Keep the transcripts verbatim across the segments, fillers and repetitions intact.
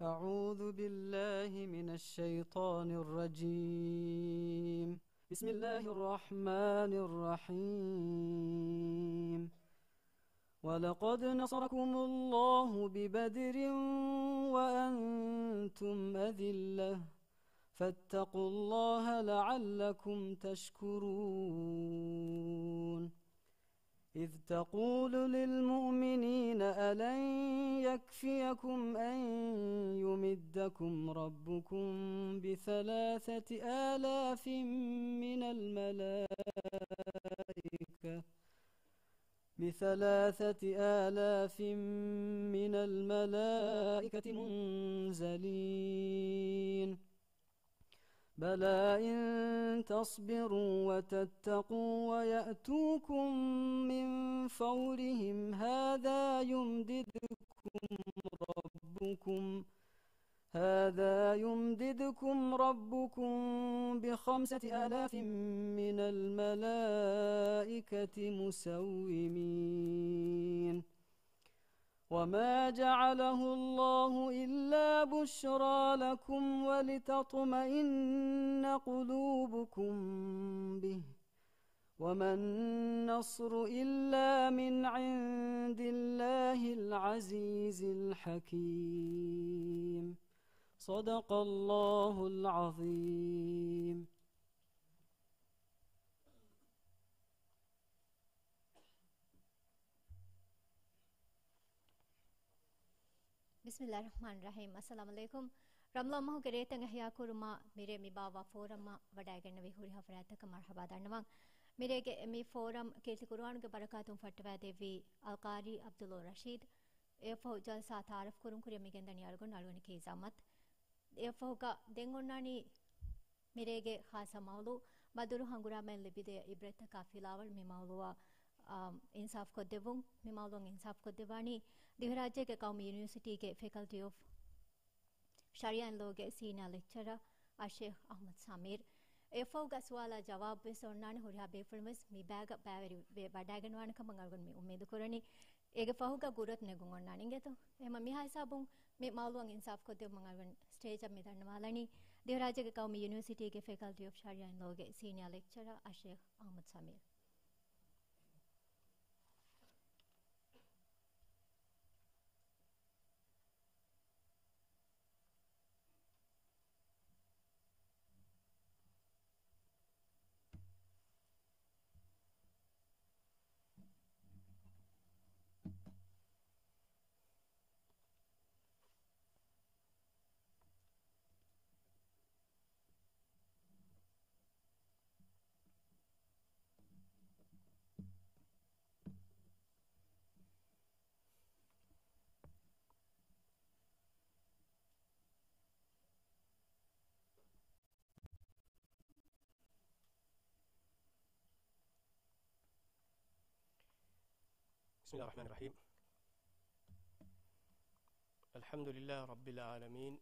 أعوذ بالله من الشيطان الرجيم. بسم الله الرحمن الرحيم. ولقد نصركم الله ببدر وأنتم أذلة فاتقوا الله لعلكم تشكرون. إذ تقول للمؤمنين ألن يكفيكم أن يمدكم ربكم بثلاثة آلاف من الملائكة بثلاثة آلاف من الملائكة منزلين. بلى إن تصبروا وتتقوا ويأتوكم من فورهم هذا يمددكم ربكم هذا يمددكم ربكم بخمسة آلاف من الملائكة مسومين. وما جعله الله إلا بشرى لكم ولتطمئن قلوبكم به وما النصر إلا من عند الله العزيز الحكيم. صدق الله العظيم. ބިސްމިﷲ ރަޙްމާނި ރަޙީމް. އައްސަލާމު ޢަލައިކުމް. ރަމަޟާން މަހުގެ ރޭތައް އިޙްޔާކުރުމަށް މިރޭ މި ބާއްވާ ފޯރަމަށް ވަޑައިގެންނެވި ހުރިހާ ފަރާތްތަކަށް މަރުޙަބާ ދަންނަވަން. މިރޭގެ މި ފޯރަމް ކީރިތި ޤުރުއާނުގެ ބަރަކާތުން ފައްޓަވައިދެއްވި އަލްޤާރީ ޢަބްދުﷲ ރަޝީދު. އެއަށްފަހު ޖަލްސާ ތަޢާރަފް ކުރުން ކުރިއަށް މި ގެންދަނީ އަޅުގަނޑު އަޅުގަނޑަކީ ޒަމަތް. އެއަށްފަހުގަ ދެން އޮންނާނީ މިރޭގެ ޚާއްޞަ މައުޟޫޢު، ބަދުރު ހަނގުރާމައިން ލިބިދޭ ޢިބްރަތްތަކާ ފިލާވަޅު. މި މައުޟޫޢަށް، އާ، އިންސާފްކޮށްދެއްވުން. މި މައުޟޫޢަށް އިންސާފްކޮށްދެއްވާނީ ދިވެހިރާއްޖޭގެ ޤައުމީ ޔުނިވަރސިޓީގެ ފެކަލްޓީ އޮފް ޝަރީޢާ އެންޑް ލޯގެ ސީނިއާ ލެކްޗަރަރ އައްޝޭޚް އަޙްމަދު ސަމީރު. އެއަށްފަހުގަ ސުވާލާ ޖަވާބު ވެސް އޮންނާނެ، ހުރިހާ ބޭފުޅުން ވެސް މި ބައިގަ ބައިވެރިވެ ވަޑައިގަންނަވާނެ ކަމަށް އަޅުގަނޑު މި އުއްމީދު ކުރަނީ. އޭގެ ފަހުގަ ގުރަތު ނެގުން އޮންނާނެ އިނގޭތޯ. އެހެންމަ މިހާ ހިސާބުން މި މައުޟޫޢަށް އިންސާފް ކޮށްދެއްވުމަށް އަޅުގަނޑު ސްޓޭޖަށް މި ދަންނަވާލަނީ ދިވެހިރާއްޖޭގެ ޤައުމީ ޔުނިވަރސިޓީގެ ފެކަލްޓީ އޮފް ޝަރީޢާ އެންޑް ލޯގެ ސީނިއާ ލެކްޗަރަރ އައްޝޭޚް އަޙްމަދު ސަމީރު. بسم الله الرحمن الرحيم. الحمد لله رب العالمين.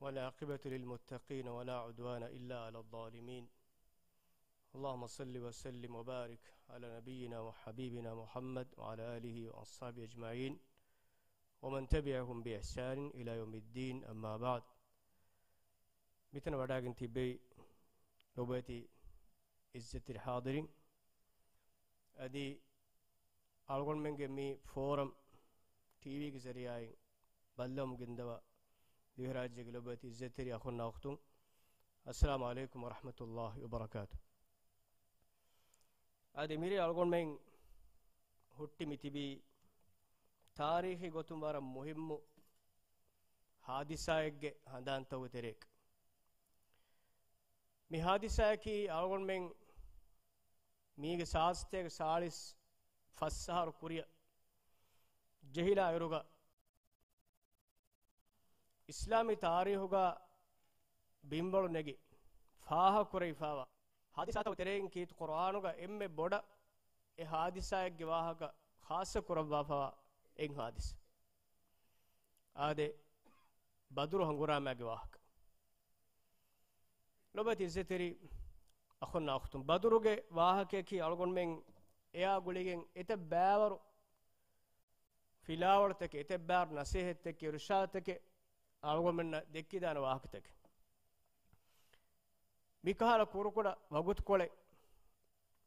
والعاقبة للمتقين ولا عدوان إلا على الظالمين. اللهم صل وسلم وبارك على نبينا وحبيبنا محمد وعلى آله وأصحابه أجمعين ومن تبعهم بإحسان إلى يوم الدين، أما بعد. މިތަނަށް ވަޑައިގެން ތިއްބެވި ލޮބުވެތި އިއްޒަތްތެރި ޙާޟިރީން، އަދި އަޅުގަނޑުމެންގެ މި ފޯރަމް ޓީވީގެ ޒަރީޢާއިން ބައްލަވަމުން ގެންދަވާ ދިވެހިރާއްޖޭގެ ލޮބުވެތި އިއްޒަތްތެރި އަޚުންނާ އުޚްތުން، އައްސަލާމު ޢަލައިކުމް ވަރަޙްމަތުﷲ ވަބަރަކާތު. އަދި މިރޭ އަޅުގަނޑުމެން ހުއްޓި މި ތިބީ ތާރީޚީ ގޮތުން ވަރަށް މުހިއްމު ހާދިސާއެއްގެ ހަނދާންތަކުގެ ތެރޭގަ. މި ހާދިސާއަކީ އަޅުގަނޑުމެން މީގެ ސާސްތޭކަ ސާޅީސް ފަސް އަހަރު ކުރިއަށް ޖެހިލާ އިރުގަ، އިސްލާމީ ތާރީޚުގަ ބިންވަޅު ނެގި ފާހަގަކުރެވިފާވާ ހާދިސާތަކުގެ ތެރެއިން ކީރިތި ޤުރުއާނުގަ އެންމެ ބޮޑަށް އެ ހާދިސާއެއްގެ ވާހަކަ ޚާއްޞަ ކުރައްވާފާވާ އެއް ހާދިސާ. އާދެ، ބަދުރު ހަނގުރާމައިގެ ވާހަކަ. ލޮބުވެތި އިއްޒަތްތެރި އަޚުންނާ އުޚްތުން، ބަދުރުގެ ވާހަކަޔަކީ އަޅުގަނޑުމެން އެއާ ގުޅިގެން އެތައް ބައިވަރު ފިލާވަޅުތަކެއް، އެތައްބާރު ނަސޭހަތްތަކެއް، އިރުޝާދުތަކެއް، އަޅުގަނޑުމެންނަށް ދެއްކިދާނެ ވާހަކަތަކެއް. މިކަހަލަ ކުރުކުޑަ ވަގުތުކޮޅެއް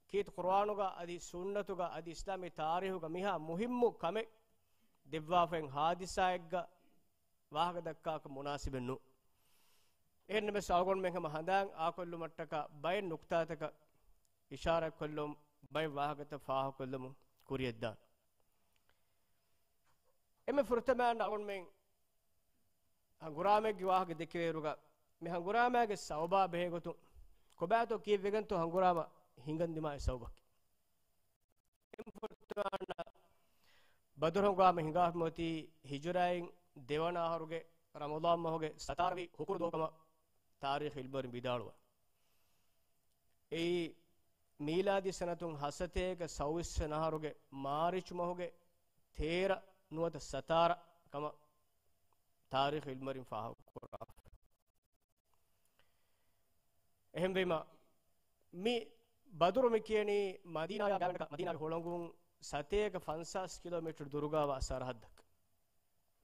ކީރިތި ޤުރުއާނުގަ އަދި ސުންނަތުގަ އަދި އިސްލާމީ ތާރީހުގަ މިހާ މުހިއްމު ކަމެއް ދެއްވާފައި ހާދިސާއެއްގަ ވާހަކަ ދައްކާކަށް މުނާސިބެއް ނޫން. އެހެންނަމަވެސް އަޅުގަނޑުމެން ހަމަ ހަނދާން އާކޮށްލުމަށްޓަކާ ބައެއް ނުކުތާތަކަށް އިޝާރާތްކޮށްލުމުން، ބައެއް ވާހަކަތައް ފާހަގަކޮށްލުމުން ކުރިޔަށްދާނެ. އެންމެ ފުރަތަމަ އަޅުގަނޑުމެން ހަނގުރާމައެއްގެ ވާހަކަ ދެކެވޭއިރުގަ، މި ހަނގުރާމައިގެ ސަބަބާ ބެހޭގޮތުން ކޮބާތޯ ކީއްވެގެންތޯ ހަނގުރާމަ ހިނގަންދިމާ އެއް ސަބަބަކީ. އެންމެ ފުރަތަމަ ބަދުރު ހަނގުރާމަ ހިނގާފައި އޮތީ ހިޖުރާއިން ދެވަނަ އަހަރުގެ ރަމަޟާން މަހުގެ ސަތާރަ ވި ހުކުރު ދުވަހު ކަމަށް ތާރީޚު އިލްމުވެރިން ވިދާޅުވާ. އެއީ މީލާދީ ސަނަތުން ހަސަތޭކަ ސައުވީސް ވަނަ އަހަރުގެ މާރިޗު މަހުގެ ތޭރަ ނުވަތަ ސަތާރަ ކަމަށް ތާރީޚު އިލްމުވެރިން ފާހަގަކުރާ. އެހެންވީމަ، މި ބަދުރު މި ކިޔަނީ މަދީނާޔާ ގާތްގަނޑަކަށް، މަދީނާގެ ހުޅަނގުން ސަތޭކަ ފަންސާސް ކިލޯމީޓަރު ދުރުގަވާ ސަރަހައްދަކަށް.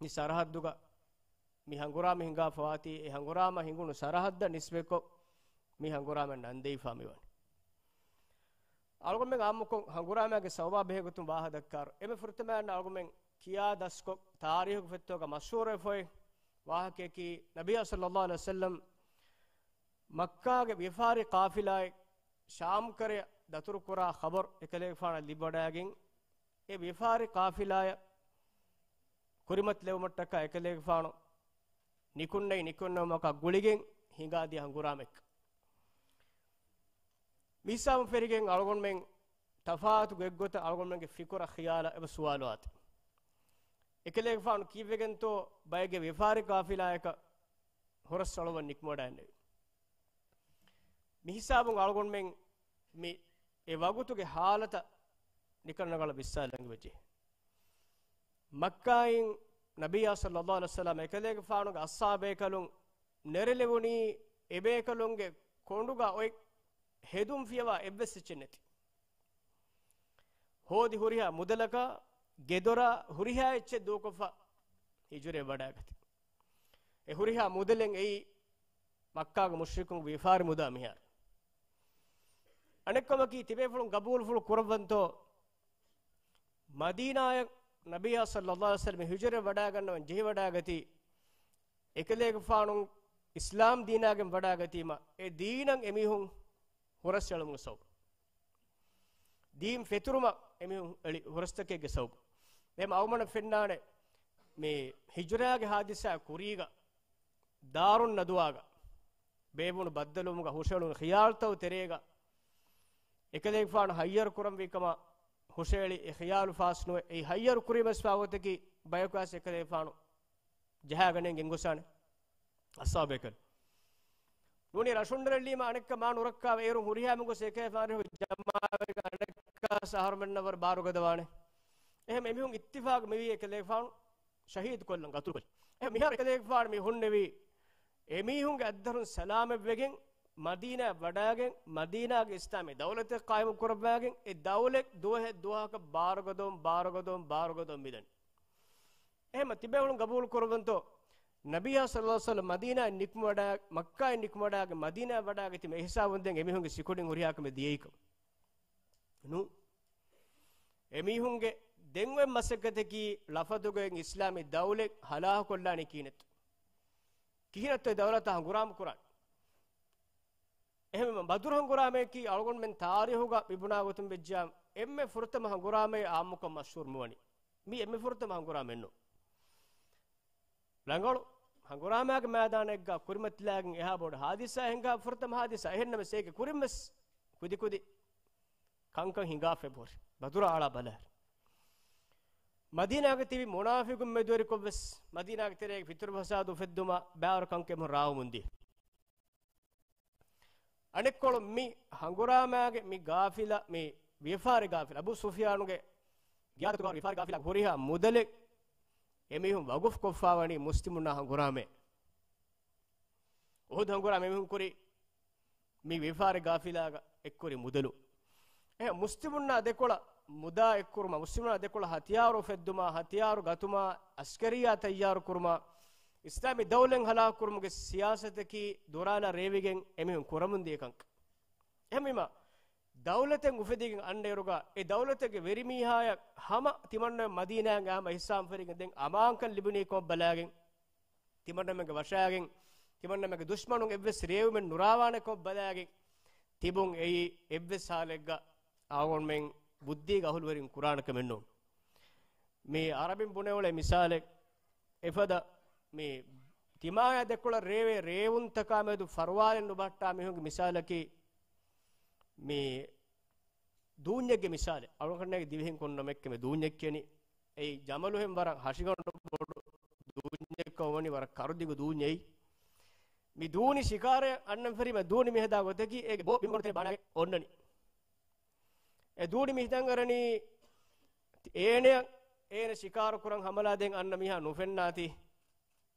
މި ސަރަހައްދުގަ މި ހަނގުރާމަ ހިނގާފަވާތީ، އެ ހަނގުރާމަ ހިނގުނު ސަރަހައްދަށް ނިސްބަތްކޮށް މި ހަނގުރާމައަށް ނަންދެވިފާ މިވަނީ. އަޅުގަނޑުމެން އާއްމުކޮށް ހަނގުރާމައިގެ ސަބަބާ ބެހޭގޮތުން ވާހަކަ ދައްކާއިރު، އެންމެ ފުރަތަމައަށް އަޅުގަނޑުމެން ކިޔާ ދަސްކޮށް، ތާރީހުގެ ފޮތްތަކުގަ މަޝްހޫރުވެފައި ވާހަކަޔަކީ، ނަބިއްޔާ ޞައްލައްލާހު ޢަލައިހި ވަސައްލަމް މައްކާގެ ވިޔަފާރި ޤާފިލާއެއް ޝާމްކަރަޔަށް ދަތުރުކުރާ ޚަބަރު އެކަލޭގެފާނަށް ލިބިވަޑައިގެން، އެ ވިޔަފާރި ޤާފިލާޔަށް ކުރިމަތިލެވުމަށްޓަކާ އެކަލޭގެފާނު ނިކުންނެވި ނިކުންނެވުމަކާ ގުޅިގެން ހިނގާދިޔަ ހަނގުރާމައެއް. މިހިސާބުން ފެށިގެން އަޅުގަނޑުމެން ތަފާތު ގޮތްގޮތަށް އަޅުގަނޑުމެންގެ ފިކުރަށް ޚިޔާލަށް އެބަ ސުވާލު އާތި. އެކަލޭގެފާނު ކީއްވެގެންތޯ ބައެއްގެ ވިޔަފާރި ޤާފިލާޔަކަށް ހުރަސްއަޅުވަން ނިކުމެވަޑައިގެންނެވި. މިހިސާބުން އަޅުގަނޑުމެން މި އެ ވަގުތުގެ ޙާލަތަށް ނިކަން ރަނގަޅަށް ވިސްނާލަން އެބަޖެހޭ. މައްކާއިން ނަބިއްޔާ ޞައްލައްލާހު ޢަލައިހި ވަސައްލަމް އެކަލޭގެފާނުގެ އަޞްޙާބޭކަލުން ނެރެލެވުނީ އެބޭކަލުންގެ ކޮނޑުގަ އޮތް ހެދުން ފިޔަވާ އެއްވެސް އެއްޗެއް ނެތި. ހޯދި ހުރިހާ މުދަލަކާ، ގެދޮރާ ހުރިހާ އެއްޗެއް ދޫކޮށްފަ ހިޖުރައެއް ވަޑައިގަތީ. އެ ހުރިހާ މުދަލެއް އެއީ މައްކާގެ މުޝްރިކުން ވިޔަފާރި މުދާ މިހާރު. އަނެއްކަމަކީ ތިބޭފުޅުން ގަބޫލުފުޅު ކުރައްވަންތޯ މަދީނާޔަށް ނަބިއްޔާ ޞައްލައްލާހު ޢަލައިހި ވަސައްލަމް ހިޖުރަ ވަޑައިގަންނަވަން ޖެހިވަޑައިގަތީ، އެކަލޭގެފާނު އިސްލާމް ދީނާގެން ވަޑައިގަތީމަ، އެ ދީނަށް އެމީހުން ހުރަސްއެޅުމުގެ ސަބަބު. ދީން ފެތުރުމަށް އެމީހުން އެޅި ހުރަސްތަކެއްގެ ސަބަބު. އެހެން އަޅުގަނޑަށް ފެންނާނެ، މި ހިޖުރާގެ ހާދިސާ ކުރީގަ، ދާރުން ނަދުވާގަ، ބޭއްވުނު ބައްދަލުވުމުގަ ހުށައެޅުނު ޚިޔާލުތައް ތެރޭގަ، އެކަލޭގެފާނު ހައްޔަރު ކުރަންވީ ކަމަށް ހުށައެޅި އެ ޚިޔާލު ފާސް ނުވެ، އެ ހައްޔަރު ކުރީމަސް ވާގޮތަކީ ބަޔަކު އައިސް އެކަލޭގެފާނު ޖަހާގަނެން ގެންގޮސްފާނެ އަޞްޙާބޭކަލުން. ނޫނީ ރަށުން ރެއްލީމަ އަނެއްކާ މާ ނުރައްކާވެ އޭރުން ހުރިހާ މިންގޮސް އެކަލޭގެފާނު ޖަމާވެގެން އަނެއްކާ އަހަރުމެންނަށް ވަރަށް ބާރުގަދަވާނެ. އެހެން އެމީހުން އިއްތިފާގު މިވީ އެކަލޭގެފާނު ޝަހީދު ކޮށްލަން، ގަތުލު ކޮށްލަން. އެ މިހާރު އެކަލޭގެފާނު މި ހުންނެވީ، އެމީހުންގެ އަތްދަށުން ސަލާމަތްވެގެން، މަދީނާ ވަޑައިގެން، މަދީނާގެ އިސްލާމީ ދައުލަތެއް ޤާއިމު ކުރައްވާގެން، އެ ދައުލަތް ދުވަހެއް ދުވަހަކަށް ބާރުގަދަވަން، ބާރުގަދަވަން، ބާރުގަދަވަން މިދަނީ. އެހެންމަ ތިބޭފުޅުން ގަބޫލު ކުރައްވަންތޯ، ނަބިއްޔާ ޞައްލައްލާހު ޢަލައިހި ވަސައްލަމް މަދީނާއިން ނިކުމެވަޑައި، މައްކާއިން ނިކުމެވަޑައިގެން މަދީނާ ވަޑައިގަތީމަ އެހިސާބުން ދެން އެމީހުންގެ ސިކުނޑިން ހުރިހާ ކަމެއް ދިޔައީކަމަށް ނޫން. އެމީހުންގެ ދެން އޮތް މަސައްކަތަކީ ލަފަދުގައި އިސްލާމީ ދައުލަތް ހަލާކުކޮށްލާނީ ކިހިނެއްތޯ؟ ކިހިނެއްތޯ އެ ދައުލަތާ ހަނގުރާމަ ކުރާނީ؟ އެހެންވީމަ ބަދުރު ހަނގުރާމަޔަކީ އަޅުގަނޑުމެން ތާރީހުގަ މިބުނާ ގޮތުން ވެއްޖާ އެންމެ ފުރަތަމަ ހަނގުރާމައެއް އާއްމުކޮށް މަޝްހޫރު މިވަނީ. މީ އެންމެ ފުރަތަމަ ހަނގުރާމައެއް ނޫން. ރަނގަޅު ހަނގުރާމައިގެ މައިދާނެއްގަ ކުރިމަތިލާގެން އެހާ ބޮޑު ހާދިސާ ހިނގާ ފުރަތަމަ ހާދިސާ. އެހެންނަމަވެސް އޭގެ ކުރިންވެސް ކުދިކުދި ކަންކަން ހިނގާފައި ހުރި. ބަދުރަށް އަޅާ ބަލާއިރު، މަދީނާގަ ތިބި މުނާފިޤުން މެދުވެރިކޮށްވެސް މަދީނާގެ ތެރޭގަ ފިތުނަ ފަސާދަ އުފެއްދުމަށް ބައިވަރު ކަންކަން އެމީހުން ރާވަމުންދިޔަ. އަނެއްކޮޅުން މި ހަނގުރާމައިގެ މި ގާފިލާ، މި ވިޔަފާރި ގާފިލާ، އަބޫ ސުފްޔާނުގެ ގިޔާދަތުގަ ވިޔަފާރި ގާފިލާގެ ހުރިހާ މުދަލެއް އެމީހުން ވަގުފު ކޮށްފާވަނީ މުސްލިމުންނާ ހަނގުރާމައަށް. އުހުދު ހަނގުރާމަ އެމީހުން ކުރި މި ވިޔަފާރި ގާފިލާގަ އެއްކުރި މުދަލު. އެހެން މުސްލިމުންނާ ދެކޮޅަށް މުދާ އެއްކުރުމާ، މުސްލިމުންނާ ދެކޮޅަށް ހަތިޔާރު އުފެއްދުމާ، ހަތިޔާރު ގަތުމާ، އަސްކަރިއްޔާ ތައްޔާރު ކުރުމާ، އިސްލާމީ ދައުލަތް ހަލާކުކުރުމުގެ ސިޔާސަތަކީ ދުރާލާ ރޭވިގެން އެމީހުން ކުރަމުންދިޔަ ކަންކަން. އެހެންވީމާ، ދައުލަތެއް އުފެދިގެން އަންނައިރުގަ، އެ ދައުލަތެއްގެ ވެރިމީހާޔަށް ހަމަ ތިމަންނަ މަދީނާއަށް އައިމަ ހިސާބު ފެރިގެން ދެން އަމާންކަން ލިބުނީ ކޮން ބަލާގެން، ތިމަންނަމެންގެ ވަށާގެން، ތިމަންނަމެންގެ ދުޝްމަނުން އެއްވެސް ރޭވުމެއް ނުރާވާނެ ކޮން ބަލާގެން ތިބުން އެއީ އެއްވެސް ހާލެއްގަ އަޅުގަނޑުމެން ބުއްދީގެ އަހުލުވެރިން ކުރާނެ ކަމެއް ނޫން. މި އަރަބިން ބުނެވުޅޭ މިސާލެއް، އެފަދަ މި ތިމާޔާ ދެކޮޅަށް ރޭވޭ ރޭވުންތަކާ މެދު ފަރުވާލެއް ނުބަހައްޓާ މީހުންގެ މިސާލަކީ، މި ދޫންޏެއްގެ މިސާލެއް. އަޅުގަނޑުމެންނަށް ދިވެހިން ކޮން ނަމެއްކަމެ ދޫންޏެއް ކިޔަނީ. އެއީ ޖަމަލުހެން ވަރަށް ހަށިގަނޑު ބޮޑު ދޫންޏެއްކަމަށް ވަނީ، ވަރަށް ކަރުދިގު ދޫންޏެއް. މި ދޫނި ޝިކާރައަށް އަންނަން ފެށީމަ ދޫނި މިހަދާ ގޮތަކީ އޭގެ ބޯ ބިންމަގު ބާނާގެން އޮންނަނީ. އެ ދޫނި މިހިތަން އަރަނީ އޭނަޔަށް، އޭނަ ޝިކާރު ކުރަން ހަމަލާ ދޭން އަންނަ މީހާ ނުފެންނާތީ،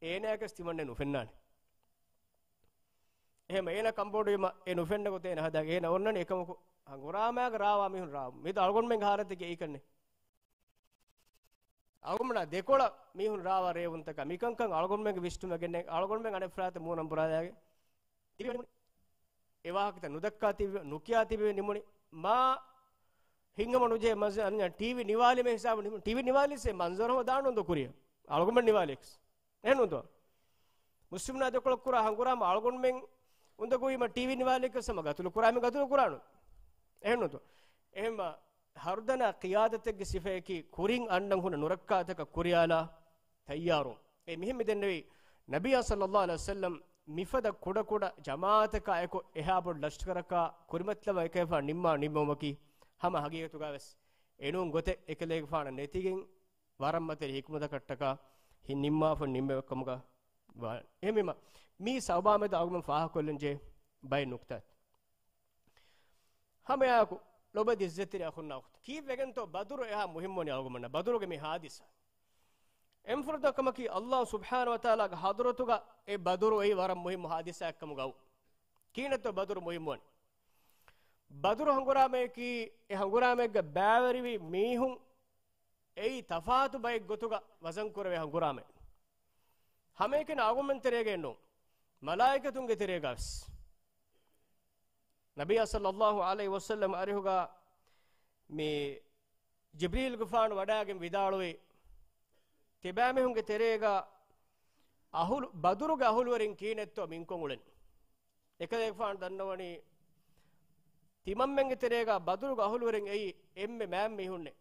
އޭނަޔަކަސް ތިމަންނެ ނުފެންނާނެ. އެހެން އޭނަ ކަންބޮޑުވީމަ އެ ނުފެންނަ ގޮތެއް އޭނަ ހަދާ، އޭނަ އޮންނަނީ އެކަމަކު ހަނގުރާމާގަ ރާވާ މީހުން ރާވު. މިދު އަޅުގަނޑުމެންގެ ހާލަތަކީ އެއީކަންނެ. އަޅުގަނޑުމެންނާ ދެކޮޅަށް މީހުން ރާވާ ރޭވުންތަކާ މިކަންކަން އަޅުގަނޑުމެންގެ ވިސްނުމަށް ގެންނެ އަޅުގަނޑުމެން އަނެއް ފަރާތަށް މޫނަން ބުރާލާގެން ތިބެ ނިމުނީ. އެ ވާހަކަތައް ނުދައްކާ ތިބެ، ނުކިޔާ ތިބެ ނިމުނީ. މާ ހިނގަމަ ނުޖެހޭ މަންޒަރު އަންނަ ޓީވީ ނިވާލީމެ ހިސާބު ނިމުނީ. ޓީވީ ނިވާލީސް އެ މަންޒަރު ހަމަ ދާން އުނދަގޫ ކުރިޔަށް. އަޅުގަނޑުމެން ނިވާލީކަސް. އެހެން ނޫންތޯ؟ މުސްލިމުންނާ ދެކޮޅަށް ކުރާ ހަނގުރާމަ އަޅުގަނޑުމެން އުނދަގޫވީމަ ޓީވީ ނިވާލީކަސް ހަމަ ގަތުލު ކުރާ މި ގަތުލު ކުރާނު. އެހެން ނޫންތޯ؟ އެހެންމަ ހަރުދަނާ ޤިޔާދަތެއްގެ ސިފަޔަކީ ކުރިން އަންނަން ހުންނަ ނުރައްކާތަކަށް ކުރިޔާލާ ތައްޔާރު. އެ މިހެން މި ދެންނެވީ، ނަބިއްޔާ ޞައްލައްލާހު ޢަލައިހި ވަސައްލަމް މިފަދަ ކުޑަކުޑަ ޖަމާޢަތަކާ އެކު އެހާ ބޮޑު ލަޝްކަރަކާ ކުރިމަތިލަވާ އެކަހެފާން ނިންމާ ނިންމުމަކީ ހަމަ ހަގީގަތުގަވެސް އެނޫން ގޮތެއް އެކަލޭގެފާނަށް ނެތިގެން ވަރަށް މަތިވެރި ޙިކުމަތަކަށްޓަކާ ހި ނިންމާފަ ނިންމެވެ ކަމުގަ ވާނެ. އެހެންވީމަ، މީ ސަބަބާ މެދު އަޅުގަނޑުމެން ފާހަގަކޮށްލަން ޖެހޭ ބައެއް ނުކުތާތައް. ހަމައެއާއެކު ލޮބުވެތި ޢިއްޒަތްތެރި އަޚުންނާ އުޚްތުން، ކީއްވެގެންތޯ ބަދުރު އެހާ މުހިއްމުވަނީ އަޅުގަނޑުމެންނަށް؟ ބަދުރުގެ މި ޙާދިސާ. އެންމެ ފުރަތަމަ ކަމަކީ، ﷲ ސުބްޙާނަހޫ ވަތަޢާލާގެ ޙަޟްރަތުގަ އެ ބަދުރު އެއީ ވަރަށް މުހިއްމު ޙާދިސާއެއްކަމުގައު. ކީނެއްތޯ ބަދުރު މުހިއްމުވަނީ؟ ބަދުރު ހަނގުރާމަޔަކީ އެ ހަނގުރާމައެއްގަ ބައިވެރިވި މީހުން އެއީ ތަފާތު ބައެއް ގޮތުގަ ވަޒަންކުރެވޭ ހަނގުރާމައެއް. ހަމައެކަނި އަޅުގަނޑުމެން ތެރޭގައެއް ނޫން، މަލާއިކަތުންގެ ތެރޭގަވެސް. ނަބިއްޔާ ޞައްލައްލާހު ޢަލައިހި ވަސައްލަމް އަރިހުގަ މި ޖިބްރީލްގެފާނު ވަޑައިގެން ވިދާޅުވި، ތިބާމީހުންގެ ތެރޭގަ އަހުލު، ބަދުރުގެ އަހުލުވެރިން ކީނެއްތޯ މިންކޮށް އުޅެނީ؟ އެކަލޭގެފާނު ދަންނަވަނީ، ތިމަންމެންގެ ތެރޭގަ ބަދުރުގެ އަހުލުވެރިން އެއީ އެންމެ މާތް މީހުންނޭ.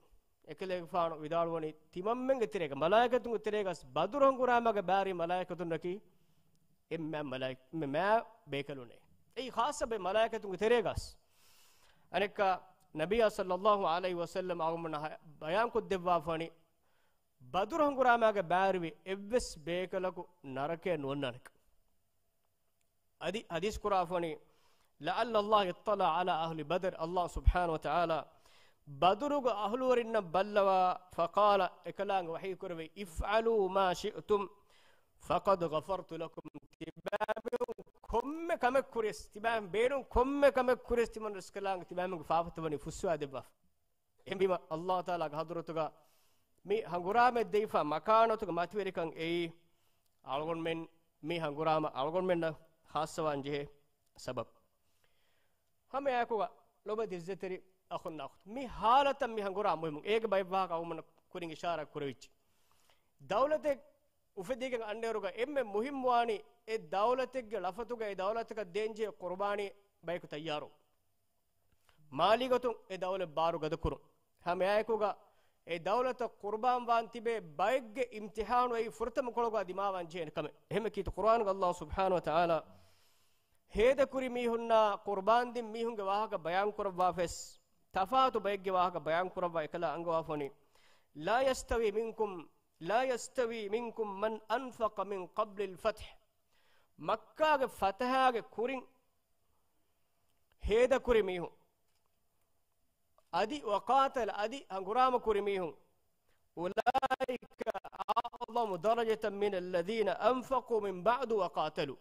އެކަލޭގެފާނު ވިދާޅުވަނީ، ތިމަންމެންގެ ތެރޭގަ މަލާއިކަތުންގެ ތެރޭގަސް ބަދުރު ހަނގުރާމަގަ ބާރި މަލާއިކަތުންނަކީ އެންމެ މާ މަލާއި، އެންމެ މާ ބޭކަލުންނޭ. އެއީ ޚާއްޞަ ބައެއް މަލާއިކަތުންގެ ތެރޭގަސް. އަނެއްކާ، ނަބިއްޔާ ޞައްލައްލާހު ޢަލައިހި ވަސައްލަމް އަޅުގަނޑުމެންނަށް ބަޔާންކޮށްދެއްވާފަވަނީ، ބަދުރު ހަނގުރާމައިގަ ބާރުވި އެއްވެސް ބޭކަލަކު ނަރަކަޔަށް ނުވަންނާނެކަން. އަދި ޙަދީޘް ކުރާފަވަނީ، لعل الله اطلع على أهل بدر، ﷲ ސުބްޙާނަހޫ ވަތަޢާލާ ބަދުރުގެ އަހުލުވެރިންނަށް ބައްލަވާ، فقال، އެކަލާނގެ ވަޙީކުރެއްވި، افعلوا ما شئتم فقد غفرت لكم، ތިބާމީހުން ކޮންމެ ކަމެއް ކުރިޔަސް، ތިބާމީހުން ބޭނުން ކޮންމެ ކަމެއް ކުރިޔަސް ތިމަން ރަސްކަލާނގެ ތިބާމީހުންގެ ފާފަތައް ވަނީ ފުއްސުވާ ދެއްވާފަ. އެހެންވީމަ، ﷲ ތަޢާލާގެ ޙަޟްރަތުގަ މި ހަނގުރާމައެއް ދެވިފާ މަކާނަތުގެ މަތިވެރިކަން އެއީ، އަޅުގަނޑުމެން މި ހަނގުރާމަ އަޅުގަނޑުމެންނަށް ޚާއްޞަވާން ޖެހޭ ސަބަބު. ހަމައެއާއެކުގަ ލޮބުވެތި ޢިއްޒަތްތެރި އަޚުންނާ އުޚްތުން، މި ޙާލަތަށް މި ހަނގުރާ މުހިއްމު. އޭގެ ބައެއް ވާހަކަ އަޅުގަނޑުމެންނަށް ކުރިން އިޝާރާތް ކުރެވިއްޖެ. ދައުލަތެއް އުފެދިގެން އަންނައިރުގަ އެންމެ މުހިއްމުވާނީ އެ ދައުލަތެއްގެ ޅަފަތުގަ އެ ދައުލަތަކަށް ދޭންޖެހޭ ޤުރުބާނީ ބަޔަކު ތައްޔާރު. މާލީގޮތުން އެ ދައުލަތް ބާރު ގަދަކުރުން. ހަމައެއާއެކުގަ އެ ދައުލަތަށް ޤުރުބާން ވާން ތިބޭ ބައެއްގެ އިމްތިޙާނު އެއީ ފުރަތަމަ ކޮޅުގަ ދިމާވާން ޖެހޭނެ ކަމެއް. އެހެންމަ ކީރިތި ޤުރުއާނުގަ ﷲ ސުބްޙާނަހޫ ވަތަޢާލާ ހޭދަކުރި މީހުންނާ ޤުރުބާން ދިން މީހުންގެ ވާހަކަ ބަޔާން ކުރައްވާފަވެސް، ތަފާތު ބައެއްގެ ވާހަކަ ބަޔާން ކުރައްވާ އެކަލާ އަންގަވާފަވަނީ، لا يستوي منكم، لا يستوي منكم من أنفق من قبل الفتح، މައްކާގެ ފަތަޙާގެ ކުރިން ހޭދަކުރި މީހުން، އަދި وقاتل، އަދި ހަނގުރާމަ ކުރި މީހުން، أولئك أعظم درجة من الذين أنفقوا من بعد وقاتلوا.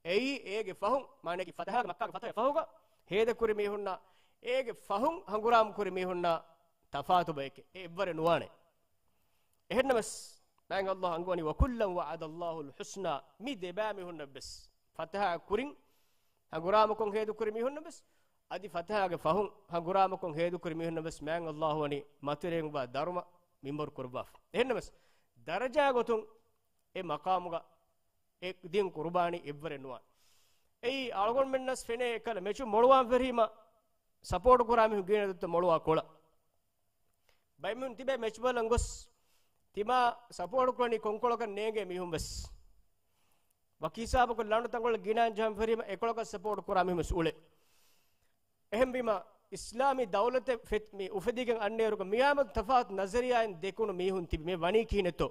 އެއީ އޭގެ ފަހުން، މާނައަކީ ފަތަޙާގެ، މައްކާގެ ފަތަޙުގެ ފަހުގަ ހޭދަކުރި މީހުންނާ، އޭގެ ފަހުން ހަނގުރާމަ ކުރި މީހުންނާ ތަފާތު ބަޔެކޭ. އެ އެއްވަރެއް ނުވާނެ. އެހެންނަމަސް، މާތް ﷲ އަންގަވަނީ، "وَكُلًّا وَعَدَ اللَّهُ الْحُسْنَىٰ." މި ދެބައިމީހުންނަށްވެސް، ފަތަޙާ ކުރިން ހަނގުރާމަކޮށް ހޭދަކުރި މީހުންނަށްވެސް، އަދި ފަތަޙާގެ ފަހުން ހަނގުރާމަކޮށް ހޭދަކުރި މީހުންނަށްވެސް މާތް ﷲ ވަނީ މަތިވެރިވުމުގެ ދަރުމަ މިންވަރު ކުރައްވާފަ. އެހެންނަމަސް، ދަރަޖާ ގޮތުން އެ މަޤާމުގަ އެ ދިން ޤުރުބާނީ އެއްވަރެއް ނުވާނެ. އެއީ އަޅުގަނޑުމެންނަސް ފެނޭ އެކަލަ މެޗު މޮޅުވާން ފެށީމަ ސަޕޯޓް ކުރާ މީހުން ގިނަ ދެއްތޯ މޮޅުވާ ކޮޅަށް. ބައެއް މީހުން ތިބޭ މެޗް ބަލަން ގޮސް ތިމާ ސަޕޯޓް ކުރަނީ ކޮންކޮޅަކަށް ނޭނގޭ މީހުން ވެސް. ވަކި ހިސާބަކުން ލަނޑު ތަންކޮޅެއް ގިނައިން ޖަހަން ފެށީމަ އެކޮޅަކަށް ސަޕޯޓް ކުރާ މީހުން ވެސް އުޅޭ. އެހެންވީމަ، އިސްލާމީ ދައުލަތެއް ފެތް-، މި އުފެދިގެން އަންނައިރުގަ މިއާމަދު ތަފާތު ނަޒަރިއްޔާއިން ދެކުނު މީހުން ތިބި މި ވަނީ ކިހިނެއްތޯ؟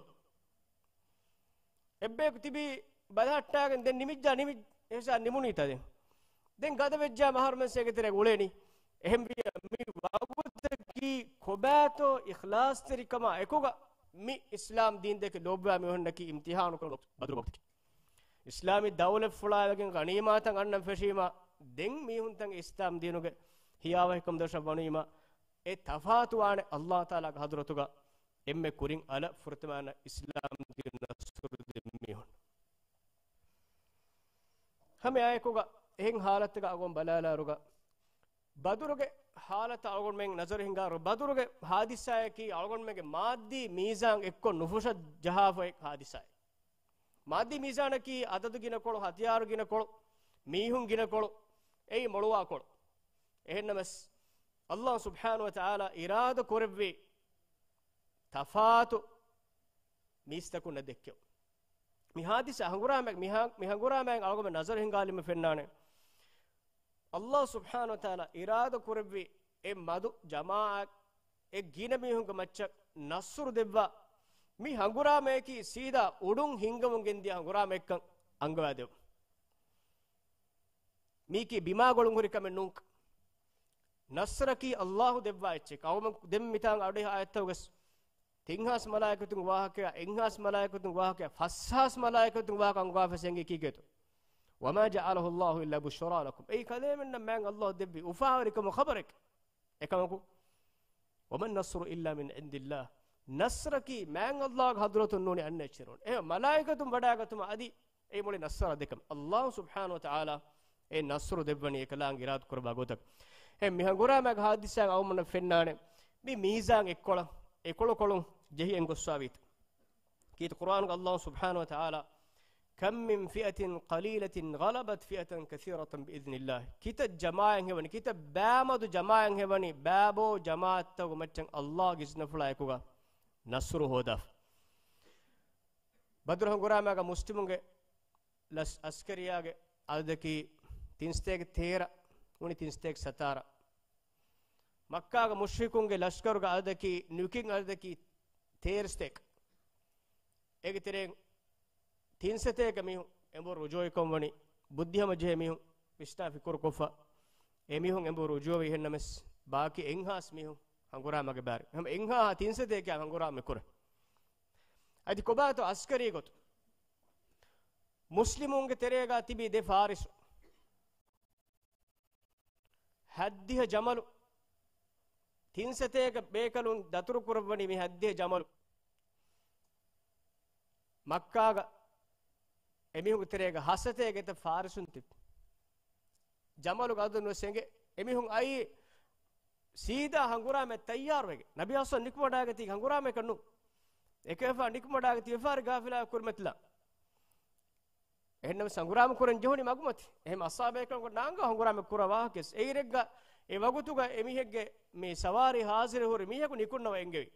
އެއްބަޔަކު ތިބީ ބަލަހައްޓާގެން ދެން ނިމިއްޖާ ނިމި-، އެހެންސާ ނިމުނީތަ ދެން؟ ދެން ގަދަވެއްޖާ މަހަރުމެންސޭގެ ތެރޭގަ އުޅޭނީ. އެހެންވިއްޔާ މި ވަގުތަކީ ކޮބާތޯ އިޚްލާޞްތެރިކަމާ އެކުގަ މި އިސްލާމް ދީންދެކެ ލޯބިވާ މީހުންނަކީ އިމްތިޙާނު ކުރުމުގެ ބަދުރު ވަގުތަކީ. އިސްލާމީ ދައުލަތް ފުޅާވެގެން ޣަނީމާތައް އަންނަން ފެށީމަ، ދެން މީހުންތަން އިސްލާމް ދީނުގެ ހިޔާވަހިކަމުދަށަށް ވަނީމަ، އެ ތަފާތުވާނެ ﷲ ތަޢާލާގެ ޙަޟްރަތުގަ އެންމެ ކުރިން އަލަށް ފުރަތަމަ އަންނަ އިސްލާމް ދީން ނަޞްރު ދިން މީހުން. ހަމައެއާއެކުގަ އެހެން ޙާލަތެއްގަ އަޅުގަނޑު ބަލާލާއިރުގަ، ބަދުރުގެ ޙާލަތަށް އަޅުގަނޑުމެން ނަޒަރު ހިންގާއިރު، ބަދުރުގެ ޙާދިސާއަކީ އަޅުގަނޑުމެންގެ މާއްދީ މީޒާން އެއްކޮށް ނުފުށަށް ޖަހާފަ އެއް ޙާދިސާއެއް. މާއްދީ މީޒާނަކީ އަދަދު ގިނަކޮޅު، ހަތިޔާރު ގިނަކޮޅު، މީހުން ގިނަކޮޅު، އެއީ މޮޅުވާކޮޅު. އެހެންނަމަސް، ﷲ ސުބްޙާނަހޫ ވަތަޢާލާ އިރާދަ ކުރެއްވި ތަފާތު މީސްތަކުންނަށް ދެއްކެވުން. މި ޙާދިސާ ހަނގުރާމަ-، މި ހަ-، މި ހަނގުރާމައިން އަޅުގަނޑު ނަޒަރު ހިންގާލީމަ ފެންނާނެ. ﷲ ސުބްޙާނަހޫ ވަތަޢާލާ އިރާދަ ކުރެއްވި އެ މަދު ޖަމާޢަތް، އެ ގިނަ މީހުންގެ މައްޗަށް ނަޞްރު ދެއްވާ، މި ހަނގުރާމަޔަކީ ސީދާ އުޑުން ހިންގަމުން ގެންދިޔަ ހަނގުރާމައެއްކަން އަންގަވާދެވުން. މީކީ ބިމާގޮޅުން ހުރި ކަމެއް ނޫން. ނަޞްރަކީ ﷲ ދެއްވާ އެއްޗެއް. އަޅުގަނޑު ދެން މިތާނގަ އަޑުއިހަ އާޔަތްތަކުގަސް ތިން ހާސް މަލާއިކަތުން ވާހަކަޔާ، އެއް ހާސް މަލާއިކަތުން ވާހަކަޔާ، ފަސް ހާސް މަލާއިކަތުން ވާހަކަ އަންގާފަސް އެނގި ކީކޭތޯ؟ "وَمَا جَعَلَهُ اللَّهُ إِلَّا بُشْرَىٰ لَكُمْ." އެއީ ކަލޭމެންނަށް މާތް ﷲ ދެއްވި އުފާވެރިކަމުގެ ޚަބަރެކޭ. އެކަމަކު، "وَمَا النَّصْرُ إِلَّا مِنْ عِنْدِ اللَّهِ." ނަޞްރަކީ މާތް ﷲގެ ޙަޟްރަތުން ނޫނީ އަންނަ އެއްޗެއް ނޫން. އެހެން މަލާއިކަތުން ވަޑައިގަތުމަށް އަދި އެ މުޅި ނަޞްރަ ދެކަމެއް. ﷲ ސުބްޙާނަހޫ ވަތަޢާލާ އެ ނަޞްރު ދެއްވަނީ އެކަލާނގެ އިރާދަ ކުރައްވާ ގޮތަށް. އެ މި ހަނގުރާމައިގެ ޙާދިސާ އަޅުގަނޑުމެންނަށް ފެންނާނެ. މި މީޒާން އެއްކޮޅަށް، އެކޮޅުކޮޅުން ޖެހި އެނގޮއްސާވީތަ. ކީރިތި ޤުރުއާނުގަ ﷲ ސުބްޙާނަހޫ ވަތަޢާލާ، "كَمْ مِنْ فِئَةٍ قَلِيلَةٍ غَلَبَتْ فِئَةً كَثِيرَةً بِإِذْنِ اللَّهِ." ކިތައް ޖަމާޢަތެއް ހެވަނީ، ކިތައް ބައިމަދު ޖަމާޢަތެއް ހެވަނީ، ބައިބޯ ޖަމާޢަތްތަކުގެ މައްޗަށް ﷲގެ އިޒްނަފުޅާ އެކުގަ ނަޞްރު ހޯދާފަ. ބަދުރު ހަނގުރާމައިގަ މުސްލިމުންގެ ލަސް-، އަސްކަރިއްޔާގެ އަދަދަކީ ތިންސަތޭކަ ތޭރަ، އުނި ތިންސަތޭކަ ސަތާރަ. މައްކާގެ މުޝްރިކުންގެ ލަޝްކަރުގެ އަދަދަކީ، ނިކިން އަދަދަކީ ތޭރަ ސަތޭކަ. އޭގެ ތެރެއިން ތިންސަތޭކަ މީހުން އެނބުރި ރުޖޫޢަކޮށް ވަނީ، ބުއްދި ހަމަޖެހޭ މީހުން ވިސްނާ ފިކުރުކޮށްފަ، އެ މީހުން އެނބުރި ރުޖޫޢަވީ. އެހެންނަމަސް، ބާކީ އެއްހާސް މީހުން ހަނގުރާމައިގެ ބާރު. ހަމަ އެއްހާހާ ތިންސަތޭކަ ހަނގުރާމަ ކުރޭ. އަދި ކޮބާތޯ އަސްކަރީ ގޮތުން؟ މުސްލިމުންގެ ތެރޭގަ ތިބީ ދެ ފާރިސު. ހައްދިހަ ޖަމަލު، ތިންސަތޭކަ ބޭކަލުން ދަތުރު ކުރައްވަނީ މި ހައްދިހަ ޖަމަލު. މައްކާގަ އެމީހުންގެ ތެރޭގަ ހަސަތޭކަ އެތައް ފާރިސުން ތިބި. ޖަމަލުގެ އަދަދުން ވެސް އެނގޭ. އެމީހުން އައީ ސީދާ ހަނގުރާމަ ތައްޔާރުވެގެން. ނަބީ އަސްލަން ނިކުމެވަޑައިގަތީ ހަނގުރާމައެއް ނޫން. އެކަލޭގެފާނު ނިކުމެވަޑައިގަތީ ވިޔަފާރި ގާފިލާ ކުރިމަތިލާ. އެހެންނަމަ ހަނގުރާމަ ކުރަން ޖެހުނީ މަގުމަތި. އެހެން އަޞްޙާބޭކަލުން ނާނގާ ހަނގުރާމަ ކުރާ ވާހަކަ އެއީ. އެއިރެއްގަ އެ ވަގުތުގަ އެމީހެއްގެ މި ސަވާރީ ހާޒިރު ހުރި މީހަކު ނިކުންނަވަ އެނގެވި.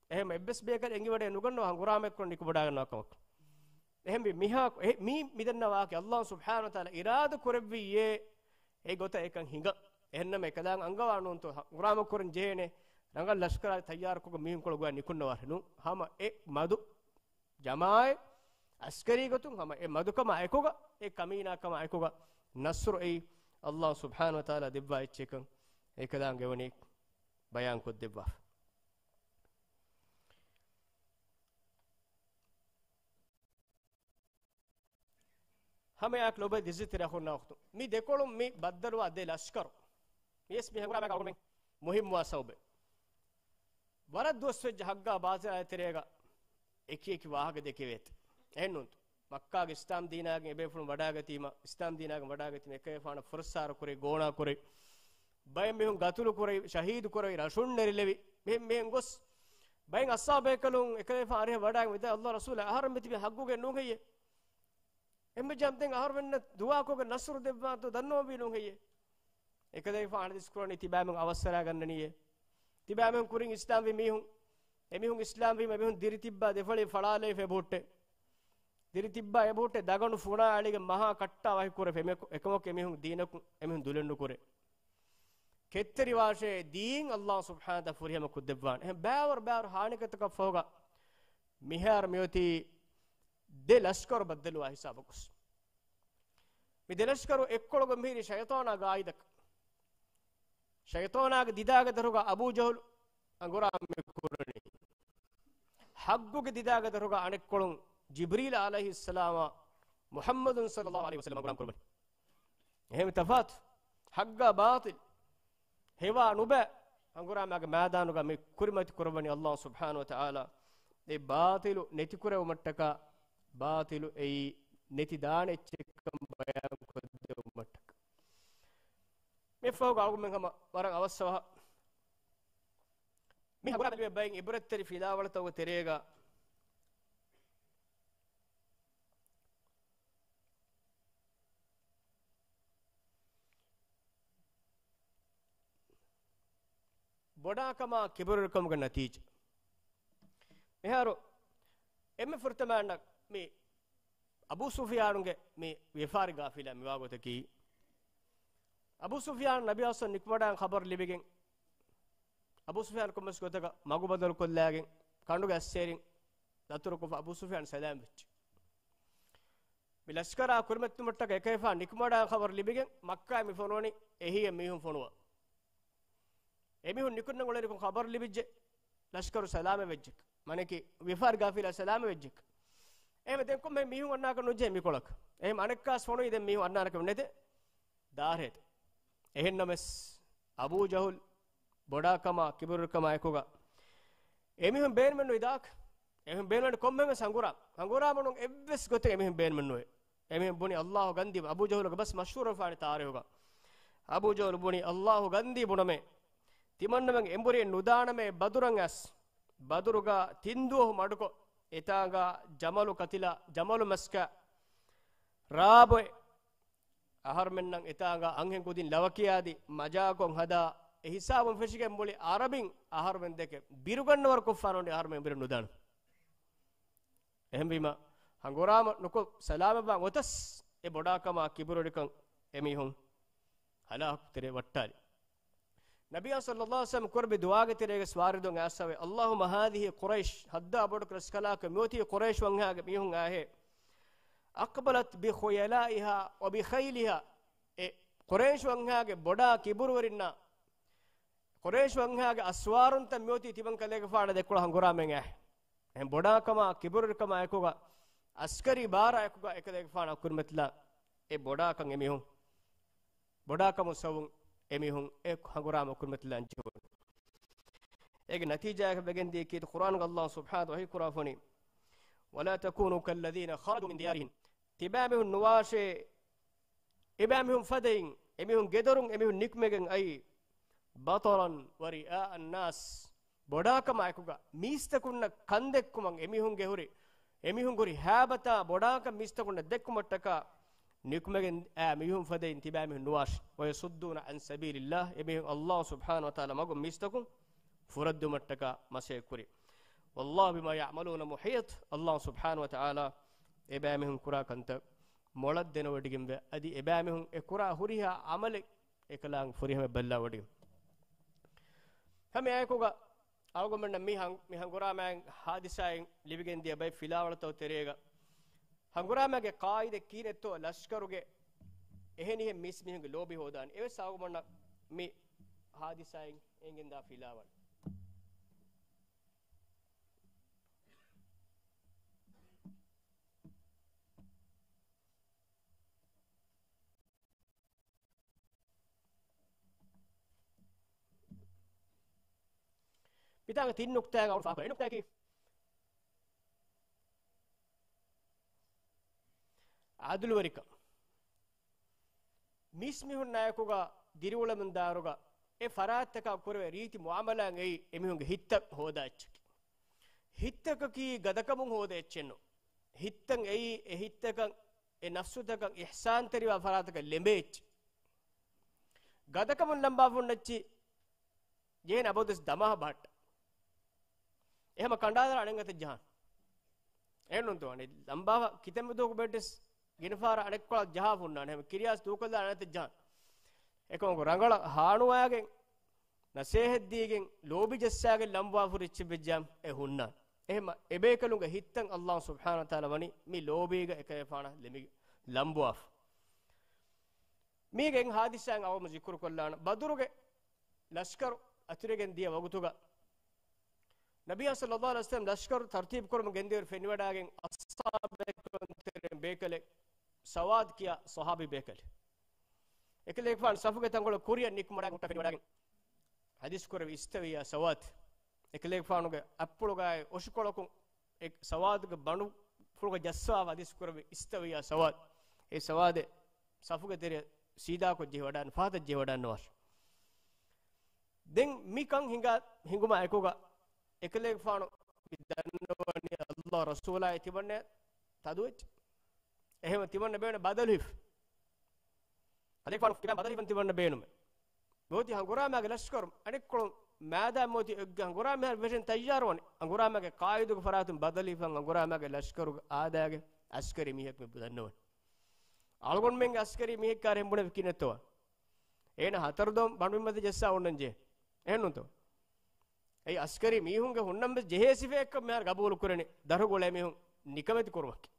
އެހެން އެއްވެސް ބޭކަލެއް އެނގިވަޑައެއް ނުގަންނަވަ ހަނގުރާމަ ކުރަން ނިކުމެވަޑައިގަންނަވާ ކަމަކު. އެހެންވެ މިހާ އެ މީ މިދަންނަވާކީ ﷲ ސުބްޙާނަހޫ ވަތަޢާލާ އިރާދަ ކުރެއްވިއޭ އެ ގޮތަށް އެކަން ހިނގަން. އެހެންނަމަ އެކަލާނގެ އަންގަވާ ނޫންތޯ ހަނގުރާމަ ކުރަން ޖެހޭނެ ރަނގަޅު ލަޝްކަރާ ތައްޔާރުކޮށް މީހުންކޮޅު ގޮތަށް ނިކުންނަވާ ނޫން. ހަމަ އެ މަދު ޖަމާޢަތް އަސްކަރީ ގޮތުން ހަމަ އެ މަދުކަމާ އެކުގަ، އެ ކަމީނާކަމާ އެކުގަ ނަޞްރު އެއީ ﷲ ސުބްޙާނަހޫ ވަތަޢާލާ ދެއްވާ އެއްޗެއްކަން އެކަލާނގެ ވަނީ ބަޔާންކޮށްދެއްވާފަ. ހަމައެއާއެކު ލޮބުވެތި އިއްޒަތްތެރި އަޚުންނާ އުޚްތުން، މި ދެކޮޅުން މި ބައްދަލުވާ ދެ ލަޝްކަރު މިވެސް މި ހަނގުރާމައިގެ އަޅުގަނޑުމެން މުހިއްމުވާ ސަބަބެއް. ވަރަށް ދުވަސް ވެއްޖެ ޙައްޤާ ބާޠިލާ ތެރޭގަ އެކި އެކި ވާހަކަ ދެކެވޭތެ. އެހެންނޫންތޯ؟ މައްކާގެ އިސްލާމް ދީނާގެ އެބޭފުޅުން ވަޑާގަތީމަ، އިސްލާމް ދީނާގެ ވަޑާގަތީމަ އެކަލޭގެފާނަށް ފުރައްސާރަ ކުރެވި، ގޯނާ ކުރެވި، ބައެއް މީހުން ގަތުލު ކުރެވި، ޝަހީދު ކުރެވި، ރަށުން ނެރެލެވި، މިހެން މިހެން ގޮސް، ބައެއް އަޞްޙާބު ބޭކަލުން އެކަލޭގެފާނާ އަރިހަށް ވަޑާގެން ވިދާ، ﷲ ރަސޫލާ، އަހަރެން މިތިބީ ޙައްޤުގެ ނޫން ހެއްޔޭ؟ އެންމެ ޖަމް ދެން އަހަރުމެންނަށް ދުޢާކޮށްގެން ނަޞްރު ދެއްވާތޯ ދަންނަވަންވީ ނޫން ހެއްޔޭ؟ އެކަލޭގެފާނު ޙަދީޘް ކުރަނީ ތިބާމެން އަވަސްއަރާގަންނަނީއޭ. ތިބާމެން ކުރިން އިސްލާމްވި މީހުން، އެމީހުން އިސްލާމްވީމަ އެމީހުން ދިރިތިއްބާ ދެފަޅި ފަޅާލައިފަ އެބަހުއްޓޭ. ދިރިތިއްބާ އެބަހުއްޓޭ ދަގަނޑު ފުނާ އަޅިގެން މަހާ ކައްޓާ ވަހިކުރެފަ އެމެ-، އެކަމަކު އެމީހުން ދީނަކުން އެމީހުން ދުލެއްނުކުރޭ. ކެތްތެރިވާށޭ ދީން ﷲ ސުބްޙާނަހޫ ވަތަޢާލާ ފުރިހަމަ ކޮށްދެއްވާނެ. އެހެން ބައިވަރު ބައިވަރު ހާނިކަތަކަށް ފަހުގަ މިހާރު މިއޮތީ ދެ ލަޝްކަރު ބައްދަލުވާ ހިސާބަކުސް. މި ދެ ލަޝްކަރު އެއްކޮޅުގަ މިހިރީ ޝައިޠާނާ ގާއިދަކަށް. ޝައިޠާނާގެ ދިދާގެ ދަށުގަ އަބޫ ޖަހުލު ހަނގުރާމަ ކުރަނީ. ޙައްޤުގެ ދިދާގެ ދަށުގަ އަނެއްކޮޅުން ޖިބްރީލް ޢަލައިހިއްސަލާމާ މުޙައްމަދު ޞައްލައްލާހު ޢަލައިހި ވަސައްލަމަ ހަނގުރާމަ ކުރައްވަނީ. އެހެން ތަފާތު ޙައްޤާ ބާޠިލް ހެވާ ނުބައި ހަނގުރާމާގެ މައިދާނުގަ މި ކުރިމަތި ކުރައްވަނީ ﷲ ސުބްޙާނަހޫ ވަތަޢާލާ އެ ބާޠިލު ނެތިކުރެވުމަށްޓަކާ، ބާޠިލު އެއީ ނެތި ދާނެ އެއްޗެއްކަން ބަޔާން ކޮށްދެވުމަށްޓަކާ. މިފަހުގަ އަޅުގަނޑުމެން ހަމަ ވަރަށް އަވަސް އަވަހަށް މި ހަނގުރާމަ ލިބޭ ބައެއް އިބްރަތްތެރި ފިލާވަޅުތަކުގެ ތެރޭގަ ބޮޑާކަމާ ކިބުރުވެރިކަމުގެ ނަތީޖާ. މިހާރު އެންމެ ފުރަތަމަ އަންނަ މި އަބޫ ސުފްޔާނުގެ މި ވިޔަފާރި ގާފިލާ މިވާ ގޮތަކީ، އަބޫ ސުފްޔާނު ނަބީ އަސް ނިކުމެވަޑާން ޚަބަރު ލިބިގެން، އަބޫ ސުފްޔާނު ކޮންމެސް ގޮތަކަށް މަގު ބަދަލުކޮށްލާގެން ކަނޑުގެ އައްސޭރިން ދަތުރުކޮށްފަ އަބޫ ސުފްޔާނު ސަލާމް ވެއްޖެ. މި ލަޝްކަރާ ކުރިމަތިވުމަށްޓަކައި އެކަލޭގެފާނު ނިކުމެވަޑާން ޚަބަރު ލިބިގެން މައްކާއި މި ފޮނުވަނީ އެހީއެއް މީހުން ފޮނުވާ. އެމީހުން ނިކުންނަން އުޅެނިކޮށް ޚަބަރު ލިބިއްޖެ، ލަޝްކަރު ސަލާމަތް ވެއްޖެ. މަނަކީ ވިޔަފާރި ގާފިލާ ސަލާމަތް ވެއްޖެ. އެހެންވެ ދެން ކޮންމެ މީހުން އަންނާކަށް ނުޖެހޭ މިކޮޅަކަށް. އެހެން އަނެއްކާސް ފޮނުވީ ދެން މީހުން އަންނާނެކަމެއް ނެތޭ. ދާހޭތެ. އެހެންނަމަވެސް އަބޫ ޖަހުލް ބޮޑާކަމާ ކިބުރުވެރިކަމާ އެކުގަ އެމީހުން ބޭނުމެއް ނުވި ދާކަށް. އެމީހުން ބޭނުމެއް ކޮންމެވެސް ހަނގުރާ-، ހަނގުރާމަ ނޫން އެއްވެސް ގޮތެއް އެމީހުން ބޭނުމެއް ނުވޭ. އެމީހުން ބުނި ﷲ ގަންދީ، އަބޫ ޖަހުލުގެ ބަސް މަޝްހޫރުވެފާނެ ތާރީހުގަ. އަބޫ ޖަހުލު ބުނި ﷲ ގަންދީ ބުނަމޭ. ތިމަންނަމެން އެނބުރިއެއް ނުދާނަމޭ ބަދުރަށް އައިސް. ބަދުރުގަ ތިން ދުވަހު މަޑުކޮށް، އެތާނގަ ޖަމަލު ކަތިލާ، ޖަމަލު މަސްކަ ރާބޮއެ އަހަރުމެންނަށް އެތާނގަ އަންހެން ކުދިން ލަވަ ކިޔާދި، މަޖާކޮށް ހަދާ، އެ ހިސާބުން ފެށިގެން މުޅި އަރަބިން އަހަރުމެން ދެކެ ބިރުގަންނަވަރު ކޮށްފާނަ އަހަރުމެން އެނބުރި ނުދާނަ. އެހެންވީމަ، ހަނގުރާމަ ނުކޮށް ސަލާމަތްވާން އޮތަސް އެ ބޮޑާކަމާ ކިބުރުވެރިކަން އެމީހުން ހަލާކު ތެރޭ ވައްޓާލި. ނަބިއްޔާ ޞައްލައްލާހު ޢަލައިހި ވަސައްލަމަ ކުރެއްވި ދުޢާގެ ތެރޭގަ ވާރިދުން އައިސްފަވޭ، اللهم هذه قريش، ހައްދާ ބޮޑު ރަސްކަލާކޮ މިއޮތީ ޤުރައިޝް ވަންހާގެ މީހުން އާހޭ. أقبلت بخيلائها وبخيلها، އެ ޤުރައިޝް ވަންހާގެ ބޮޑާ ކިބުރުވެރިންނާ ޤުރައިޝް ވަންހާގެ އަސްވާރުންތައް މިއޮތީ ތިމަން ކަލޭގެފާނަށް ދެކޮޅަށް ހަނގުރާމައިން އައި. އެހެން ބޮޑާކަމާ ކިބުރުވެރިކަމާ އެކުގަ އަސްކަރީ ބާރާ އެކުގަ އެކަލޭގެފާނާ ކުރިމަތިލާ އެ ބޮޑާކަން އެމީހުން، ބޮޑާކަމުން ސަބަބުން އެމީހުން އެ ހަނގުރާމަ ކުރިމަތިލާން ޖެހުނު. އޭގެ ނަތީޖާއަކަށް ވެގެންދިޔަ ކީރިތި ޤުރްއާނުގަ ﷲ ސުބްޙާނަހޫ ވަތަޢާލާ ވަޙީ ކުރާފަނީ، ولا تكونوا كالذين خرجوا من ديارهم، ތިބާމީހުން ނުވާށޭ، އެބާމީހުން ފަދައިން، އެމީހުން ގެދޮރުން އެމީހުން ނިކުމެގެން އައީ، بطرا ورئاء الناس، ބޮޑާކަމާ އެކުގަ މީސްތަކުންނަށް ކަންދެއްކުމަށް އެމީހުންގެ ހުރި، އެމީހުން ހުރި ހައިބަތާ ބޮޑާކަން މީސްތަކުންނަށް ދެއްކުމަށްޓަކާ ނިކުމެގެން އައި މީހުން ފަދައިން ތިބާމީހުން ނުވާށި. ويصدون عن سبيل الله، އެމީހުން ﷲ ސުބްޙާނަހޫ ވަތަޢާލާ މަގު މީސްތަކުން ފުރައްދުމަށްޓަކާ މަސައްކަތް ކުރި. والله بما يعملون محيط، ﷲ ސުބްޙާނަހޫ ވަތަޢާލާ އެބައިމީހުން ކުރާ ކަންތައް މޮޅަށް ދެނެވޮޑިގެންވެ، އަދި އެބައިމީހުން އެ ކުރާ ހުރިހާ އަމަލެއް އެކަލާނގެ ފުރިހަމަ ބައްލަވަޑި. ހަމަ އެއާއެކުގަ އަޅުގަނޑުމެންނަށް މި ހަން-، މި ހަނގުރާމައިން ހާދިސާއިން ލިބިގެންދިޔަ ބައެއް ފިލާވަޅުތައް ތެރޭގަ، ހަނގުރާމައިގެ ޤާއިދަ ކީރެއްތޯ ލަޝްކަރުގެ އެހެނިހެން މީސްމީހުންގެ ލޯބި ހޯދާނެ. އެވެސް އަޅުގަނޑުމެންނަށް މި ހާދިސާއިން އެނގެންދާ ފިލާވަޅު. މިތާނގަ ތިން ނުކްތާއެއް އަޅު ފާކުރ. އެއް ނުކްތާއަކީ އާދުލުވެރިކަން. މީސްމީހުންނާއެކުގަ ދިރިއުޅެމުންދާއިރުގަ އެ ފަރާތްތަކާ ކުރެވޭ ރީތި މުއާމަލާތް އެއީ އެމީހުންގެ ހިތްތައް ހޯދާ އެއްޗަކީ. ހިތްތަކަކީ ގަދަކަމުން ހޯދޭ އެއްޗެއް ނޫން. ހިތްތައް އެއީ އެ ހިތްތަކަށް، އެ ނަފްސުތަކަށް އިޙްސާންތެރިވާ ފަރާތަކަށް ލެނބޭ އެއްޗެއް. ގަދަކަމުން ލަނބާފަ ހުންނަ އެއްޗެއް ޖެހޭނެ އަބަދުވެސް ދަމާ ބަހައްޓަން. އެހެމަ ކަނޑާލާ އަނެއް އަތަށް ޖަހާން. އެހެންނޫންތޯ؟ އަނެއް ލަނބާފަ ކިތަންމެ ދުވަހަކު ބެއްޓެސް ގިނަ ފަހަރަށް އަނެއްކޮޅަށް ޖަހާ ހުންނާނެ. އެހެމަ ކިރިޔާސް ދޫކޮށްލާ އަނެއް އަތަށް ޖަހާން. އެކަމަކު ރަނގަޅަށް ހާނުވާގެން، ނަސޭހަތްދީގެން، ލޯބި ޖައްސާގެން ލަނބުވާފަ ހުރި އެއްޗެއް ވެއްޖާމަ އެ ހުންނާނެ. އެހެމަ އެބޭކަލުންގެ ހިތްތައް ﷲ ސުބްޙާނަހޫ ވަތަޢާލާ ވަނީ މި ލޯބީގަ އެކަލޭގެފާނަށް ލެމިގެން ލަނބުވާފަ. މީގެ އެއް ހާދިސާއެއް އަވަމު ޒިކުރު ކޮށްލާނަން. ބަދުރުގެ ލަޝްކަރު އަތުރެގެން ދިޔަ ވަގުތުގަ ނަބިއްޔާ ޞައްލައްލާހު ޢަލައިހި ވަސައްލަމް ލަޝްކަރު ތަރުތީބު ކުރަމުން ގެންދިޔަ ފެނިވަޑާގެން އަޞްޙާބު ބޭކަލެއް، ސަވާދު ކިޔާ ޞަޙާބީ ބޭކަލެއް. އެކަލޭގެފާނު ޞަފުގެ ތަންކޮޅަށް ކުރިއަށް ނިކުމެވަޑާގެން ހުއްޓަ ފެނިވަޑާގެން ޙަދީޘް ކުރެއްވި އިސްތަވިއްޔާ ސަވާދު. އެކަލޭގެފާނުގެ އަތްޕުޅުގައި އޮށިކޮޅަކުން އެ ސަވާދުގެ ބަނޑުފުޅުގަ ޖައްސާފަ ޙަދީޘް ކުރެއްވި އިސްތަވިއްޔާ ސަވާދު. އެ ސަވާދެއް ޞަފުގެ ތެރެއަށް ސީދާކޮށް ޖެހިވަޑާން، ފަހަތަށް ޖެހިވަޑާންނަވާށި. ދެން މިކަން ހިނގާ، ހިނގުމާ އެކުގަ އެކަލޭގެފާނު މި ދަންނަވަނީ ﷲ ރަސޫލާއި ތިމަންނަ ތަދުވެއްޖެ. އެހެމަ ތިމަންނަ ބޭނުން ބަދަލު ހިފަ. ކަލޭގެފާނު ފިލާ ބަދަލު ހިފަން ތިމަންނަ ބޭނުމެއް. މިއޮތީ ހަނގުރާމާގެ ލަޝްކަރު އަނެއްކޮޅުން މާދާ މިއޮތީ އެއްގެ ހަނގުރާމަ ވެށެން ތައްޔާރުވަނީ. ހަނގުރާމާގެ ޤާއިދުގެ ފަރާތުން ބަދަލު ހިފަން ހަނގުރާމާގެ ލަޝްކަރުގެ އާދައިގެ އަސްކަރީ މީހަކު މި ދަންނަވަނީ. އަޅުގަނޑުމެންގެ އަސްކަރީ މީހެއްކާރެ ހެނބުނެފި ކިނެއްތޯ؟ އޭނަ ހަތަރު ދޮން ބަނޑުމިން މަތި ޖައްސާ އޮންނަންޖެ. އެހެންނޫންތޯ؟ އެއީ އަސްކަރީ މީހުންގެ ހުންނަން ވެސް ޖެހޭ ސިފައެއްކަން މިހާރު ގަބޫލު ކުރަނީ ދަށުގަ އުޅޭ މީހުން ނިކަމެތި ކުރުމަކީ.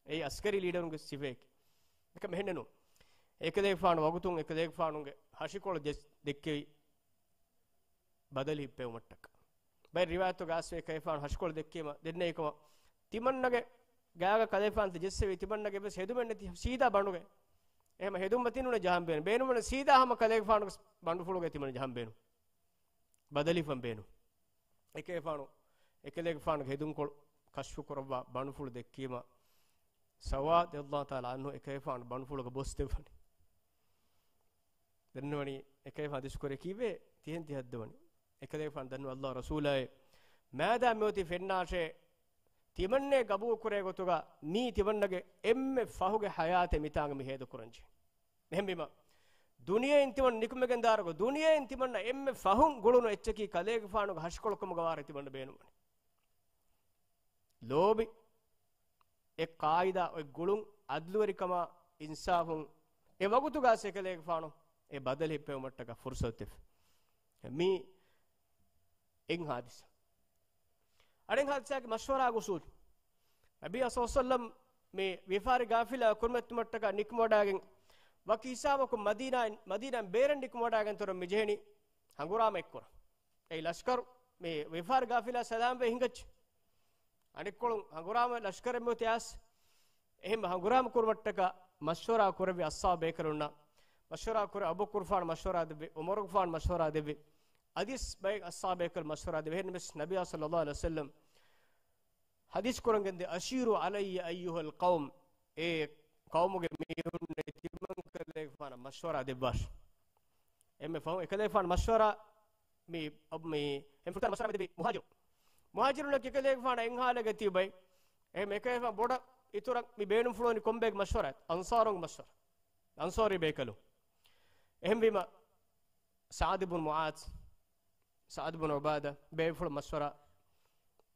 އެއީ އަސްކަރީ ލީޑަރުންގެ ސިފައެކޭ. އެކަމެއް އެހެންނެއް ނޫން. އެކަލޭގެފާނު ވަގުތުން އެކަލޭގެފާނުގެ ހަށިކޮޅު ޖެސް-، ދެއްކެވި ބަދަލު ހިއްޕެވުމަށްޓަކާ. ބައެއް ރިވާޔަތުގަ އައިސްފަ އެކަލޭގެފާނު ހަށިކޮޅު ދެއްކީމަ ދެންނެވިކަމަށް ތިމަންނަގެ ގާގަ ކަލޭގެފާނު ޖެއްސެވީ ތިމަންނަގެ އެއްވެސް ހެދުމެއް ނެތި ސީދާ ބަނޑުގައި. އެހެމަ ހެދުން މަތިން ނޫނޭ ޖަހަން ބޭނުން. ބޭނުންވަނީ ސީދާ ހަމަ ކަލޭގެފާނުގެ ބަނޑުފުޅުގައި ތިމަން ޖަހަން ބޭނުން. ބަދަލު ހިފަން ބޭނުން. އެކަލޭގެފާނު، އެކަލޭގެފާނުގެ ހެދުންކޮޅު ކަޝްފު ކުރައްވާ ބަނޑުފުޅު ދެއްކީމަ، ސަވާދު ރަޟިޔަﷲ ތަޢާލާ ޢަންހު އެކަލޭގެފާނު ބަނޑުފުޅުގަ ބޮސްދެއްވަނީ. ދެންނެވަނީ އެކަލޭގެފާނު ދިސްކުރޭ ކީއްވެ ތިހެން ތިހައްދަވަނީ. އެކަލޭގެފާނު ދަންނަވަނީ ﷲ ރަސޫލާއޭ، މާދާ މިއޮތީ ފެންނާށޭ، ތިމަންނޭ ގަބޫލު ކުރޭ ގޮތުގަ މީ ތިމަންނަގެ އެންމެ ފަހުގެ ޙަޔާތެއް މިތާނގަ މި ހޭދަކުރަންޖެހޭ. އެހެންވީމަ، ދުނިޔެއިން ތިމަން ނިކުމެގެން ދާއިރުގަ ދުނިޔެއިން ތިމަންނަ އެންމެ ފަހުން ގުޅުނު އެއްޗަކީ ކަލޭގެފާނުގެ ހަށިކޮޅު ކަމުގަ ވާރޭ ތިމަންނަ ބޭނުންވަނީ. ލޯބި، އެ ޤާއިދާ، އޮތް ގުޅުން، އަދުލުވެރިކަމާ، އިންސާފުން، އެ ވަގުތުގަ އެކަލޭގެފާނު އެ ބަދަލު ހިއްޕެވުމަށްޓަކާ ފުރުޞަތު ދެއްވި. މީ އެއް ހާދިސާ. އަނެއް ހާދިސާއަކީ މަޝްވަރާގެ އުޞޫލު. ނަބިއްޔާ ޞައްލަﷲު ޢަލައިހި ވަސައްލަމް މި ވިޔަފާރި ޤާފިލާ ކުރިމަތިލުމަށްޓަކާ ނިކުމެވަޑައިގެން، ވަކި ހިސާބަކުން މަދީނާއިން، މަދީނާއިން ބޭރަށް ނިކުމެވަޑައިގެން ތަނުން މި ޖެހެނީ ހަނގުރާމަ އެއްކުރަން. އެއީ ލަޝްކަރު މި ވިޔަފާރި ޤާފިލާ ސަލާމަތްވެ ހިނގައްޗޭ. އަނެއްކޮޅުން ހަނގުރާމަ ލަޝްކަރެއް މިއޮތީ އައިސް. އެހެން ހަނގުރާމަ ކުރުމަށްޓަކާ މަޝްވަރާ ކުރެއްވި އަޞްޙާބު ބޭކަލުންނާ، މަޝްވަރާ ކުރެ އަބޫބަކުރުފާނު މަޝްވަރާ ދެއްވި، ޢުމަރުގެފާނު މަޝްވަރާ ދެއްވި، އަދިސް ބައެއް އަޞްޙާބު ބޭކަލުން މަޝްވަރާ ދެއްވި. އެހެންނަމަވެސް ނަބިއްޔާ ޞައްލަﷲު ޢަލައިހި ވަސައްލަމް ޙަދީޘް ކުރަން ގެންދޭ، "أشيروا علي أيها القوم." އޭ ޤައުމުގެ މީހުންނޭ، ތިމަން ކަލޭގެފާނަށް މަޝްވަރާ ދެއްވާށި. އެންމެ ފަހުން އެކަލޭގެފާނު މަޝްވަރާ މި، މި، އެންމެ ފުރަތަމަ މަޝްވަރާ ދެއްވީ މުހާޖިރުން. މުހާޖިރުންނަކީ އެކަލޭގެފާނަށް އެއްހާލެއްގަ ތިބެ. އެހެން އެކަލޭގެފާނު ބޮޑަށް އިތުރަށް މި ބޭނުންފުޅުވަނީ ކޮންބައެއްގެ މަޝްވަރާ؟ އަންޞާރުންގެ މަޝްވަރާ. އަންޞާރީ ބޭކަލުން. އެހެންވީމަ، ސަޢްދު ބުން މުޢާޛް، ސަޢްދު ބުން ޢުބާދާ ބޭފުޅުން މަޝްވަރާ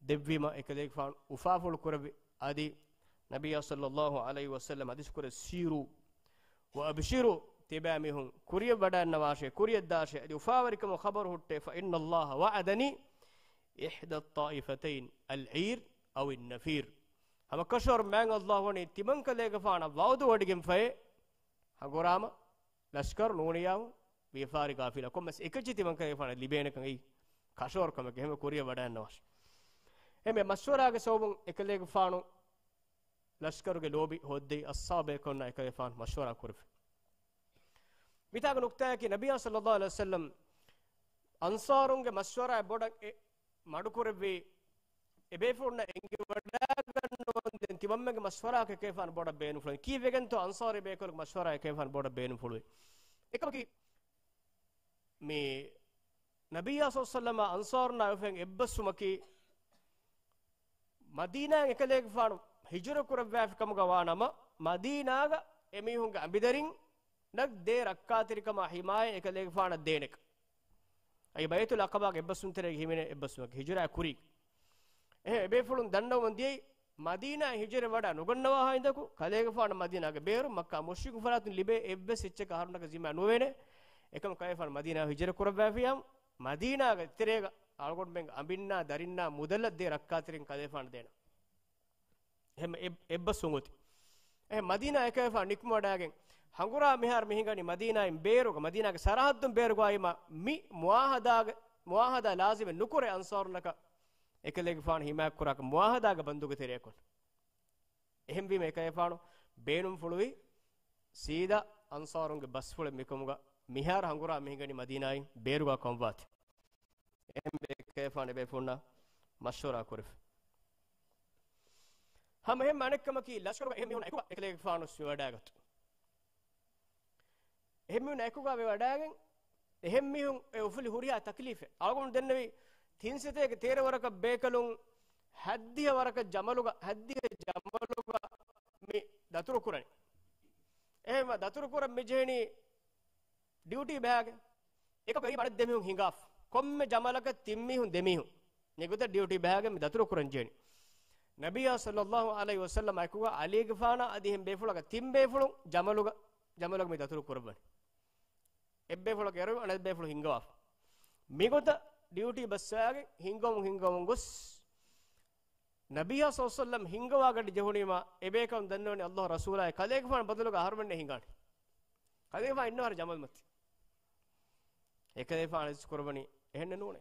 ދެއްވީމަ، އެކަލޭގެފާނު އުފާފުޅު ކުރެއްވި، އަދި ނަބިއްޔާ ޞައްލަﷲު ޢަލައިހި ވަސައްލަމް ޙަދީޘް ކުރޭ، "سيروا وأبشروا." ތިބާމީހުން ކުރިޔަށް ވަޑައިގަންނަވާށޭ، ކުރިޔަށްދާށޭ، އަދި އުފާވެރިކަމުގެ ޚަބަރު ހުއްޓޭ، "فإن الله وعدني إحدى الطائفتين، العير أو النفير." ހަމަ ކަށަވަރުން މާތް ﷲ ވަނީ ތިމަން ކަލޭގެފާނަށް ވަޢުދު ވޮޑިގެންފައޭ، ހަނގުރާމަ ލަޝްކަރު ނޫނިޔާވު ވިޔަފާރި ޤާފިލާ ކޮންމެސް އެކައްޗެއް ތިމަން ކަލޭގެފާނަށް ލިބޭނެކަން އެއީ ކަށަވަރު ކަމެކޭ. އެހެންވެ ކުރިޔަށް ވަޑައިގަންނަވާށޭ. އެހެންވެ މަޝްވަރާގެ ސަބަބުން އެކަލޭގެފާނު ލަޝްކަރުގެ ލޯބި ހޯއްދެވި އަޞްޙާބު ބޭކަލުންނާ އެކަލޭގެފާނު މަޝްވަރާ ކުރެއްވި. މިތާގެ ނުކްތާއަކީ ނަބިއްޔާ ޞައްލަﷲު ޢަލައިހި ވަސައްލަމް އަންޞާރުންގެ މަޝްވަރާއަށް ބޮޑަށް އެ މަޑުކުރެއްވި އެބޭފުޅުންނަށް އެނގިވަޑައިގަންނަވަން ދެން ތިމަންމެންގެ މަޝްވަރާއަކަށް އެކަލޭގެފާނު ބޮޑަށް ބޭނުންފުޅުވި. ކީއްވެގެންތޯ އަންޞާރީ ބޭކަލުގެ މަޝްވަރާއަކަށް އެކަލޭގެފާނު ބޮޑަށް ބޭނުންފުޅުވި؟ އެކަމަކީ، މި ނަބިއްޔާ ޞައްލަﷲު ޢަލައިހި ވަސައްލަމާ އަންޞާރުންނާ އެއްފަހަރު އެއްބަސްވުމަކީ، މަދީނާއިން އެކަލޭގެފާނު ހިޖުރަ ކުރައްވާފި ކަމުގަ ވާ ނަމަ، މަދީނާގަ އެމީހުންގެ އަނބިދަރިންނަށް ދޭ ރައްކާތެރިކަމާ ހިމާޔަތް އެކަލޭގެފާނަށް ދޭނެކަން. އައި ބައިތުލް ޢަޤަބާގެ އެއްބަސްވުންތެރޭގަ ހިމެނޭ އެއްބަސްވުމަކީ ހިޖުރަ ކުރީ. އެހެން އެބޭފުޅުން ދަންނަވަމުން ދިޔައީ، މަދީނާއިން ހިޖުރަ ވަޑާ ނުގަންނަވާ ހިނދަކު، ކަލޭގެފާނަށް މަދީނާގެ ބޭރު މައްކާ މުޝްރިކު ފަރާތުން ލިބޭ އެއްވެސް އެއްޗަކަށް އަހަރުންނަކަށް ޒިންމާ ނުވޭނެ. އެކަމަކު ކަލޭގެފާނު މަދީނާ ހިޖުރަ ކުރައްވާފިއްޔާ، މަދީނާގެ ތެރޭގަ އަޅުގަނޑުމެންގެ އަނބިންނާ، ދަރިންނާ، މުދަލަށް ދޭ ރައްކާތެރިން ކަލޭގެފާނަށް ދޭނަން. އެހެން އެ-، އެއްބަސްވުން އޮތީ. އެހެން މަދީނާ އެކަލޭގެފާނު ނިކުމެވަޑައިގެން، ހަނގުރާމަ މިހާރު މި ހިނގަނީ މަދީނާއިން ބޭރުގަ، މަދީނާގެ ސަރަހައްދުން ބޭރުގަ އައީމަ، މި މުޢާހަދާގެ، މުޢާހަދާ ލާޒިމެއް ނުކުރޭ އަންޞާރުންނަކަށް އެކަލޭގެފާނު ހިމާޔަތްކުރާކަށް މުޢާހަދާގެ ބަންދުގެ ތެރެއަކުން. އެހެންވީމަ އެކަލޭގެފާނު ބޭނުންފުޅުވީ ސީދާ އަންޞާރުންގެ ބަސްފުޅެއް މިކަމުގަ، މިހާރު ހަނގުރާމަ މި ހިނގަނީ މަދީނާއިން ބޭރުގަ ކަމަށްވާތީ. އެހެންވެ އެކަލޭގެފާނު އެބޭފުޅުންނާ މަޝްވަރާ ކުރެފި. ހަމަ އެހެން އަނެއްކަމަކީ ލަޝްކަރުގަ އެހެން މީހުން އެކުގަ އެކަލޭގެފާނު ވެވަޑައިގަތު. އެހެން މީހުން އެކުގަ ވެވަޑައިގެން، އެހެން މީހުން އެ އުފުލި ހުރިހާ ތަކްލީފެއް. އަޅުގަނޑު ދެންނެވި ތިން ސަތޭކަ ތޭރަ ވަރަކަށް ބޭކަލުން ހައްދިހަ ވަރަކަށް ޖަމަލުގަ، ހައްދިހަ ޖަމަލުގަ މި ދަތުރު ކުރަނީ. އެހެންވެ ދަތުރު ކުރަން މި ޖެހެނީ ޑިއުޓީ ބަހާގެން. އެކަމަކު އެއީ އަނެއް ދެމީހުން ހިނގާފަ. ކޮންމެ ޖަމަލަކަށް ތިން މީހުން ދެ މީހުން. މިގޮތަށް ޑިއުޓީ ބަހާގެން މި ދަތުރު ކުރަން ޖެހެނީ. ނަބިއްޔާ ޞައްލަﷲު ޢަލައިހި ވަސައްލަމާ އެކުގަ ޢަލީގެފާނާ އަދި އެހެން ބޭފުޅަކަށް ތިން ބޭފުޅުން ޖަމަލުގަ، ޖަމަލުގަ މި ދަތުރު ކުރައްވަނީ. އެއްބޭފުޅަކަށް އެރުވި އަނެއް ބޭފުޅުން ހިންގަވާފަ. މިގޮތަށް ޑިއުޓީ ބައްސަވައިގެން ހިންގަމުން ހިންގަމުން ގޮސް، ނަބިއްޔާ ޞައްލަﷲު ޢަލައިހި ވަސައްލަމަ ހިންގަވާ ގަޑި ޖެހުނީމާ، އެބޭކަލުން ދަންނަވަނީ ﷲ ރަސޫލާއި ކަލޭގެފާނު ބަދަލުގަ އަހަރުމެންނޭ ހިނގާނީ. ކަލޭގެފާނު އިންނަވާ ޖަމަލްމަތި. އެކަލޭގެފާނު އަޒު ކުރައްވަނީ އެހެންނެއް ނޫނޭ.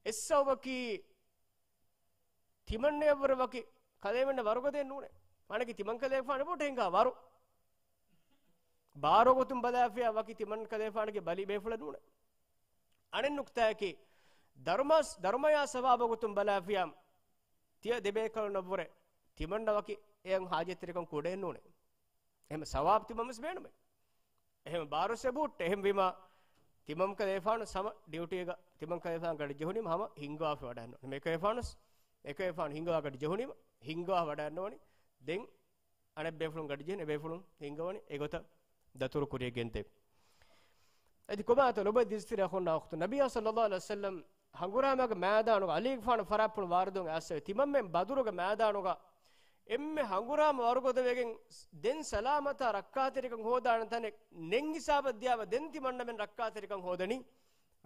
އެއްސަބަބަކީ ތިމަންނަޔަށްވުރެ ވަކި ކަލޭމެންނަށް ވަރުގަދައެއް ނޫނޭ. މާނައަކީ ތިމަން ކަލޭގެފާނު ބޯޓެއް ހިނގާ ވަރު. ބާރު ގޮތުން ބަލާފިޔާ ވަކި ތިމަން ކަލޭގެފާނުގެ ބަލި ބޭފުޅެއް ނޫނޭ. އަނެއް ނުކުތާއަކީ، ދަރުމަ-، ދަރުމަޔާ ސަވާބު ގޮތުން ބަލާފިޔާ، ތިޔަ ދެބޭކަލުންނަށްވުރެ ތިމަންނަ ވަކި އެޔަށް ހާޖަތްތެރިކަން ކުޑައެއް ނޫނޭ. އެހެން ސަވާބު ތިމަން ވެސް ބޭނުމޭ. އެހެން ބާރު ސެބޫޓް، އެހެންވީމާ، ތިމަން ކަލޭގެފާނު ހަމަ ޑިއުޓީގަ، ތިމަން ކަލޭގެފާނު ގަޑި ޖެހުނީމަ ހަމަ ހިންގަވާފަ ވަޑައިގަންނަވަނީ. އެކަލޭގެފާނު، އެކަލޭގެފާނު ހިންގަވާ ގަޑި ޖެހުނީމަ ހިންގަވާ ވަޑައިގަންނަވަނީ. ދެން އަނެއް ބޭފުޅުން ގަޑި ޖެހިން އެބޭފުޅުން ހިންގަވަނީ އެގޮތަށް ދަތުރު ކުރިޔަށް ގެންދެވި. އަދި ކޮބާތޯ ލޮބުވެތި ދިރިއުޅޭ އަޚުންނާ އުޚްތުން، ނަބިއްޔާ ޞައްލަﷲު ޢަލައިހި ވަސައްލަމަ ހަނގުރާމައިގެ މައިދާނުގަ ޢަލީގެފާނު ފަރާތްޕުޅު ވާރިދުވެގެން އައިސް ތިމަންމެން ބަދުރުގެ މައިދާނުގަ އެންމެ ހަނގުރާމަ ވަރުގަދަވެގެން ދެން ސަލާމަތާ ރައްކާތެރިކަން ހޯދާނެ ތަނެއް ނެތް ހިސާބަށް ދިޔާމަ ދެން ތިމަންނަމެން ރައްކާތެރިކަން ހޯދަނީ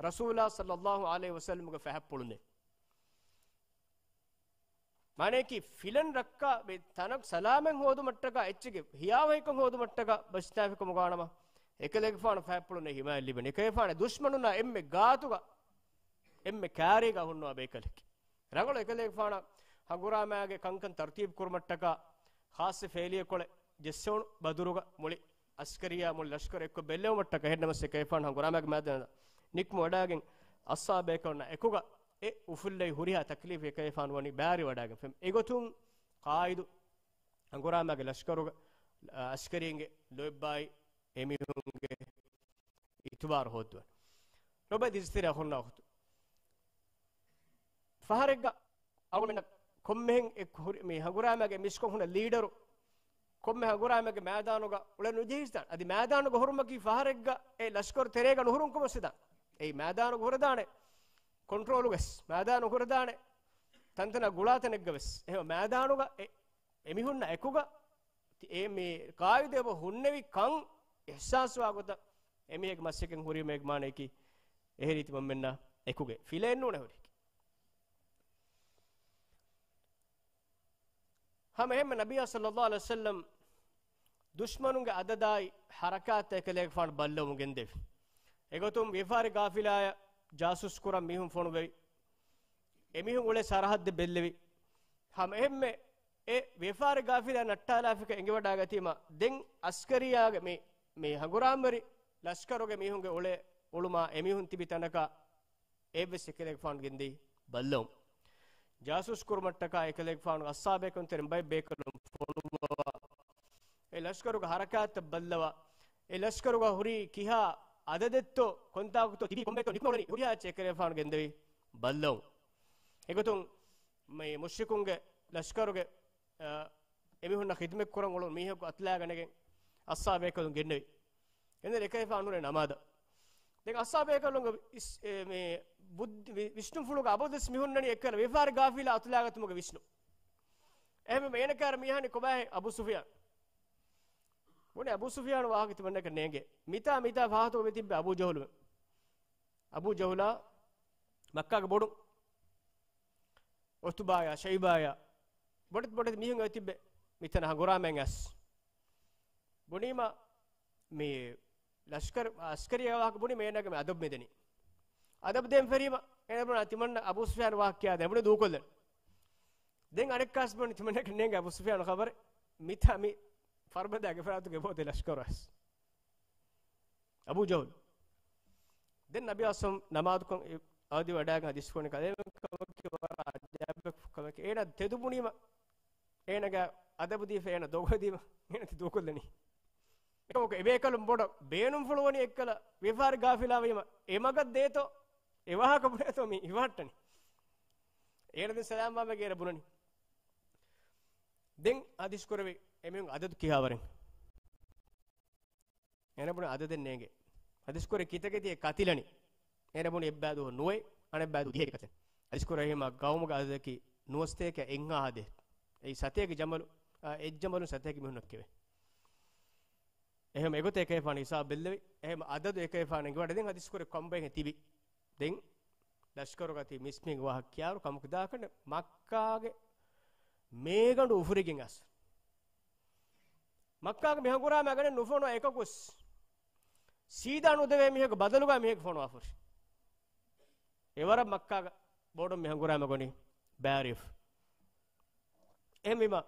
ރަސޫލާ ޞައްލަﷲު ޢަލައިހި ވަސައްލަމަގެ ފަހަތްޕުޅުންނޭ. މާނައަކީ ފިލަން ރައްކާ މި ތަނަކު ސަލާމަތް ހޯދުމަށްޓަކާ އެއްޗެއްގެ ހިޔާވަހިކަން ހޯދުމަށްޓަކާ ބަސްތާފިކަމުގާނަމަ އެކަލޭގެފާނު ފަހަތްޕުޅުންނޭ ހިމާޔަތް ލިބެނީ. އެކަލޭގެފާނު ދުޝްމަނުންނާ އެންމެ ގާތުގަ އެންމެ ކާރީގަ ހުންނަވާ ބޭކަލެކޭ. ރަނގަޅު އެކަލޭގެފާނަށް ހަނގުރާމައިގެ ކަންކަން ތަރުތީބު ކުރުމަށްޓަކާ ޚާއްޞަ ފޭލިއެއްކޮޅެއް ޖެއްސެވުނު ބަދުރުގަ މުޅި އަސްކަރިއްޔާ މުޅި ލަޝްކަރު އެއްކޮށް ބެއްލެވުމަށްޓަކާ އެހެންނަމަސް އެކަލޭގެފާނު ހަނގުރާމައިގެ މައިދާނަށް ނިކުމެވަޑައިގެން އަޞްޙާބު ބޭކަލުންނާ އެކުގަ އެ އުފުއްލެވި ހުރިހާ ތަކްލީފެއް އެކަލޭގެފާނު ވަނީ ބައިވެރިވަޑައިގެން ފެން. އެގޮތުން ޤާއިދު ހަނގުރާމައިގެ ލަޝްކަރުގެ، އަ، އަސްކަރީންގެ ލޯތްބާއި އެމީހުންގެ އިތުބާރު ހޯއްދުވަން. ލޮބުވެތި ދިރިއުޅޭ އަޚުންނާ އުޚްތުން، ފަހަރެއްގަ އަޅުގަނޑުމެންނަށް ކޮންމެހެން އެ ހުރި-، މި ހަނގުރާމައިގެ މިސްކޮށް ހުންނަ ލީޑަރު ކޮންމެ ހަނގުރާމައިގެ މައިދާނުގަ އުޅެން ނުޖެހިސްދާނެ. އަދި މައިދާނުގަ ހުރުމަކީ ފަހަރެއްގަ އެ ލަޝްކަރު ތެރޭގަ ނުހުރުން ކަމަށް ވެސް ދާނެ. އެއީ މައިދާނުގަ ހުރެދާނެ ކޮންޓްރޯލުގަ ވެސް، މައިދާނު ހުރެދާނެ ތަންތަނަށް ގުޅާ ތަނެއްގަ ވެސް. އެހެން މައިދާނުގަ އެ އެމީހުންނާ އެކުގަ ތި-، އެ މި ޤާއިދު އެބަ ހުންނެވި ކަން އިޙްސާސްވާ ގޮތަށް އެމީހެއްގެ މަސައްކަތް ހުރީމޭގެ މާނައަކީ އެހެރީ ތިމަންމެންނާ އެކުގެ ފިލައެއް ނޫނޭ ހުރީކީ. ހަމަ އެހެންމެ ނަބިއްޔާ ޞައްލަﷲު ޢަލައިހި ވަސައްލަމަ ދުޝްމަނުންގެ އަދަދާއި ޙަރަކާތްތައް އެކަލޭގެފާނު ބައްލަވަމުން ގެންދެވި. އެގޮތުން ވިޔަފާރި ޤާފިލާއަށް ޖާސޫސް ކުރަން މީހުން ފޮނުއްވެވި. އެމީހުން އުޅޭ ސަރަޙައްދެއް ބެއްލެވި. ހަމަ އެހެންމެ އެ ވިޔަފާރި ޤާފިލާ ނައްޓާލާފިކޮށް އެނގިވަޑައިގަތީމަ، ދެން އަސްކަރިއްޔާގެ މި، މި ހަނގުރާމަވެރި ލަޝްކަރުގެ މީހުންގެ އުޅޭ އުޅުމާ އެމީހުން ތިބި ތަނަކަށް އެއްވެސް އެކަލޭގެފާނު ގެންދިޔައީ ބައްލަވުން. ޖާސޫސް ކުރުމަށްޓަކާ އެކަލޭގެފާނު އައްސާބޭކަލުން ތެރެއިން ބައެއް ބޭކަލުން ފޮނުވަވާ، އެ ލަޝްކަރުގެ ހަރަކާތްތައް ބައްލަވާ، އެ ލަޝްކަރުގަ ހުރީ ކިހާ އަދަދެއްތޯ، ކޮންތާކުތޯ ތިބީ، ކޮންބައެއްތޯ ނިކުމެވުނީ، ހުރިހާ އެއްޗެއް އެކަލޭގެފާނު ގެންދެވީ ބައްލަވުން. އެގޮތުން މި މުޝްރިކުންގެ ލަޝްކަރުގެ، އަ، އެމީހުންނަށް ޚިދުމަތް ކުރަން އުޅުނު މީހަކު އަތުލާގަނެގެން އައްސާބޭކަލުން ގެންނެވި. އެންދެން އެކަލޭގެފާނު ހުރެ ނަމާދަށް. ދެން އައްސާބޭކަލުންގެ އިސް-، އެ، މި ބުއްދި-، ވި-، ވިސްނުންފުޅުގެ އަބަދުވެސް މި ހުންނަނީ އެއްކަލަ ވިޔަފާރި ގާފިލާ އަތުލާގަތުމުގެ ވިސްނުން. އެހެންވީމަ އޭނަ ކައިރި މި އަހަނީ ކޮބާހޭ އަބޫ ސުފިޔާން. ބުނި އަބޫ ސުފިޔާން ވާހަކަ ތިމަންނަކަށް ނޭނގޭ. މިތާ، މިތާ ފަހަތުގަ މި ތިއްބެ އަބޫ ޖަހުލު. އަބޫ ޖަހުލާ މައްކާގެ ބޮޑު އުތުބާޔާ، ޝައިބާޔާ، ބޮޑެތި ބޮޑެތި މީހުން އެ ތިއްބެ މިތަނަށް ހަނގުރާމައިން އައިސް. ބުނީމަ މި ލަޝްކަރު، އަސްކަރީ ވާހަކަ ބުނީމަ އޭނާގެ މި އަދަބު މިދަނީ. އަދަބު ދޭން ފެށީމަ އޭނާ ބުނާ ތިމަންނަ އަބޫ ސުފިޔާން ވާހަކަ ކިޔާދޭން ބުނީ ދޫކޮށްލަން. ދެން އަނެއްކާސް ބުނީ ތިމަންނަކަށް ނޭނގެ އަބޫ ސުފިޔާން ޚަބަރެއް މިތާ މި ފަރުބަދައިގެ ފަރާތުގެ އެބައޮތޭ ލަޝްކަރު އައިސް. އަބޫ ޖަހުލް. ދެން ނަބީ އަސްލަމް ނަމާދުކޮށް އަވަދިވަޑައިގެން ހަދީސް ކުރަނީ ކަލޭމެން ކަމަކީ ވަރަށް އަޖައިބެއް ކަމެކޭ. އޭނާ ތެދު ބުނީމަ އޭނަގެ އަދަބު ދީފަ އޭނަ ދޮގު ދީމަ އޭނަ ތި ދޫކޮށްލަނީ. އެކަމަކު އެބޭކަލުން ބޮޑަށް ބޭނުންފުޅުވަނީ އެއްކަލަ ވިޔަފާރި ގާފިލާވީމަ އެ މަގަށް ދޭތޯ، އެ ވާހަކަ ބުނޭތޯ މި ހިފަހައްޓަނީ. އޭނަ ދެން ސަލާމް ވާމެ ގޭރަ ބުނަނީ. ދެން ހަދީސް ކުރެވި އެމީހުން އަދަދު ކިހާވަރެއް؟ އޭނަ ބުނި އަދަދެއް ނޭނގެ. ހަދީސް ކުރެ ކިތަކެތި އެ ކަތިލަނި. އޭނަ ބުނި އެއްބައި ދުވަހު ނުވައެއް، އަނެއްބައި ދުވަހު ދިހައެއް ކަތެއް. ހަދީސް ކުރެ އެހީމަ ގައުމުގެ އަދަދަކީ ނުވަސަތޭކަ އެއްހާހާ ދޭ. އެއީ ސަތޭކަ ޖަމަލު، އާ، އެއްޖަމަލުން ސަތޭކަ މީހުންނަށް ކެވޭ. އެހެން އެގޮތަށް އެކަލޭގެފާނު ހިސާބު ބެއްލެވި. އެހެން އަދަދު އެކަލޭގެފާނު އެނގިވަޑަ ދެން ހަދީސް ކުރެ ކޮންބައެއް ތިބި. ދެން ލަޝްކަރުގަތީ މިސްމީގެ ވާހަކަ ކިޔާރު ކަމަކު ދާކަން މައްކާގެ މޭގަނޑު އުފުރިގެން އަސް. މައްކާގެ މި ހަނގުރާމައިގަނެ ނުފޮނުވާ އެކަކުސް ސީދާ ނުދެވޭ މީހަކު ބަދަލުގަ މީހަކު ފޮނުވާފުށި. އެވަރަށް މައްކާގަ ބޮޑު މި ހަނގުރާމަ ގޮނި ބާރިފް. އެހެންވީމަ،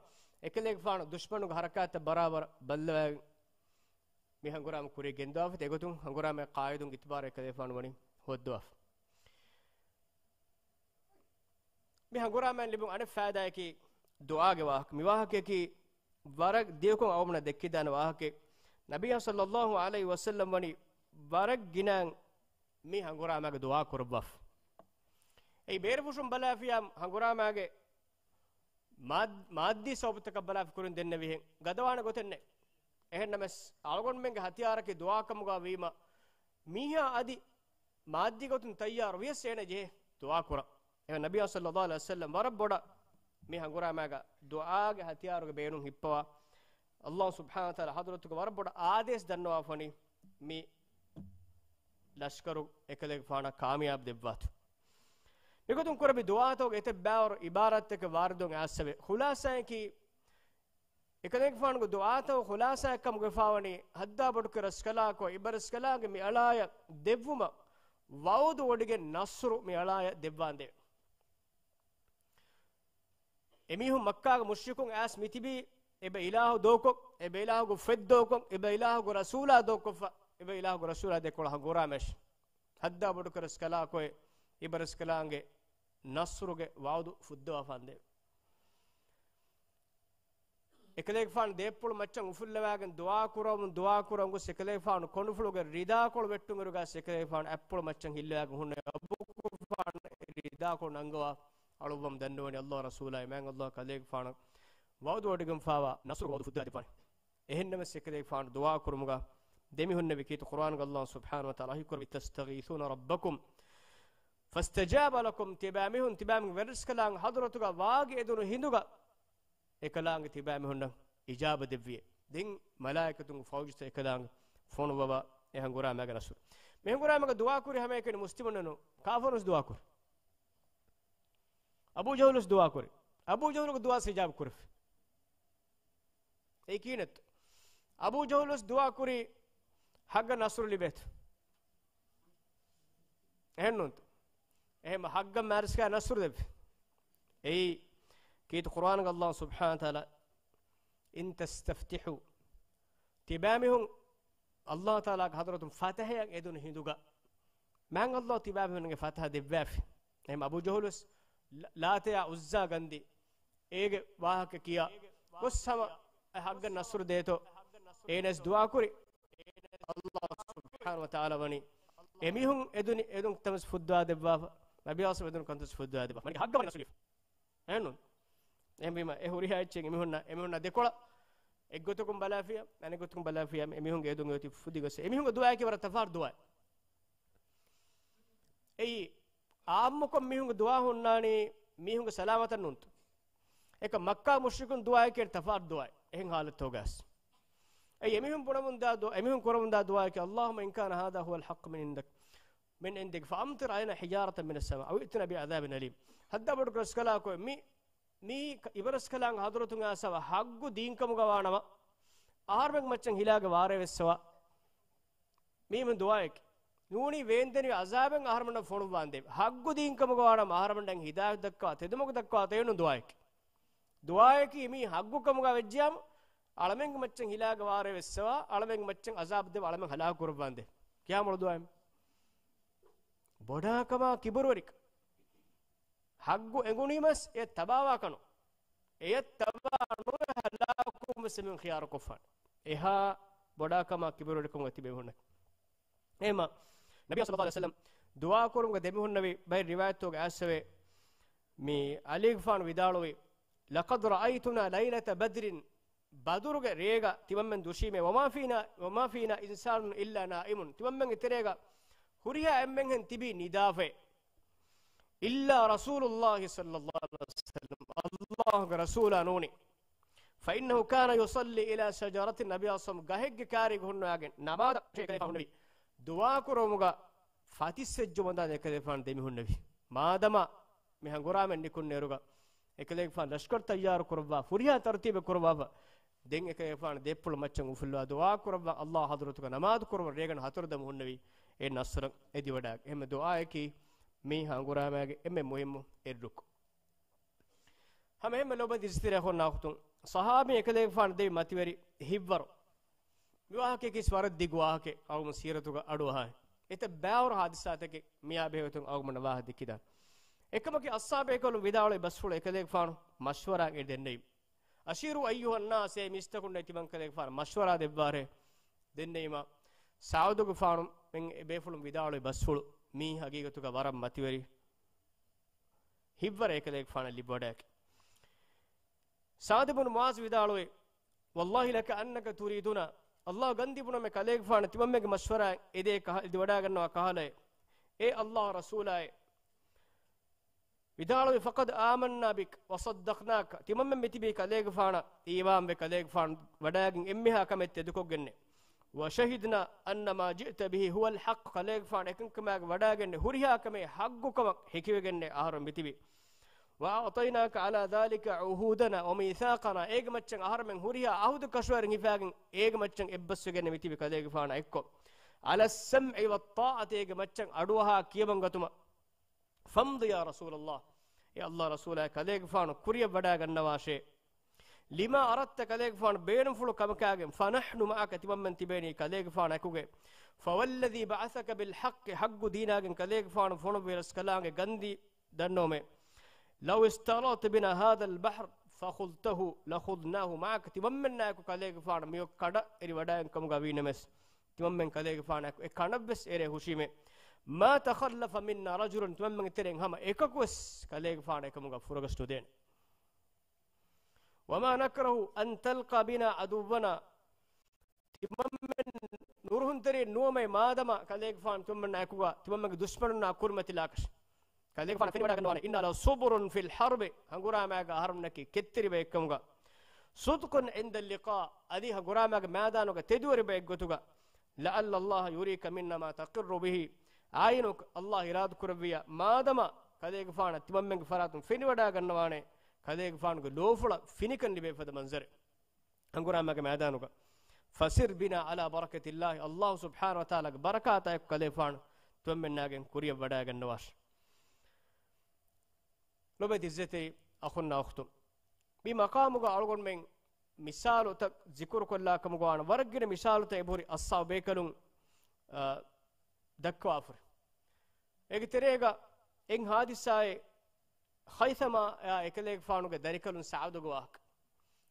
އެކަލޭގެފާނު ދުޝްމަނުގެ ހަރަކާތްތައް ބަރާބަރަށް ބައްލަވައިގެން މި ހަނގުރާމަ ކުރިއަށް ގެންދަވާފަ އެގޮތުން ހަނގުރާމަ ޤާއިދުން އިތުބާރު އެކަލޭގެފާނު ވަނީ ހޯއްދަވާފަ. މި ހަނގުރާމައިން ލިބުނު އަނެއް ފައިދާއަކީ ދުޢާގެ ވާހަކަ. މި ވާހަކައަކީ ވަރަށް ދިޔަކޮށް އަޅުގަނޑުމެންނަށް ދެއްކިދާނެ ވާހަކައެއް. ނަބިއްޔާ ޞައްލައްލާހު ޢަލައިހި ވަސައްލަމް ވަނީ ވަރަށް ގިނައިން މި ހަނގުރާމައިގެ ދުޢާ ކުރައްވާފަ. އެއީ ބޭރުފުށުން ބަލާފިޔާ ހަނގުރާމައިގެ މާ-، މާއްދީ ސަބަބުތަކަށް ބަލާފަ ކުރިން ދެންނެވިހެން ގަދަވާނެ ގޮތެއް ނެތް. އެހެންނަމަވެސް، އަޅުގަނޑުމެންގެ ހަތިޔާރަކީ ދުޢާކަމުގަ ވީމަ، މީހާ އަދި މާއްދީ ގޮތުން ތައްޔާރު ވިޔަސް އޭނަ ޖެހޭ ދުޢާ ކުރަން. އެހެން ނަބިއްޔާ ޞައްލައްލާހު ޢަލައިހި ވަސައްލަމް ވަރަށް ބޮޑަށް މި ހަނގުރާމައިގަ ދުޢާގެ ހަތިޔާރުގެ ބޭނުން ހިއްޕަވާ، ﷲ ސުބްޙާނަހޫ ވަތަޢާލާ ޙަޟްރަތުގަ ވަރަށް ބޮޑަށް އާދޭސް ދަންނަވާފަ ވަނީ މި ލަޝްކަރު އެކަލޭގެފާނަށް ކާމިޔާބު ދެއްވާތޯ. މިގޮތުން ކުރެއްވި ދުޢާތަކުގެ އެތައް ބައިވަރު ޢިބާރާތްތަކެއް ވާރިދުވެ އައިސްފަވޭ. ޚުލާޞާއަކީ، އެކަލޭގެފާނުގެ ދުޢާތަކުގެ ޚުލާޞާއެއްކަމުގައި ވާވަނީ، ހައްދާ ބޮޑުކުރެ ރަސްކަލާކޮ، އިބަރަސްކަލާނގެ މި އަޅާޔަށް ދެއްވުމަށް ވަޢުދު ވޮޑިގެން ނަޞްރު މި އަޅާޔަށް ދެއްވާނދޭވެ. އެމީހުން މައްކާގެ މުޝްރިކުން އައިސް މިތިބީ، އެބަ އިލާހު ދޯކޮށް، އެބަ އިލާހުގެ ފޮތް ދޯކޮށް، އެބަ އިލާހުގެ ރަސޫލާ ދޯކޮށްފަ، އެބަ އިލާހުގެ ރަސޫލާ ދެކޮޅަށް ހަނގުރާމައިން. ހައްދާ ބޮޑުކުރެ ރަސްކަލާކޮ، އިބަރަސްކަލާނގެ ނަޞްރުގެ ވަޢުދު ފުއްދަވާފަ ވަންދޭވެ. އެކަލޭގެފާނު ދޭއްޕުޅު މައްޗަށް އުފުއްލަވާގެން ދުޢާ ކުރަމުން، ދުޢާ ކުރަން ގޮސް އެކަލޭގެފާނު ކޮނޑުފުޅުގެ ރިދާކޮޅު ވެއްޓުންއިރުގަ އެކަލޭގެފާނު އަތްޕުޅު މައްޗަށް ހިއްލަވާގެން ހުންނެވި އަބޫގަފާނު ރިދާކޮޅު ނަންގަވާ އަޅުއްވަމުން ދަންނަވަނީ ﷲ ރަސޫލާ މާތް ﷲ ކަލޭގެފާނަށް ވަޢުދު ވޮޑިގެންފާވާ ނަޞްރު ވަޢުދު ފުއްދާ ދެއްވާނެ. އެހެންނަމަވެސް އެކަލޭގެފާނު ދުޢާ ކުރުމުގަ ދެމިހުންނެވި ކީރިތި ޤުރުއާނުގަ ﷲ ސުބްޙާނަހޫ ވަތަޢާލާ ވަޙީކުރެއްވި، "إِذْ تَسْتَغِيثُونَ رَبَّكُمْ فَاسْتَجَابَ لَكُمْ." ތިބާމީހުން ތިބާމީހުން ވެރިރަސްކަލާނގެ ޙަޟްރަތުގަ ވާގި އެދުނު ހިނދުގަ އެކަލާނގެ ތިބާމީހުންނަށް އިޖާބަ ދެއްވިއޭ. ދެން މަލާއިކަތުންގެ ފައުޖުތައް އެކަލާނގެ ފޮނުއްވަވާ އެ ހަނގުރާމައިގެ ނަޞްރު. މި ހަނގުރާމައިގަ ދުޢާ ކުރި ހަމައެކަނި މުސްލިމުންނެއްނު، ކާފަރުންވެސް ދުޢާ ކުރި. އަބޫ ޖަހުލުވެސް ދުޢާ ކުރި. އަބޫ ޖަހުލުގެ ދުޢާ އިޖާބަ ކުރެފި. އެއީ ކިހިނެއްތޯ؟ އަބޫ ޖަހުލުވެސް ދުޢާ ކުރީ ޙައްޤަށް ނަޞްރު ލިބޭތޯ؟ އެހެންނޫންތޯ؟ އެހެން ޙައްޤަށް މާތްރަސްކަލާ ނަޞްރު ދެއްވި. އެއީ ކީރިތި ޤުރުއާނުގަ ﷲ ސުބްޙާނަހޫ ވަތަޢާލާ، "إِنْ تَسْتَفْتِحُوا." ތިބާމީހުން ﷲ ތަޢާލާގެ ޙަޟްރަތުން ފަތަޙައަށް އެދުނު ހިނދުގަ މާތް ﷲ ތިބާ މީހުންގެ ފަތަހަ ދެއްވާފި. އެހެން އަބޫ ޖަހުލުވެސް ލާ-، ލާތަޔާ އުއްޒާ ގަންދީ. އޭގެ ވާހަކަ ކިޔާ ގޮސް ހަމަ އެ ޙައްޤަށް ނަޞްރު ދޭތޯ، އޭނަސް ދުޢާކުރި. ﷲ ސުބްޙާނަހޫ ވަތަޢާލާ ވަނީ އެމީހުން އެދުނި، އެދުން ކަންތައް ފުއްދާ ދެއްވާފަ، ނަބީ އަސް އެދުން ކަންތައް ފުއްދާ ދެއްވާ. ވަނީ ޙައްޤަށް ވަނީ ނަޞްރު ދީފަ. އެހެންނު؟ އެހެންވީމަ، އެ ހުރިހާ އެއްޗެއް އެމީހުންނަށް، އެމީހުންނަށް ދެކޮޅަށް އެއްގޮތަކުން ބަލާފިޔާ، އަނެއްގޮތަކުން ބަލާފިޔާ، އެމީހުންގެ އެދުން އެއޮތީ ފުދި ގޮސް. އެމީހުންގެ ދުޢާއަކީ ވަރަށް ތަފާތު ދުޢާއެއް. އެއީ، އާއްމުކޮށް މީހުންގެ ދުޢާ ހުންނާނީ މީހުންގެ ސަލާމަތަށް ނޫންތޯ؟ އެކަ މައްކާ މުޝްރިކުން ދުޢާއަކީ ތަފާތު ދުޢާއެއް. އެހެން ޙާލަތުގަސް. އެއީ، އެމީހުން ބުނަމުންދާ ދު-، އެމީހުން ކުރަމުންދާ ދުޢާއަކީ، اللهم إن كان هذا هو الحق من عندك، من عندك فأمطر علينا حجارة من السماء أو ائتنا بعذاب أليم. ހައްދާ ބޮޑު ރަސްކަލާކޮ، މި މީ ކ-، އިބަރަސްކަލާނގެ ޙަޟްރަތުން އައިސްފަ ޙައްޤު ދީންކަމުގަ ވާނަމަ، އަހަރުމެން މައްޗަށް ހިލާގެ ވާރޭ ވެއްސަވާ. މީ މި ދުޢާއެކޭ. ނޫނީ ވޭންދެނިވި ޢަޒާބެއް އަހަރުމެންނަށް ފޮނުއްވާނދޭ. ޙައްޤު ދީންކަމުގަ ވާނަމަ، އަހަރުމެންނަށް ހިދާޔަތް ދައްކާ، ތެދުމަގު ދައްކާ ތެޔޮނު ދުޢާއެކޭ. ދުޢާއަކީ މީ ޙައްޤުކަމުގަ ވެއްޖިޔާމު، އަޅަމެންގެ މައްޗަށް ހިލާގެ ވާރޭ ވެއްސަވާ، އަޅަމެންގެ މައްޗަށް ޢަޒާބު ދެވާ، އަޅަމެން ހަލާކު ކުރައްވާނދޭ. ކިޔާމުޅު ދުޢާއެއް. ބޮޑާކަމާ ކިބުރުވެރިކަން. ޙައްޤު އެނގުނީމަސް އެ ތަބާވާކަނު. އެޔަށް ތަބާ ނުވެ ހަލާކުވުން ވެސް އެމީހުން ޚިޔާރުކޮށްފާނެ. އެހާ ބޮޑާކަމާ ކިބުރުވެރިކަމުގަ ތިބޭ މީހުންނަކީ. އެހެންމަ، ނަބީ ޞައްލައްލާހު ޢަލައިހި ވަސައްލަމް ދުޢާ ކުރުމުގެ ދެމިހުންނެވި ބައެއް ރިވާޔަތްތަކުގަ އައިސްފަވޭ. މި ޢަލީގެފާނު ވިދާޅުވި، لقد رأيتنا ليلة بدر، ބަދުރުގެ ރޭގަ ތިމަންމެން ދުށީމޭ، وما فينا، وما فينا إنسان إلا نائم، ތިމަންމެންގެ ތެރޭގަ ހުރިހާ އެންމެންހެން ތިބީ ނިދާފައި. إلا رسول الله صلى الله عليه وسلم، ﷲގެ ރަސޫލާ ނޫނީ. فإنه كان يصلي إلى شجرة، ނަބީ އަސްލަމް ގަހެއްގެ ކާރީގަ ހުންނާގެން ނަމާދަށް އެކަލޭގެފާނު ހުންނެވި. ދުޢާ ކުރުމުގަ ފަތިސްވެއްޖެ ވަންދާނެ އެކަލޭގެފާނު ދެމިހުންނެވި. މާދަމާ މި ހަނގުރާމަ ނިކުންނައިރުގަ އެކަލޭގެފާނު ލަޝްކަރު ތައްޔާރު ކުރައްވާ، ފުރިހާ ތަރުތީބެއް ކުރައްވާފަ، ދެން އެކަލޭގެފާނު ދޭފުޅު މައްޗަށް އުފުއްލާ ދުޢާ ކުރައްވާ، ﷲ ޙަޟްރަތުގަ ނަމާދު ކުރައްވާ، ރޭގަނޑު ހަތަރު ދަމު ހުންނެވި. އެ ނަޞްރަށް އެދިވަޑާ. އެހެންމެ ދުޢާއަކީ މީ ހަނގުރާމައިގެ އެންމެ މުހިއްމު އެއް ރުކުން. ހަމަ އެހެންމެ ލޯބިވެތި އިޒްތިރި އަޚުންނާ އުޚްތުން، ޞަޙާބީން އެކަލޭގެފާނު ދެވި މަތިވެރި ހިތްވަރު. މި ވާހަކަޔަކީ ވަރަށް ދިގު ވާހަކައެއް ޤައުމު ސީރަތުގަ އަޑުއަހާ. އެތައް ބައިވަރު ޙާދިސާތަކެއް މިއާ ބެހޭގޮތުން ޤައުމުންނަށް ވާހަކަ ދެއްކިދާނެ. އެކަމަކީ އަޞްޙާބު ބޭކަލުން ވިދާޅުވި ބަސްފުޅު އެކަލޭގެފާނު މަޝްވަރާ އެ ދެންނެވި. أشيروا أيها الناس، އޭ މީސްތަކުންނޭ ތިމަން ކަލޭގެފާނު މަޝްވަރާ ދެއްވާށޭ. ދެންނެވީމަ، ސަޢުދުގެފާނު މެން އެ ބޭފުޅުން ވިދާޅުވި ބަސްފުޅު މީ ހަގީގަތުގަ ވަރަށް މަތިވެރި ހިތްވަރެއް އެކަލޭގެފާނަށް ލިބިވަޑައިގެން. ސަޢްދު ބުނު މުޢާޛު ވިދާޅުވި، والله لكأنك تريدنا، ﷲ ގަންދީ ބުނަމޭ ކަލޭގެފާނަށް ތިމަންމެންގެ މަޝްވަރާއެއް އެދޭ ކަހަ-، އެދިވަޑައިގަންނަވާ ކަހަލައެއް. އޭ ﷲ ރަސޫލާއޭ، ވިދާޅުވި، فقد آمنا بك وصدقناك، ތިމަންމެން މިތިބީ ކަލޭގެފާނަށް އީމާންވެ ކަލޭގެފާނު ވަޑައިގެން އެންމެހާ ކަމެއް ތެދުކޮށްގެންނޭ. وشهدنا أن ما جئت به هو الحق، ކަލޭގެފާނު އެކަންކަމާގެ ވަޑައިގެންނެ ހުރިހާ ކަމެއް ޙައްޤުކަމަށް ހެކިވެގެންނޭ އަހަރުން މިތިބީ. وأعطيناك على ذلك عهودنا وميثاقنا، އޭގެ މައްޗަށް އަހަރުމެން ހުރިހާ އަހުދު ކަށަވަރެއް ހިފާގެން އޭގެ މައްޗަށް އެއްބަސްވެގެން މިތިބި ކަލޭގެފާނާ އެއްކޮށް. على السمع والطاعة، އޭގެ މައްޗަށް އަޑުއަހާ ކިޔަމަންގަތުމަށް. فامض يا رسول الله، އޭ ﷲ ރަސޫލާ، ކަލޭގެފާނު ކުރިއަށް ވަޑައިގަންނަވާށޭ. لما أردت، ކަލޭގެފާނު ބޭނުންފުޅު ކަމަކާގެން. فنحن معك، ތިމަންމެން ތިބޭނީ ކަލޭގެފާނާ އެކުގައި. فوالذي بعثك بالحق، ޙައްޤު ދީނާގެން ކަލޭގެފާނު ފޮނުއްވި ރަސްކަލާނގެ ގަންދީ ދަންނަވަމޭ. لو استرعت بنا هذا البحر فخضته لخضناه معك، ތިމަންމެންނާއެކު ކަލޭގެފާނު މިއޮއް ކަނޑަށް އެރިވަޑައިގެން ކަމުގަ ވީނަމަވެސް، ތިމަންމެން ކަލޭގެފާނާއެކު އެ ކަނޑަށްވެސް އެރޭ ހުށީމޭ. ما تخلف منا رجل، ތިމަންމެންގެ ތެރެއިން ހަމަ އެކަކުވެސް ކަލޭގެފާނާ އެކަމުގަ ފުރަގަސް ނުދޭނެ. وما نكره أن تلقى بنا عدونا، ތިމަންމެން ނުރުހުންތެރިން ނުވަމޭ މާދަމާ ކަލޭގެފާނު ތިމަންމެންނާ އެކުގަ ތިމަންމެންގެ ދުޝްމަނުންނާ ކުރިމަތިލާކަށް. ކަލޭގެފާނު ފެނިވަޑައިގަންނަވާނެ، إنا لصبر في الحرب، ހަނގުރާމައިގަ އަހަރުންނަކީ ކެތްތެރި ބައެއްކަމުގަ. صدقا عند اللقاء، އަދި ހަނގުރާމައިގެ މައިދާނުގަ ތެދުވެރި ބައެއްގޮތުގަ. لعل الله يريك منا ما تقر به، އާއިނު ﷲ އިރާދަކުރެއްވިއްޔާ މާދަމާ ކަލޭގެފާނަށް ތިމަންމެންގެ ފަރާތުން ފެނިވަޑައިގަންނަވާނެ، ކަލޭގެފާނުގެ ލޯފުޅަށް ފިނިކަން ލިބޭ ފަދަ މަންޒަރެއް. ހަނގުރާމައިގެ މައިދާނުގަ. فسر بنا على بركة الله، ﷲ ސުބްޙާނަހޫ ވަތަޢާލާގެ ބަރަކާތާއެކު ކަލޭގެފާނު ތިމަންމެންނާގެން ކުރިއަށް ވަޑައިގަންނަވާށި. ލޮބެތި އިއްޒަތްތެރި އަޚުންނާ އުޚްތުން، މި މަޤާމުގަ އަޅުގަނޑުމެން މިސާލުތައް ޒިކުރުކޮށްލާ ކަމުގަ ވާނަ ވަރަށް ގިނަ މިސާލުތައް އެބަހުރި އަޞްޙާބު ބޭކަލުން، އާ، ދައްކަވާފަ. އޭގެ ތެރޭގަ އެއް ހާދިސާއެއް ޚައިސަމާއާ އެކަލޭގެފާނުގެ ދަރިކަލުން ސަޢުދުގެ ވާހަކަ.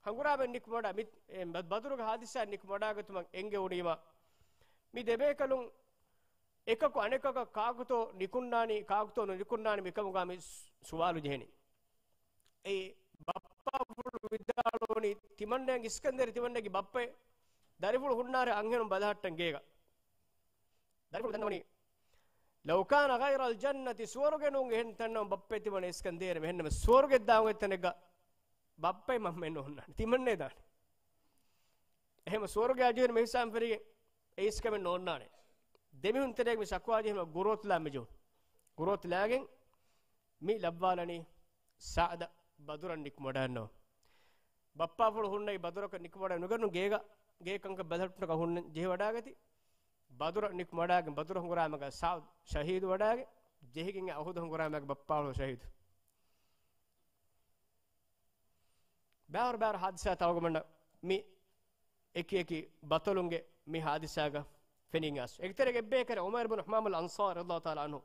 ހަނގުރާމަ ނިކުމެވަޑާ މި، އެ، ބަ-، ބަދުރުގެ ހާދިސާ ނިކުމެވަޑާގަތުމަށް އެނގެވުނީމަ، މި ދެބޭކަލުން އެކަކު އަނެކަކަށް ކާކުތޯ ނިކުންނާނީ، ކާކުތޯ ނުނިކުންނާނީ މިކަމުގަ މި ސު-، ސުވާލު ޖެހެނީ. އެއީ ބައްޕާފުޅު ވިދާޅުވަނީ ތިމަންނައަށް އިސްކަންދޭރި ތިމަންނަގެ ބައްޕައެއް ދަރިފުޅު ހުންނާރެ އަންހެނުން ބަލަހައްޓަން ގޭގަ. ދަރިފުޅު ދަންނަވަނީ، "لو كان غير الجنة، ސުވަރުގެ ނޫން އެހެން ތަންނަމަ ބައްޕައެއް ތިމަން އިސްކަން ދޭނެ، އެހެންނަމަ ސުވަރުގެ ދާން އޮތް ތަނެއްގަ ބައްޕައެއް މަންމައެއް ނޯންނާނެ، ތިމަންނޭ ދާނެ." އެހެން ސުވަރުގެ އަޖުހެން މި ހިސާބުން ފެށިގެން އެ އިސްކަމެއް ނޯންނާނެ. ދެމިހުން ތެރޭގެ މި ޝަކުވާ ޖެހުމަށް ގުރުއަތުލާ މިޖު. ގުރުއަތުލާގެން މި ލައްވާލަނީ ސަޢުދަށް ބަދުރަށް ނިކުމެވަޑައިގަންނަވާ. ބައްޕާފުޅު ހުންނައި ބަދުރަކަށް ނިކުމެވަޑައި ނުގަންނު ގޭގަ، ގޭ ކަންކަން ބަލަހައްޓުމަކަށް ހުންނަން ޖެހިވަޑާގަތީ. ބަދުރަށް ނިކުމެވަޑައިގެން ބަދުރު ހަނގުރާމަގަ ސަޢުދު ޝަހީދުވަޑައިގެން ޖެހިގެން އުޙުދު ހަނގުރާމަގަ ބައްޕާފުޅު ޝަހީދު. ބާރު ބާރު ހާދިސާތައް އަޅުގަނޑަށް މި އެކި އެކި ބަޠަލުންގެ މި ހާދިސާގަ ފެނިގެން އައިސް. އެކިތެރޭގެ އެއްބަޔަކަށް ޢުމައިރު ބިން ޙަމާމުލް އަންޞާރީ ރަޟިޔަﷲ ތަޢާލާ ޢަންހު،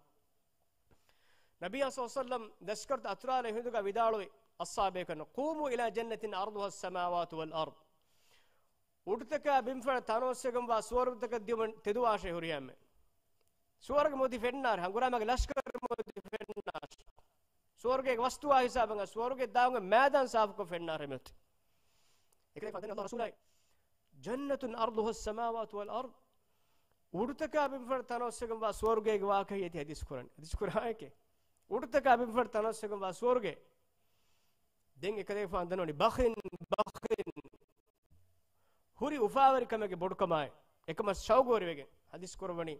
ނަބިއްޔާ ޞައްލަﷲ ޢަލައިހި ވަސައްލަމް ލަޝްކަރުތައް އަތުރާލާ ހިނދުގަ ވިދާޅުވި އަޞްޙާބޭކަން، "قوموا إلى جنة عرضها السماوات والأرض." އުޑުތަކާ ބިންފަޅަށް ތަނަވަސްވެގެންވާ ސުވަރުގެތަކަށް ދިޔުމަށް ތެދުވާށޭ ހުރިހާމެ. ސުވަރުގެ މުދި ފެންނާރެ، ހަނގުރާމަގެ ލަޝްކަރު މުދި ފެންނާށޭ. ސުވަރުގޭގެ ވަސްތުވާ ހިސާބަށް ސުވަރުގެ ދާން މައިދާން ސާފުކޮށް ފެންނާރެ މިއޮތީ. އެކަލޭގެފާނު ދެން ﷲ ރަސޫލާއި، "جنة عرضها السماوات والأرض." އުޑުތަކާ ބިންފަޅަށް ތަނަވަސްވެގެންވާ ސުވަރުގޭގެ ވާހަކަ އޭތި ޙަދީޘް ކުރަނީ. ޙަދީޘް ކުރާ އެކޭ. އުޑުތަކާ ބިންފަޅަށް ތަނަވަސްވެގެންވާ ސުވަރުގޭ. ދެން އެކަލޭގެފާނު ދަންނަވަނީ، "بخ، بخ." ހުރި އުފާވެރިކަމެއްގެ ބޮޑުކަމާއި، އެކަމަށް ޝައުގުވެރިވެގެން ޙަދީޘް ކުރައްވަނީ.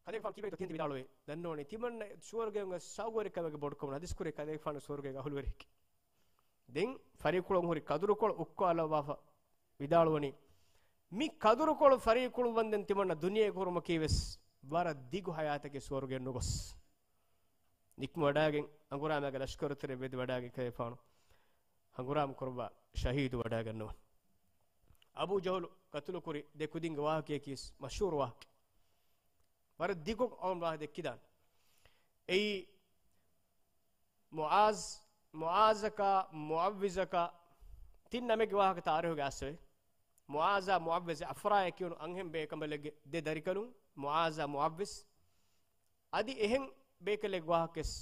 ކަލޭގެފާނު ކީއްވެ ތިން ވިދާޅުވޭ؟ ދަންނަވަނީ ތިމަންނަ ސުވަރުގޭގަ ޝައުގުވެރިކަމެއްގެ ބޮޑުކަމުން ޙަދީޘް ކުރޭ ކަލޭގެފާނު ސުވަރުގޭގެ އަހުލުވެރިއެކޭ. ދެން ފަރީޤުކޮޅުން ހުރި ކަދުރުކޮޅު އުއްކާލައްވާފަ ވިދާޅުވަނީ، މި ކަދުރުކޮޅު ފަރީޤުކޮޅު ވަންދެން ތިމަންނަ ދުނިޔޭގަ ހުރުމަކީވެސް ވަރަށް ދިގު ޙަޔާތެކޭ ސުވަރުގެއަށް ނުގޮސް. ނިކުމެވަޑައިގެން އަނގުރާމައިގެ ލަޝްކަރުތެރެ ވެދިވަޑައިގެން ކަލޭގެފާނު ހަނގުރާމަ ކުރައްވާ ޝަހީދު ވަޑައިގަންނަވާ. އަބޫ ޖަހުލު ޤަތުލުކުރި ދެ ކުދިންގެ ވާހަކަޔަކީ މަޝްހޫރު ވާހަކަ. ވަރަށް ދިގު އަޅުން ވާހަކަ ދެއްކިދާނެ. އެއީ މުޢާޒް، މުޢާޒަކާ، މުޢައްވިޒަކާ ތިން ނަމެއްގެ ވާހަކަ ތާރީހުގަ އައިސްފައި. މުޢާޒާ މުޢައްވިޒް އަފްރާޔާ ކިޔުނު އަންހެން ބޭކަނބަލެއްގެ ދެ ދަރިކަލުން، މުޢާޒާ މުޢައްވިޒް. އަދި އެހެން ބޭކަލެއްގެ ވާހަކަވެސް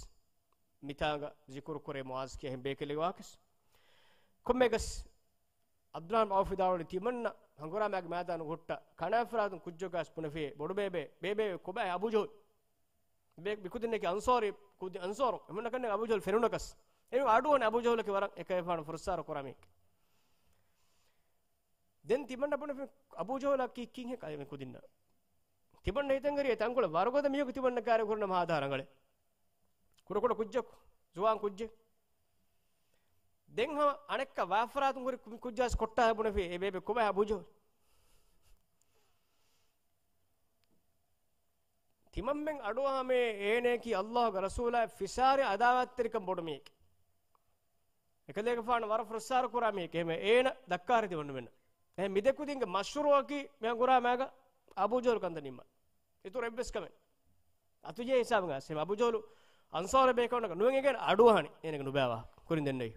މިތާނގަ ޒިކުރު ކުރޭ، މުޢާޒް ކިޔާ އެހެން ބޭކަލެއްގެ ވާހަކަވެސް. ކޮންމެއަކަސް ޢަބްދުއްރަޙްމާން ޢައުފް ވިދާޅުވީ ތިމަންނަ ހަނގުރާމައިގެ މައިދާނުގަ ހުއްޓާ ކަނާފަރާތުން ކުއްޖަކާސް ބުނެފި ބޮޑުބޭބެ، ބޭބެ ކޮބާ އަބޫ ޖަހުލް؟ ބޭ-، މިކުދިންނަކީ އަންޞާރީ ކުދި-، އަންޞާރު. އެހެންނަކަން އަބޫ ޖަހުލް ފެނުނަކަސް. އެމީހުން އަޑުއަހަން އަބޫ ޖަހުލަކީ ވަރަށް އެކަލޭގެފާނު ފުރައްސާރަ ކުރާ މީހެކޭ. ދެން ތިމަންނަ ބުނެފި އަބޫ ޖަހުލަކީ ކިހިނެއް ކަލޭ މި ކުދިންނަށް؟ ތިމަންނަ ހިތަށް އެރި ތަންކޮޅެއް ވަރުގަދަ މީހަކު ތިމަންނަ ކާރި ކުރަން ހާދަ ރަނގަޅޭ. ކުޑަކުޑަ ކުއްޖަކު، ޒުވާން ކުއްޖެއް. ދެން ހަމަ އަނެއްކާ ވާފަރާތުން ހުރި ކު-، ކުއްޖާސް ކޮއްޓާ ބުނެފި އެ ބޭބެ ކޮބާ އަބޫ ޖަހުލް؟ ތިމަންމެން އަޑުއަހަމޭ އޭނަޔަކީ ﷲގެ ރަސޫލާ ފިސާރި އަދާވާތްތެރިކަން ބޮޑު މީހެކޭ. އެކަލޭގެފާނު ވަރަށް ފުރައްސާރަ ކުރާ މީހެކޭ. އެހެން އޭނަ ދައްކާރި ތިމަންމެންނަށް. އެހެން މި ދެ ކުދިންގެ މަޝްވަރާއަކީ މި ހަނގުރާމައިގަ އަބޫ ޖަހުލް ކަންތައް ނިންމާ. އިތުރު އެއްވެސް ކަމެއް. އަތުޖެހޭ ހިސާބުން އައިސް. އެހެން އަބޫ ޖަހުލު އަންޞާރު ބޭކަލުންނަކަށް ނުވެގެން އަޑުއަހަނީ. އޭނަގެ ނުބައި ވާހަކަ. ކުރިން ދެންނެވި.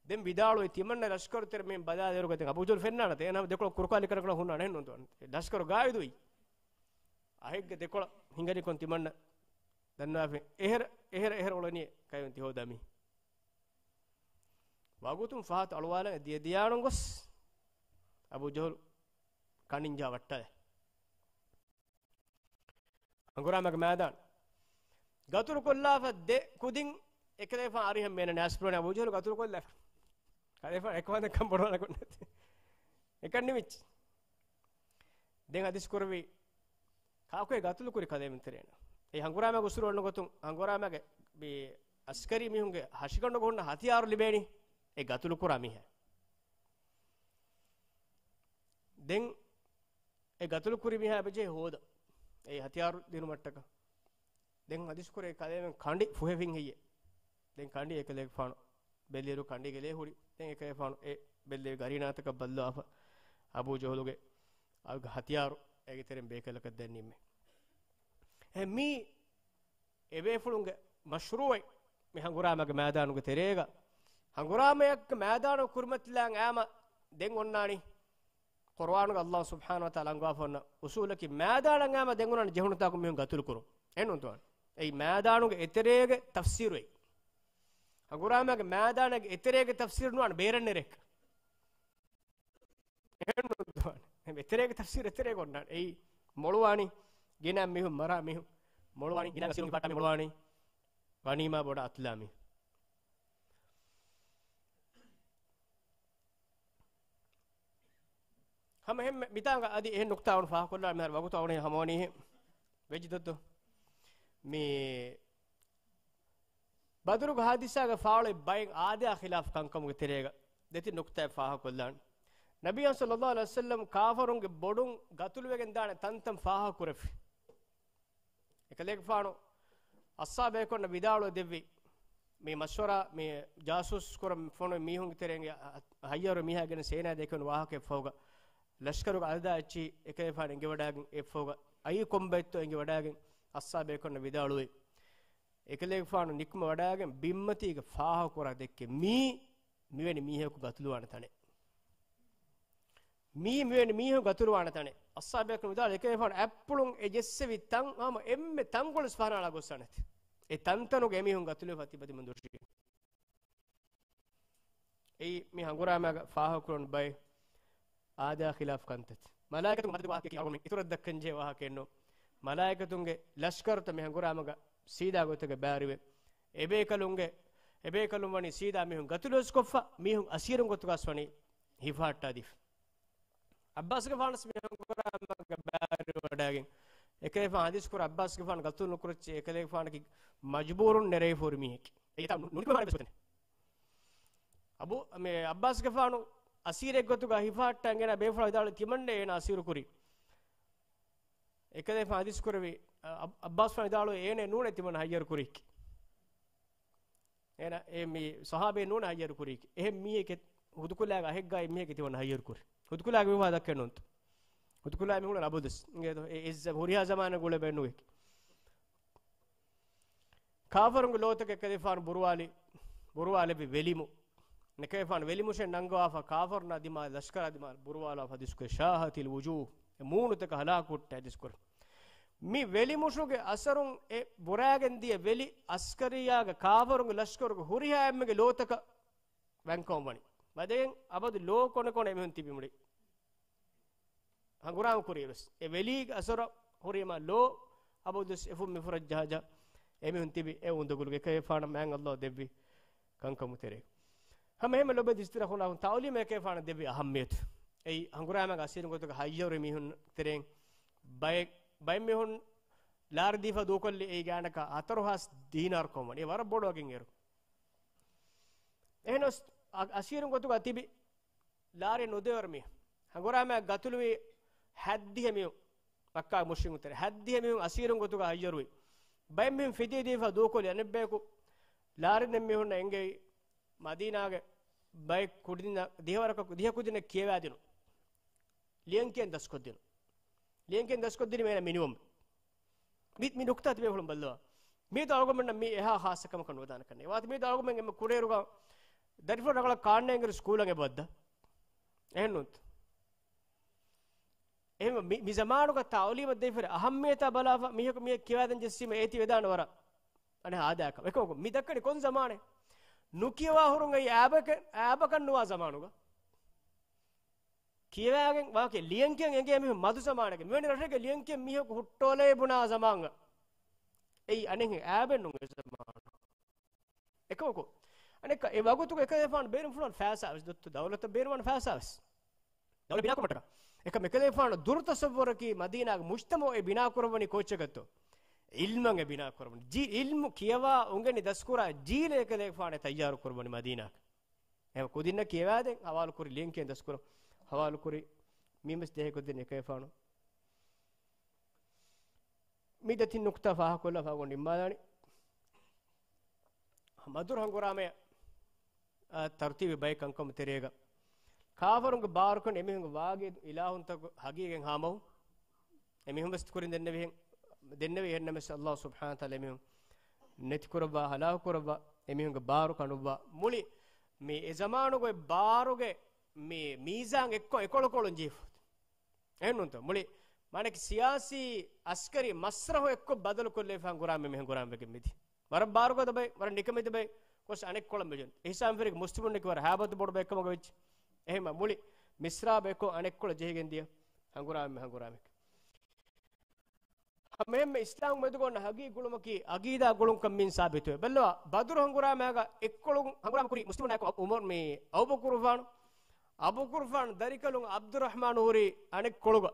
ދެން ވިދާޅުވި ތިމަންނަ ލަޝްކަރު ތެރެ މިހެން ބަލާލިއިރު ގޮތެއް އަބޫ ޖަހުލް ފެންނާނެ. އޭނަ ދެކޮޅަށް ކުރުކާލި ކަންކަން ހުންނާނެ ނުދޯ. ލަޝްކަރު ގާއިދުވި. އަހެއްގެ ދެކޮޅަށް ހިނގަނިކޮށް ތިމަންނަ ދަންނާފި. އެހެރަ، އެހެރަ، އެހެރަ އުޅެނީ ކައިވެން ތި ހޯދާ މީ. ވަގުތުން ފަހަތު އަޅުވާލަން ދިޔަ ދިޔާނުން ގޮސް އަބޫ ޖަހުލް ކަނޑިންޖާ ވައްޓަލެ. ހަނގުރާމަގެ މައިދާން. ގަތުރު ކޮށްލާފަ ދެ ކުދިން އެކަލޭފާން އަރިހަށް މޭނަ ނާސްޕުރޯނެ އަބޫ ޖަހުލް ގަތުރު ކޮށްލާފަ. ކަލޭފާން އެކަމަކު ކަންބޮޑުވާލަކުން ނެތި. އެކަން ނިމިއްޖެ. ދެން ހަދީސް ކުރެއްވި ކާކު ގަތުލު ކުރި ކަލޭމެން ތެރޭނަ. އެ ހަނގުރާމަ ގޮސް ރޯނު ގޮތުން ހަނގުރާމަގެ މި އަސްކަރީ މީހުންގެ ހަށިގަނޑުގަ ހުންނަ ހަތިޔާރު ލިބޭނީ އެ ގަތުލު ކުރާ މީހާ. ދެން އެ ގަތުލު ކުރި މީހާ އެބަޖެހޭ ހޯދަ. އެ ހަތިޔާރު ދިނުމަށްޓަކަ. ދެން ހަދީސް ކުރޭ ކަލޭމެން ކަނޑި ފުހެފިން ހެއްޔޭ. ދެން ކަނޑި އެކަލޭގެފާނު ބެއްލިއިރު ކަނޑީގެ ލޭ ހުރި. ދެން އެކަލޭގެފާނު އެ ބެއްލެވި ގަރީނާތަކަށް ބައްލަވާފަ އަބޫ ޖަހުލުގެ އަގު ހަތިޔާރު އޭގެ ތެރެއިން ބޭކަލަކަށް ދެން ނިންމޭ. އެ މީ އެބޭފުޅުންގެ މަޝްރޫޢެއް މި ހަނގުރާމަގެ މައިދާނުގެ ތެރޭގަ. ހަނގުރާމަޔަށް މައިދާނު ކުރިމަތިލާން އާމަ ދެން އޮންނާނީ ޤުރުއާނުގަ ﷲ ސުބްޙާނަހޫ ވަތަޢާލާ އަންގާފަ އޮންނަ އުޞޫލަކީ، މައިދާނަށް އާމަ ދެން އޮންނާނީ ޖެހުނުތާކު މީހުން ގަތުލު ކުރުން. އެހެންނޫންތޯ؟ އެއީ މައިދާނުގެ އެތެރޭގެ ތަފްސީރު އެއީ. ހަނގުރާމައިގެ މައިދާނަށް އެތެރޭގެ ތަފްސީރު ނުވާނެ ބޭރަށް ނެރެއްކަ. އެހެންނޫންތޯ؟ އެތެރޭގެ ތަފްސީރު އެތެރޭގަ އޮންނާނެ. އެއީ މޮޅުވާނީ ގިނަ މީހުން މަރާ މީހުން. މޮޅުވާނީ ގިނަ އަސީރުން ފައްޓާ މީހުން މޮޅުވާނީ. ޣަނީމާ ބޮޑަށް އަތުލާ މީހުން. ހަމަ އެހެން މިތާނގަ އަދި އެހެން ނުކްތާ އޮން ފާހަކޮށްލާ މިހާރު ވަގުތު އަވަނީ ހަމަވަނީހެން ވެއްޖިތޯ. މި ބަދުރުގެ ހާދިސާގެ ފާޅު ބައެއް އާދަޔާ ޚިލާފް ކަންކަމުގެ ތެރޭގަ ދެތިން ނުކްތާއެއް ފާހަކޮށްލާން. ނަބިއްޔާ ޞައްލައްލާހު ޢަލައިހި ވަސައްލަމް ކާފަރުންގެ ބޮޑުން ގަތުލުވެގެން ދާނެ ތަންތަން ފާހަކުރެފި. އެކަލޭގެފާނު އަޞްޙާބޭކޮންނަށް ވިދާޅުވެ ދެއްވި، މި މަޝްވަރާ، މި ޖާސޫސް ކުރަން ފޮނުވި މީހުންގެ ތެރޭގެ ހައްޔަރު މީހާ ގެނެސް އޭނާ ދެކެވުނު ވާހަކައެއް ފަހުގަ، ލަޝްކަރުގެ އަދަދާ އެއްޗިހި އެކަލޭގެފާނު އެނގިވަޑާގެން އެއްފަހުގަ، އައީ ކޮންބައެއްތޯ އެނގިވަޑާގެން އަޞްޙާބޭކޮންނަށް ވިދާޅުވި. އެކަލޭގެފާނު ނިކުމެވަޑާގެން ބިންމަތީގެ ފާހަކުރާ ދެއްކެ މީ މިވެނި މީހަކު ގަތުލުވާނެ ތަނެއް. މީ މިވެނި މީހުން ގަތުރުވާނެ ތަނެއް. އަޞްޙާބޭކަން ވިދާޅުވި އެކަލޭގެފާނު އަތްޕުޅުން އެ ޖެއްސެވި ތަން ހަމަ އެންމެ ތަންކޮޅެއް ފަހަނައަޅާ ގޮއްސަނެތި. އެ ތަންތަނުގެ އެމީހުން ގަތުލުވެފަ ތިބަ ތިމަން ދުށީ. އެއީ މި ހަނގުރާމައިގަ ފާހަގަކުރަން ބައެއް އާދަޔާ ޚިލާފް ކަންތައް. މަލާއިކަތުން މަދަދު ވާހަކައަކީ އަޅުގަނޑު އިތުރަށް ދައްކަންޖެހޭ ވާހަކައެއްނޫން. މަލާއިކަތުންގެ ލަޝްކަރުތައް މި ހަނގުރާމަގަ ސީދާ ގޮތަކަށް ބައިވެރިވެ، އެބޭކަލުންގެ، އެބޭކަލުން ވަނީ ސީދާ މީހުން ގަތުލުވެސް ކޮށްފަ، މީހުން އަސީރުން ގޮތުގަސް ވަނީ ހިފަހައްޓާދީފަ. ޢައްބާސްގެފާނަސް މި ހަނގުރާމަގަ ބައިވެރިވަޑައިގެން، އެކަލޭގެފާނު ޙަދީޘް ކުރާ ޢައްބާސްގެފާނު ގަތުލު ނުކުރައްޗޭ، އެކަލޭގެފާނަކީ މަޖުބޫރުން ނެރެވިފަ ހުރި މީހެކޭ. އެއީ ތާ ނު-، ނުނިކުމެ މާނަ ވެސް ގޮތެއް ނެތް. އަބޫ، މި ޢައްބާސްގެފާނު އަސީރެއް ގޮތުގަ ހިފަހައްޓާ އިނގޭނެ ބޭފުޅާ ވިދާޅުވީ ތިމަންނޭ އޭނާ އަސީރު ކުރީ. އެކަލޭގެފާނު ޙަދީޘް ކުރެއްވި، އަ-، ޢައްބާސްގެފާނު ވިދާޅުވީ އޭނަ ނޫނޭ ތިމަން ހައްޔަރު ކުރީކީ. އޭނަ އެ މި ޞަޙާބީން ނޫނޭ ހައްޔަރު ކުރީކީ. އެހެން މީހެކޭ ހުދުކުލާގެ އަހެއްގައި މީހެކޭ ތިމަން ހައްޔަރު ކުރީ. ހުދުކުލާގެ މި ވާހަކަ ދައްކަން ނޫންތޯ. ހުދުކުލާ މި ހުޅަނީ އަބަދުވެސް. އިނގޭތޯ؟ އެ އެއްޒަ ހުރިހާ ޒަމާނެއް ގުޅޭ ބައެއް ނުވޭ. ކާފަރުންގެ ލޯތަކަށް އެކަލޭގެފާނު ބުރުވާލި، ބުރުވާލެއްވި ވެލިމު. އެކަލޭގެފާނު ވެލިމުށެއް ނަންގަވާފަ ކާފަރުންނާ ދިމާ، ލަޝްކަރާ ދިމާ ބުރުވާލާފަ ޙަދީޘް ކުރޭ، ޝާހަތިލް ވުޖޫހު. އެ މޫނުތަކަށް ހަލާކު ހުއްޓޭ ޙަދީޘް ކުރޭ. މި ވެލިމުށުގެ އަސަރުން އެ ބުރާގެން ދިޔަ ވެލި އަސްކަރިއްޔާގެ ކާފަރުންގެ ލަޝްކަރުގެ ހުރިހާ އެންމެގެ ލޯތަކަށް ވަންކަމުން ވަނީ. ވަދެގެން އަބަދު ލޯ ކޮނެ ކޮނެ އެމީހުން ތިބި މުޅި ހަނގުރާމަ ކުރިޔަސް، އެ ވެލީގެ އަސަރަށް ހުރީމާ ލޯ އަބަދުވެސް އެފުށް މިފުށަށް ޖަހާ ޖަހާ އެމީހުން ތިބި އެ އުނދަގުލުގެ އެކަލޭގެފާނަށް މާތް ﷲ ދެއްވި ކަންކަމުގެ ތެރޭގަ. ހަމަ އެހެންމެ ލޮބެއް ދިސްތިރަ ހުންނަ ތަޢުލީމަށް އެކަލޭގެފާނަށް ދެއްވި އަހައްމިޔަތު. އެއީ ހަނގުރާމައިގެ އަސީރުން ގޮތުގަ ހައްޔަރު މީހުން ތެރެއިން ބައެއް، ބައެއް މީހުން ލާރި ދީފަ ދޫކޮށްލި އެއީ ގާނަކަށް ހަތަރު ހާސް ދީނާރު ކަމަށް ވަނީ. ވަރަށް ބޮޑު އަގެއް އޭރު. އެހެނަސް އަ-، އަސީރުން ގޮތުގަ ތިބި ލާރި ނުދެވޭ މީހުން. ހަނގުރާމައިގަ ގަތުލުވި ހައްދިހަ މީހުން، މައްކާ މުޝްރިކުން ތެރޭ ހައްދިހަ މީހުން އަސީރުން ގޮތުގަ ހައްޔަރުވި. ބައެއް މީހުން ފިދިޔަ ދީފަ ދޫކޮށްލި. އަނެއްބަޔަކު ލާރިން މީހުންނަށް އެންގެވި މަދީނާގެ ބައެއް ކުދިންނަށް ދިހަވަރަކަށް ދިހަ ކުދިންނަށް ކިޔަވާދިނުން. ލިޔަންކިޔަން ދަސްކޮށްދިނުން. ލިޔަންކިޔަން ދަސްކޮށްދިނީމަ އޭނަ މިނިވަން. މި، މި ނުކްތާ ތިބޭފުޅުން ބައްލަވާ. މިއަދު އަޅުގަނޑުމެންނަށް މީ އެހާ ޚާއްޞަ ކަމަކަށް ނުވަދާނެ ކަންނޭ. ވާތަ މިއަދު އަޅުގަނޑުމެން އެންމެ ކުޑައިރުގަ ދަރިފުޅު ރަނގަޅަށް ކާންނޭނގެ ސްކޫލަށް އެބަ ވައްދާ. އެހެންނޫންތަ؟ އެހެން މި، މި ޒަމާނުގަ ތަޢުލީމަށް ދޭފައި އަހައްމިޔަތާ ބަލާފަ މީހަކު މީހަކު ކިޔަވާދޭން ޖެއްސީމަ އޭތި ވެދާނެ ވަރަށް. އަނެއް ހާދައަކަށް. އެކަމަކު މި ދައްކަނީ ކޮން ޒަމާނެއް؟ ނުކިޔަވާ ހުރުން އެއީ އާބަކަށް، އާބަކަށް ނުވާ ޒަމާނުގަ. ކިޔަވާގެން ވާކި ލިޔަންކިޔަން އެނގޭ މީހުން މަދު ޒަމާނެއްގަ. މިވެނި ރަށެއްގެ ލިޔަންކިޔަން މީހަކު ހުއްޓޯލައޭ ބުނާ ޒަމާންގަ. އެއީ އަނެއްހެން އާބެއް ނޫން އެ ޒަމާނު. އެކަމަކު، އަނެއްކާ އެ ވަގުތުގަ އެކަލޭގެފާނު ބޭނުންފުޅުވާން ފައިސާވެސް ދޮއްތު ދައުލަތަށް ބޭނުންވާން ފައިސާވެސް. ދައުލަތް ބިނާކުރުމަށްޓަކާ. އެކަމަކު އެކަލޭގެފާނު ދުރު ތަޞައްވުރަކީ މަދީނާގެ މުޖްތަމަޢު އެ ބިނާކުރައްވަނީ ކޯއްޗަކަށްތޯ؟ ޢިލްމަށް އެ ބިނާކުރައްވަނީ. ޖީ، ޢިލްމު ކިޔަވާ އުނގެނި ދަސްކުރާ ޖީލެއް އެކަލޭގެފާނު ތައްޔާރު ކުރައްވަނީ މަދީނާގަ. އެހެން ކުދިންނަށް ކިޔަވާދޭން ހަވާލުކުރި، ލިޔަންކިޔަން ދަސްކުރަން ހަވާލުކުރި، މި މިސް ދޭހަކޮށްދިން އެކަލޭގެފާނު. މި ދެތިން ނުކްތާ ފާހަގަކޮށްލާފަ އަޅުގަނޑު ނިންމާލާނީ. ބަދުރު ހަނގުރާމައަށް، އާ، ތަރުތީބު ބައެއް ކަންކަމުގެ ތެރޭގަ ކާފަރުންގެ ބާރުކަން އެމީހުންގެ ވާގި އިލާހުންތަކު ހަގީގަތް ހާމަވު. އެމީހުން ވެސް ކުރިން ދެންނެވިހެން، ދެންނެވި އެހެންނަމަވެސް ﷲ ސުބްޙާނަހޫ ވަތަޢާލާ އެމީހުން ނެތިކުރައްވާ، ހަލާކުކުރައްވާ، އެމީހުންގެ ބާރު ކަނޑުއްވާ، މުޅި މި އެ ޒަމާނުގައި ބާރުގެ މި މީޒާން އެއްކޮށް އެކޮޅުކޮޅުން ޖެހިފަ. އެހެންނޫންތޯ؟ މުޅި މާނަކީ ސިޔާސީ އަސްކަރީ މަސްރަހު އެއްކޮށް ބަދަލުކޮށްލައިފަ ހަނގުރާމަ މި ހަނގުރާމަވެގެން މިދި. ވަރަށް ބާރުގަދަ ބައެއް، ވަރަށް ނިކަމެތި ބައެއް ގޮސް އަނެއްކޮޅަށް މި ޖެހުން. އިހްސާން ފެރިގެ މުސްލިމުންނަކީ ވަރަށް ހައިބަތު ބޮޑު ބައެއްކަމުގަ ވެއްޖެ. އެހެންމަ މުޅި މިސްރާބް އެއްކޮށް އަނެއްކޮޅަށް ޖެހިގެން ދިޔަ ހަނގުރާމަ މި ހަނގުރާމައެއް. ހަމައެހެންމެ އިސްލާމް މެދުގަ އޮންނަ ހަގީގީ ގުޅުމަކީ އަގީދާ ގުޅުންކަން މިން ސާބިތުވޭ. ބައްލަވާ، ބަދުރު ހަނގުރާމައިގަ އެއްކޮޅުން ހަނގުރާމަ ކުރި މުސްލިމުންނާއެކު އުމަރު މި އަބޫބަކުރުފާނު، އަބޫބަކުރުފާނު ދަރިކަލުން ޢަބްދުއްރަޙްމާނު ހުރި އަނެއްކޮޅުގަ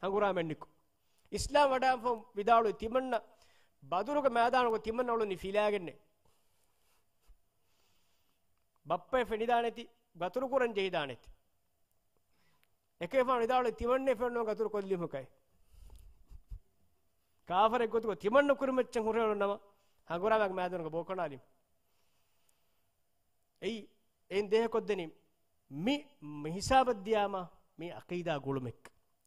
ހަނގުރާމައެއް ނިކު. އިސްލާމް ވަޑާފަ ވިދާޅުވި ތިމަންނަ ބަދުރުގެ މައިދާނުގަ ތިމަންނަ އުޅުނީ ފިލާގެންނޭ. ބައްޕައެއް ފެނިދާނެތި، ގަތުރު ކުރަން ޖެހިދާނެތި. އެކޭފާނު ވިދާޅުވި ތިމަންނެ ފެންނަ ގަތުރު ކޮށްލީމަކައި. ކާފަރެއް ގޮތުގަ ތިމަންނަ ކުރިމައްޗަށް ހުރެވުނު ނަމަ، ހަނގުރާމައިގެ މައިދާނުގަ ބޯކަނޑާލީމަ. އެއީ، އެއިން ދޭހަކޮށްދެނީ މި، މި ހިސާބަށް ދިޔާމަ، މި އަޤީދާ ގުޅުމެއް.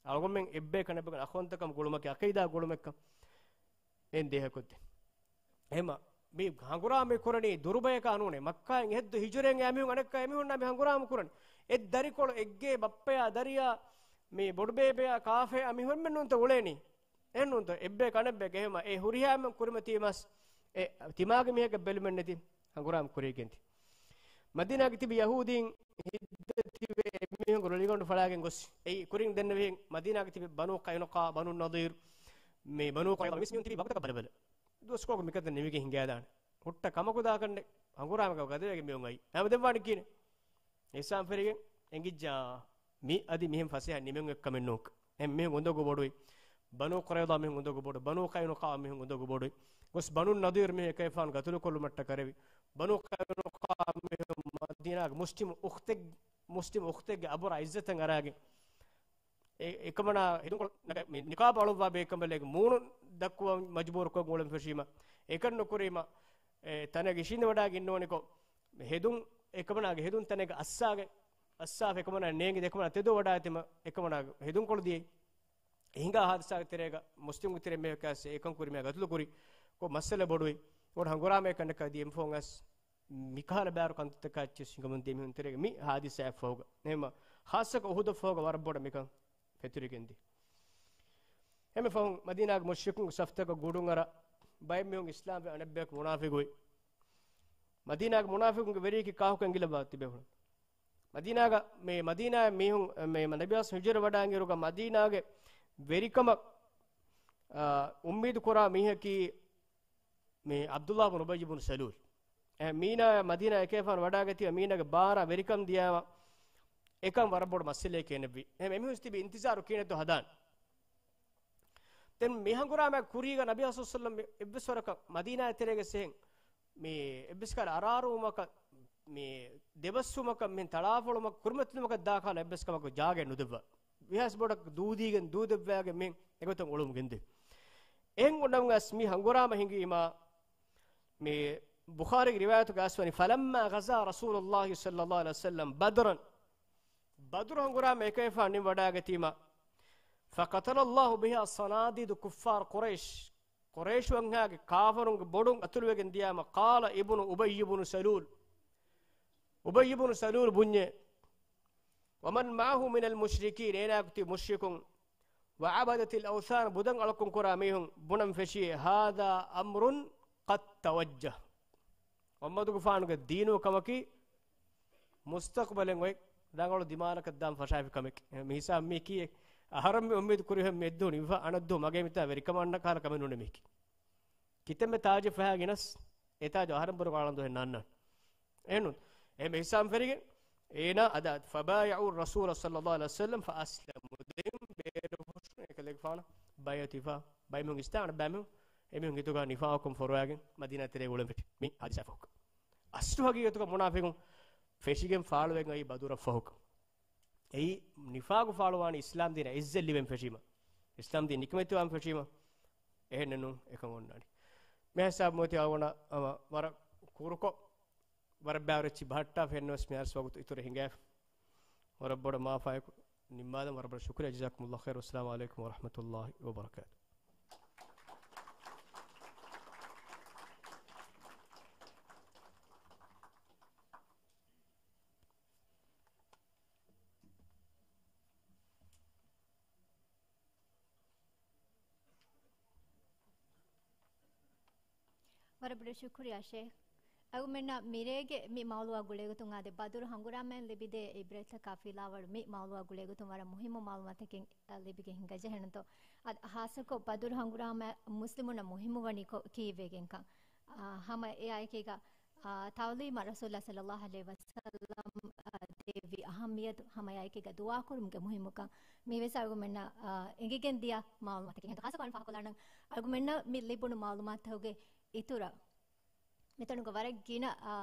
އަޅުގަނޑުމެން އެއްބަޔަކަށް އަނެއްބަޔަކަށް އަޚުވަންތަކަމަށް ގުޅުމަކީ އަޤީދާ ގުޅުމެއްކަން. އެއިން ދޭހަކޮށްދެން. އެހެމަ، މި ހަނގުރާމަ ކުރަނީ ދުރުބަޔަކާ ނޫނޭ. މައްކާއިން އެހެއްދު ހިޖުރައިގެން އެމީހުން އަނެއްކާ އެމީހުންނާ މި ހަނގުރާމަ ކުރަނީ. އެއް ދަރިކޮޅު އެއްގޭ ބައްޕަޔާ ދަރިޔާ މި ބޮޑުބޭބެޔާ ކާފަޔާ މި ހުރިމެއް ނޫންތަ އުޅޭނީ. އެހެން ނޫންތަ އެއްބަޔަކަށް އަނެއްބަޔަކަށް އެހެމަ އެ ހުރިހާމެން ކުރިމަތީމަސް އެ ތިމާގެ މީހަކަށް ބެލުމެއް ނެތި ހަނގުރާމަ ކުރިގެންތި. މަދީނާގެ ތިބި ޔަހޫދީން ހިއްދަތިވެ އެމީހުންގެ ރޮލިގަނޑު ފަޅާގެން ގޮސް އެއީ ކުރިން ދެންނެވިހެން މަދީނާގެ ތިބި ބަނޫ ޤައިނުޤާ، ބަނޫ ނަޟީރު، މި ބަނޫ ޤުރައިޟާ މިސްކިތުން ތިބި ވަގުތަކަށް ބަލަބަލަ. ދުވަސްކޮޅަކު މިކަންތައް ނިމިގެން ހިނގާދާނެ. ހުއްޓަ ކަމަކު ދާކަންނެ ހަނގުރާމަގަ ގަދަވެގެން މިއޮން އައީ. ހަމަ ދެއްވާނެ ކީނެ. އިހްސާން ފެރިގެން އެނގިއްޖާ މި އަދި މިހެން ފަސޭހަ ނިމެން އެއްކަމެއް ނޫން. އެ މީހުން އުނދަގޫ ބޮޑުވި. ބަނޫ ޤުރައިޟާ މީހުން އުނދަގޫ ބޮޑު. ބަނޫ ޤައިނުޤާ މީހުން އުނދަގޫ ބޮޑުވި. ގޮސް ބަނޫ ނަޟީރު މީހުން އެކައިފާނު ގަތުލުކޮށްލުމަށްޓަކަ ރެވި. ބަނޫ ޤައިނުޤާ މީހުން މަދީނާގެ މުސްލިމް އުޚްތެއް، މުސްލިމް އުޚްތެއްގެ އަބުރާ އިއްޒަތަށް އަރާގެން. އެ، އެކަމަނާ ހެދުންކޮޅު ނަގަ-، މި ނިޤާބު އަޅުއްވާ ބޭކަނބަލެއްގެ މޫނު ދައްކުވަން މަޖުބޫރުކޮށް އުޅެން ފެށީމަ، އެކަން ނުކުރީމަ، އެ، ތަނެއްގަ އިށީނދެވަޑާގެން ނުވަނިކޮށް، ހެދުން، އެކަމަނާގެ ހެދުން ތަނެއްގަ އައްސާގެ، އައްސާފަ އެކަމަނާ ނޭނގި ދެކަމަނާ ތެދުވަޑާތިމަ، އެކަމަނާގެ ހެދުންކޮޅު ދިޔައީ. އެ ހިނގާ ހާދިސާގެ ތެރޭގަ މުސްލިމުގެ ތެރެ މީހަކާސް އެކަން ކުރިމާ ގަތުލު ކުރި، ކޮށް މައްސަލަ ބޮޑުވި، ބޮޑު ހަނގުރާމައެއް ކަންނަކާ ދިޔަ އެމިފަހުން އަސް މިކަހަލަ ބާރު ކަންތައްތަކާ އެއްޗެއް ހިނގަމުން ދިޔަ މީހުން ތެރޭގަ މި ހާދިސާއަށްފަހުގަ. އެހެމަ ޚާއްޞަކޮށް އުހުދަށްފަހުގަ ވަރަށް ބޮޑަށް މިކަން ފެތުރިގެންދި. އެމެ ފަހުން މަދީނާގެ މުޝްރިކުންގެ ސަފްތަކަށް ގުޑުން އަރާ، ބައެއް މީހުން އިސްލާމްވެ އަނެއްބަޔަކު މުނާފިގުވި. މަދީނާގެ މުނާފިގުންގެ ވެރިޔަކީ ކާކު އެނގިލައްވާ ތިބެ ހުން. މަދީނާގަ މި މަދީނާއަށް މީހުން މި ނަބިއްޔާސް ހިޖުރަ ވަޑާން އިރުގަ މަދީނާގެ ވެރިކަމަށް، އާ، އުއްމީދު ކުރާ މީހަކީ މި ޢަބްދުﷲ ބުނު އުބައްޔު ބުނު ސަލޫލް. އެ، މީނާ މަދީނާ އެކޭފާނު ވަޑާގަތީ މީނާގެ ބާރާ ވެރިކަން ދިޔާމަ އެކަން ވަރަށް ބޮޑު މައްސަލައެކޭ ނެއްވި. އެ، އެމީހުން ތިބި އިންތިޒާރު ކިހިނެއްތޯ ހަދާން. ދެން މި ހަނގުރާމަ ކުރީގަ ނަބީ ޞައްލަﷲު ޢަލައިހި ވަސައްލަމް އެއްވެސް ވަރަކަށް މަދީނާ ތެރޭގަ ސެހެން މި އެއްވެސް ކަހަލަ އަރާރުވުމަކަށް، މި ދެބަސްވުމަކަށް، މިހެން ތަޅާފޮޅުމަކަށް، ކުރިމަތިލުމަކަށް ދާ ކަހަލަ އެއްވެސް ކަމަކު ޖާގައެއް ނުދެއްވާ. ވިހާސް ބޮޑަށް ދޫދީގެން ދޫދެއްވާގެން މިހެން އެގޮތަށް އުޅުމުގެންދެ. އެހެން އޮންނަމުން އަސް މި ހަނގުރާމަ ހިނގީމާ، މި ބުޚާރީގެ ރިވާޔަތުގަ އަސްވަނީ، فلما غزا رسول الله صلى الله عليه وسلم بدرا، ބަދުރު ހަނގުރާމަ އެކައިފާން ނިން ވަޑާގަތީމަ، فقتل الله بها صناديد كفار قريش، ޤުރައިޝު ވަންހާގެ ކާފަރުންގެ ބޮޑުން ގަތުލުވެގެން ދިޔާމަ، قال ابن أبي بن سلول، އުބައްޔު ބުނު ސަލޫލް ބުންޏޭ، ومن معه من المشركين، އޭނާގެ ތި މުޝްރިކުން، وعبدة الأوثان، ބުދަށް އަޅުކަން ކުރާ މީހުން ބުނަން ފެށީ، هذا أمر قد توجه. މުޙައްމަދުގެފާނުގެ ދީނު ކަމަކީ މުސްތަޤްބަލެއް އޮތް ރަނގަޅު ދިމާލަކަށް ދާން ފަށާފި ކަމެކޭ. މި ހިސާބު މީ ކީއެއް؟ އަހަރެން މި އުއްމީދު ކުރިހެން މި އެއްދުވަހު ނިވިފަ އަނެއްދުވަހު މަގޭ މިތާ ވެރިކަމަށް އަންނަ ކަހަލަ ކަމެއް ނޫނޭ މީކީ. ކިތަންމެ ތާޖެއް ފަހާ ގިނަސް، އެ ތާޖު އަހަރެން ބުރުގަ އަޅަން ދުވަހެއް ނާންނާނެ. އެހެންނު، އެހެން ހިސާބުން ފެރިގެން، އޭނާ އަދާ، فبايعوا الرسول صلى الله عليه وسلم فأسلموا. ދެން ބޭރު ހުށުން އެކަލޭގެފާނަށް ބައިޢަތު ހިފާ، ބައިމީހުން އިސްލާމް އަންނަ ބައިމީހުން، އެމީހުން ހިތުގަ ނިފާޤުން ފޮރުވާގެން މަދީނާ ތެރޭ އުޅެން ފެށި. މި ހާދިސާ ފަހުގަ. އަސްލު ހަގީގަތުގަ މުނާފިޤުން ފެށިގެން ފާޅުވެގެން އައީ ބަދުރަށް ފަހުގަ. އެއީ ނިފާޤު ފާޅުވާނީ އިސްލާމް ދީނަށް އިއްޒަތް ލިބެން ފެށީމަ، އިސްލާމް ދީން ނިކަމެތިވާން ފެށީމަ، އެހެންނެއްނު އެކަން އޮންނާނީ. މި ހިސާބު މޮތި އަޅުގަނޑަށް ހަމަ ވަރަށް ކުރުކޮށް، ވަރަށް ބާރު އެއްޗި ބަހައްޓާފަ އެއްނުވެސް މިހާރު ވަގުތު އިތުރަށް ހިނގާފަ. ވަރަށް ބޮޑަށް މާފާއެކު ނިންމާލަން، ވަރަށް ބޮޑަށް ޝުކުރިއްޔާ. جزاكم الله خير، والسلام عليكم ورحمة الله وبركاته. ވަރަށް ބޮޑަށް ޝުކުރިއްޔާ ޝޭޚް. އަޅުގަނޑަށް މިރޭގެ މި މައުޟޫޢާ ގުޅޭގޮތުން އާދެ، ބަދުރު ހަނގުރާމައިން ލިބިދޭ އިބްރަތްތަކާ ފިލާވަޅު މި މައުޟޫޢާ ގުޅޭގޮތުން ވަރަށް މުހިއްމު މައުލޫމާތަކެއް، އަ، ލިބިގެން ހިނގައްޖެ. ހެންތޯ؟ އަދި ހާއްސަކޮށް ބަދުރު ހަނގުރާމަ މުސްލިމުންނަށް މުހިއްމު ވަނީ ކޮ-، ކީއްވެގެންކަން. އާ، ހަމަ އެއާއެކީގަ، އާ، ތަޢުލީމަށް ރަސޫލާ ޞައްލައްލާހު ޢަލައިހި ވަސައްލަމް، އާ، ދެއްވި އަހައްމިއްޔަތު، ހަމަ އެއާއެކީގަ ދުޢާކުރުމުގެ މުހިއްމުކަން މީވެސް އަޅުގަނޑަށް، އާ، އެނގިގެން ދިޔަ މައުލޫމާތަކެއް. ހެންތޯ؟ ޚާއްޞަކޮށް ފާހަގަކޮށްލާނަން އަޅުގަނޑަށް މި ލިބުނު މައުލޫމާތުގެ އިތުރަށް މިތަނުގަ ވަރަށް ގިނަ، އާ،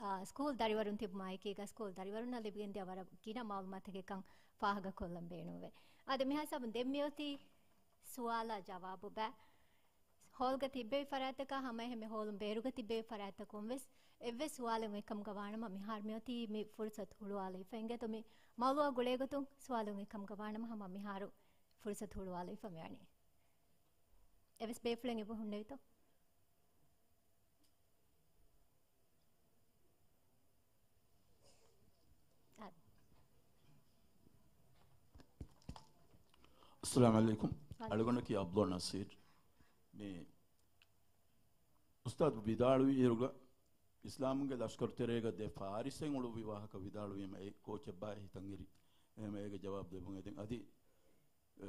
އާ، ސްކޫލް ދަރިވަރުން ތިބުމާއެކީގަ، ސްކޫލް ދަރިވަރުންނަށް ލިބިގެންދިޔަ ވަރަށް ގިނަ މައުލޫމާތަކެއްކަން ފާހަގަކޮށްލަން ބޭނުންވޭ. އާދެ، މިހާހިސާބުން ދެން މިއޮތީ ސުވާލާ ޖަވާބު ބައި. ހޯލްގަ ތިއްބެވި ފަރާތްތަކާ ހަމައެހެންމެ ހޯލުން ބޭރުގަ ތިއްބެވި ފަރާތްތަކުން ވެސް އެއްވެސް ސުވާލެއް އޮތްކަމުގަ ވާނަމަ، މިހާރު މިއޮތީ މި ފުރުސަތު ހުޅުވާލައިފަ. އިނގޭތޯ، މި މައުޟޫޢާ ގުޅޭގޮތުން ސުވާލެއް އޮތްކަމުގަ ވާނަމަ، ހަމަ މިހާރު ފުރުސަތު ހުޅުވާލައިފަ މިވަނީ. އެވެސް ބޭފުޅެއް އެބަ ހުންނެވިތޯ؟ އައްސަލާމު ޢަލައިކުމް. ވަޢަލައިކުމް. އަޅުގަނޑަކީ ޢަބްދުﷲ ނަޞީރު. މި އުސްތާޛު ވިދާޅުވި އިރުގަ، އިސްލާމުގެ ލަޝްކަރު ތެރޭގަ ދެ ފާރިސެއް އުޅުއްވި ވާހަކަ ވިދާޅުވީމަ، އެ ކޯޗެއްބާ ހިތަށް އެރި. އެހެން އޭގެ ޖަވާބު ދެއްވުން އެދެން. އަދި، އަ،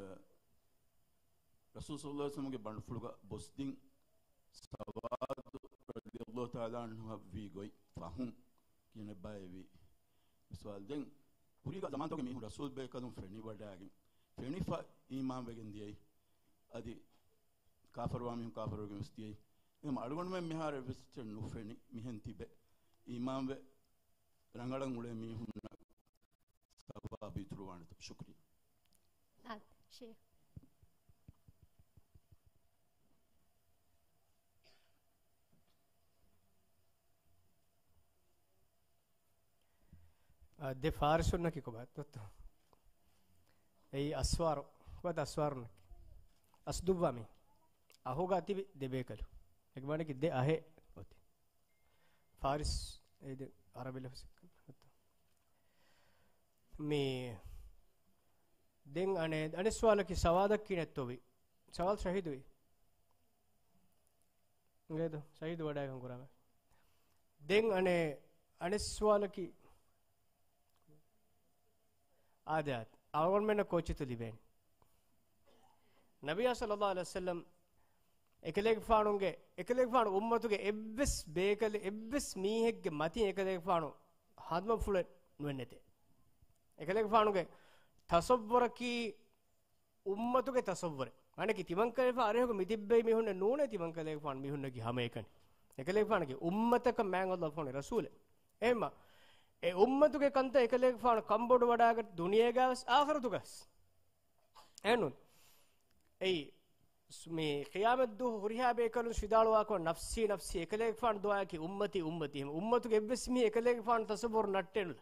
ރަސޫލު ޞައްލައްލާހު ޢަލައިހި ވަސައްލަމްގެ ބަނޑުފުޅުގަ ބޮސްދިން ސަވާދު ރަޟިޔައްލާހު ތަޢާލާ ޢަންހުއަށް ވީ ގޮތް ފަހުން ކިހިނެއްބާ އެވީ؟ މި ސުވާލު. ދެން ކުރީގަ ޒަމާންތަކުގެ މީހުން ރަސޫލް ބޭކަލުން ފެނިވަޑައިގެން، ފެނިފަ އީމާންވެގެން ދިޔައީ. އަދި ކާފަރުވާ މީހުން ކާފަރުވެގެން ވެސް ދިޔައީ. އެހެން އަޅުގަނޑުމެން މިހާރު އެއްވެސް އެއްޗެއް ނުފެނި މިހެން ތިބެ، އީމާންވެ ރަނގަޅަށް އުޅޭ މީހުންނަށް ސަވާބު އިތުރުވާނެތޯ؟ ޝުކުރިއްޔާ. އާ، ޝޭޚް. އާ، ދެ ފާރިސުންނަކީ ކޮބާތޯ؟ އެއީ އަސްވާރު. ކޮބާތޯ އަސްވާރުންނަކީ؟ އަސްދުއްވާ މީހުން. އަހުގަ ތިބި ދެ ބޭކަލު. އެކަމަނަކީ ދެ އަހެއް އޮތީ. ފާރިސް، އެ ދެ އަރަބި ލަފްޒަކަށް. މި ދެން އަނެއް، އަނެއް ސުވާލަކީ ސަވާދަކީ ނެތްތޯވީ. ސަވާލު ޝަހީދުވީ. އިނގޭތޯ؟ ޝަހީދު ވަޑައިގަން ކުރާމެ. ދެން އަނެއް، އަނެއް ސުވާލަކީ، އާދެ، އާދެ. އަޅުގަނޑުމެންނަށް ކޯޗެއްތޯ ލިބޭނީ؟ ނަބިއްޔާ ޞައްލައްލާހު ޢަލައިހި ވަސައްލަމް އެކަލޭގެފާނުގެ، އެކަލޭގެފާނު އުއްމަތުގެ އެއްވެސް ބޭކަލެ-، އެއްވެސް މީހެއްގެ މަތިން އެކަލޭގެފާނު ހަނދުމަފުޅެއް ނުވެންނެތޭ. އެކަލޭގެފާނުގެ ތަޞައްވުރަކީ އުއްމަތުގެ ތަޞައްވުރެއް. މާނައަކީ ތިމަންކަލޭގެފާނު އަރިހުގަ މިތިއްބެވި މީހުންނެއް ނޫނޭ ތިމަންކަލޭގެފާނު މީހުންނަކީ ހަމައެކަނި. އެކަލޭގެފާނަކީ އުއްމަތަކަށް މާތް ﷲ ފޮނުވި ރަސޫލެއް. އެހެންމަ، އެ އުއްމަތުގެ ކަންތައް އެކަލޭގެފާނު ކަންބޮޑުވަޑާގަތް ދުނިޔޭގަވެސް އާޚިރަތުގަވެސް. އެހެންނު. އެއީ، ސު-، މި ޤިޔާމަތްދުވަހު ހުރިހާ ބޭކަލުން ވިދާޅުވާކަށް ނަފްސީ، ނަފްސީ، އެކަލޭގެފާނު ދުޢާއަކީ އުއްމަތީ، އުއްމަތީ. އެހެން އުއްމަތުގެ އެއްވެސް މީހެއް އެކަލޭގެފާނު ތަޞައްވުރު ނައްޓޭނުލާ.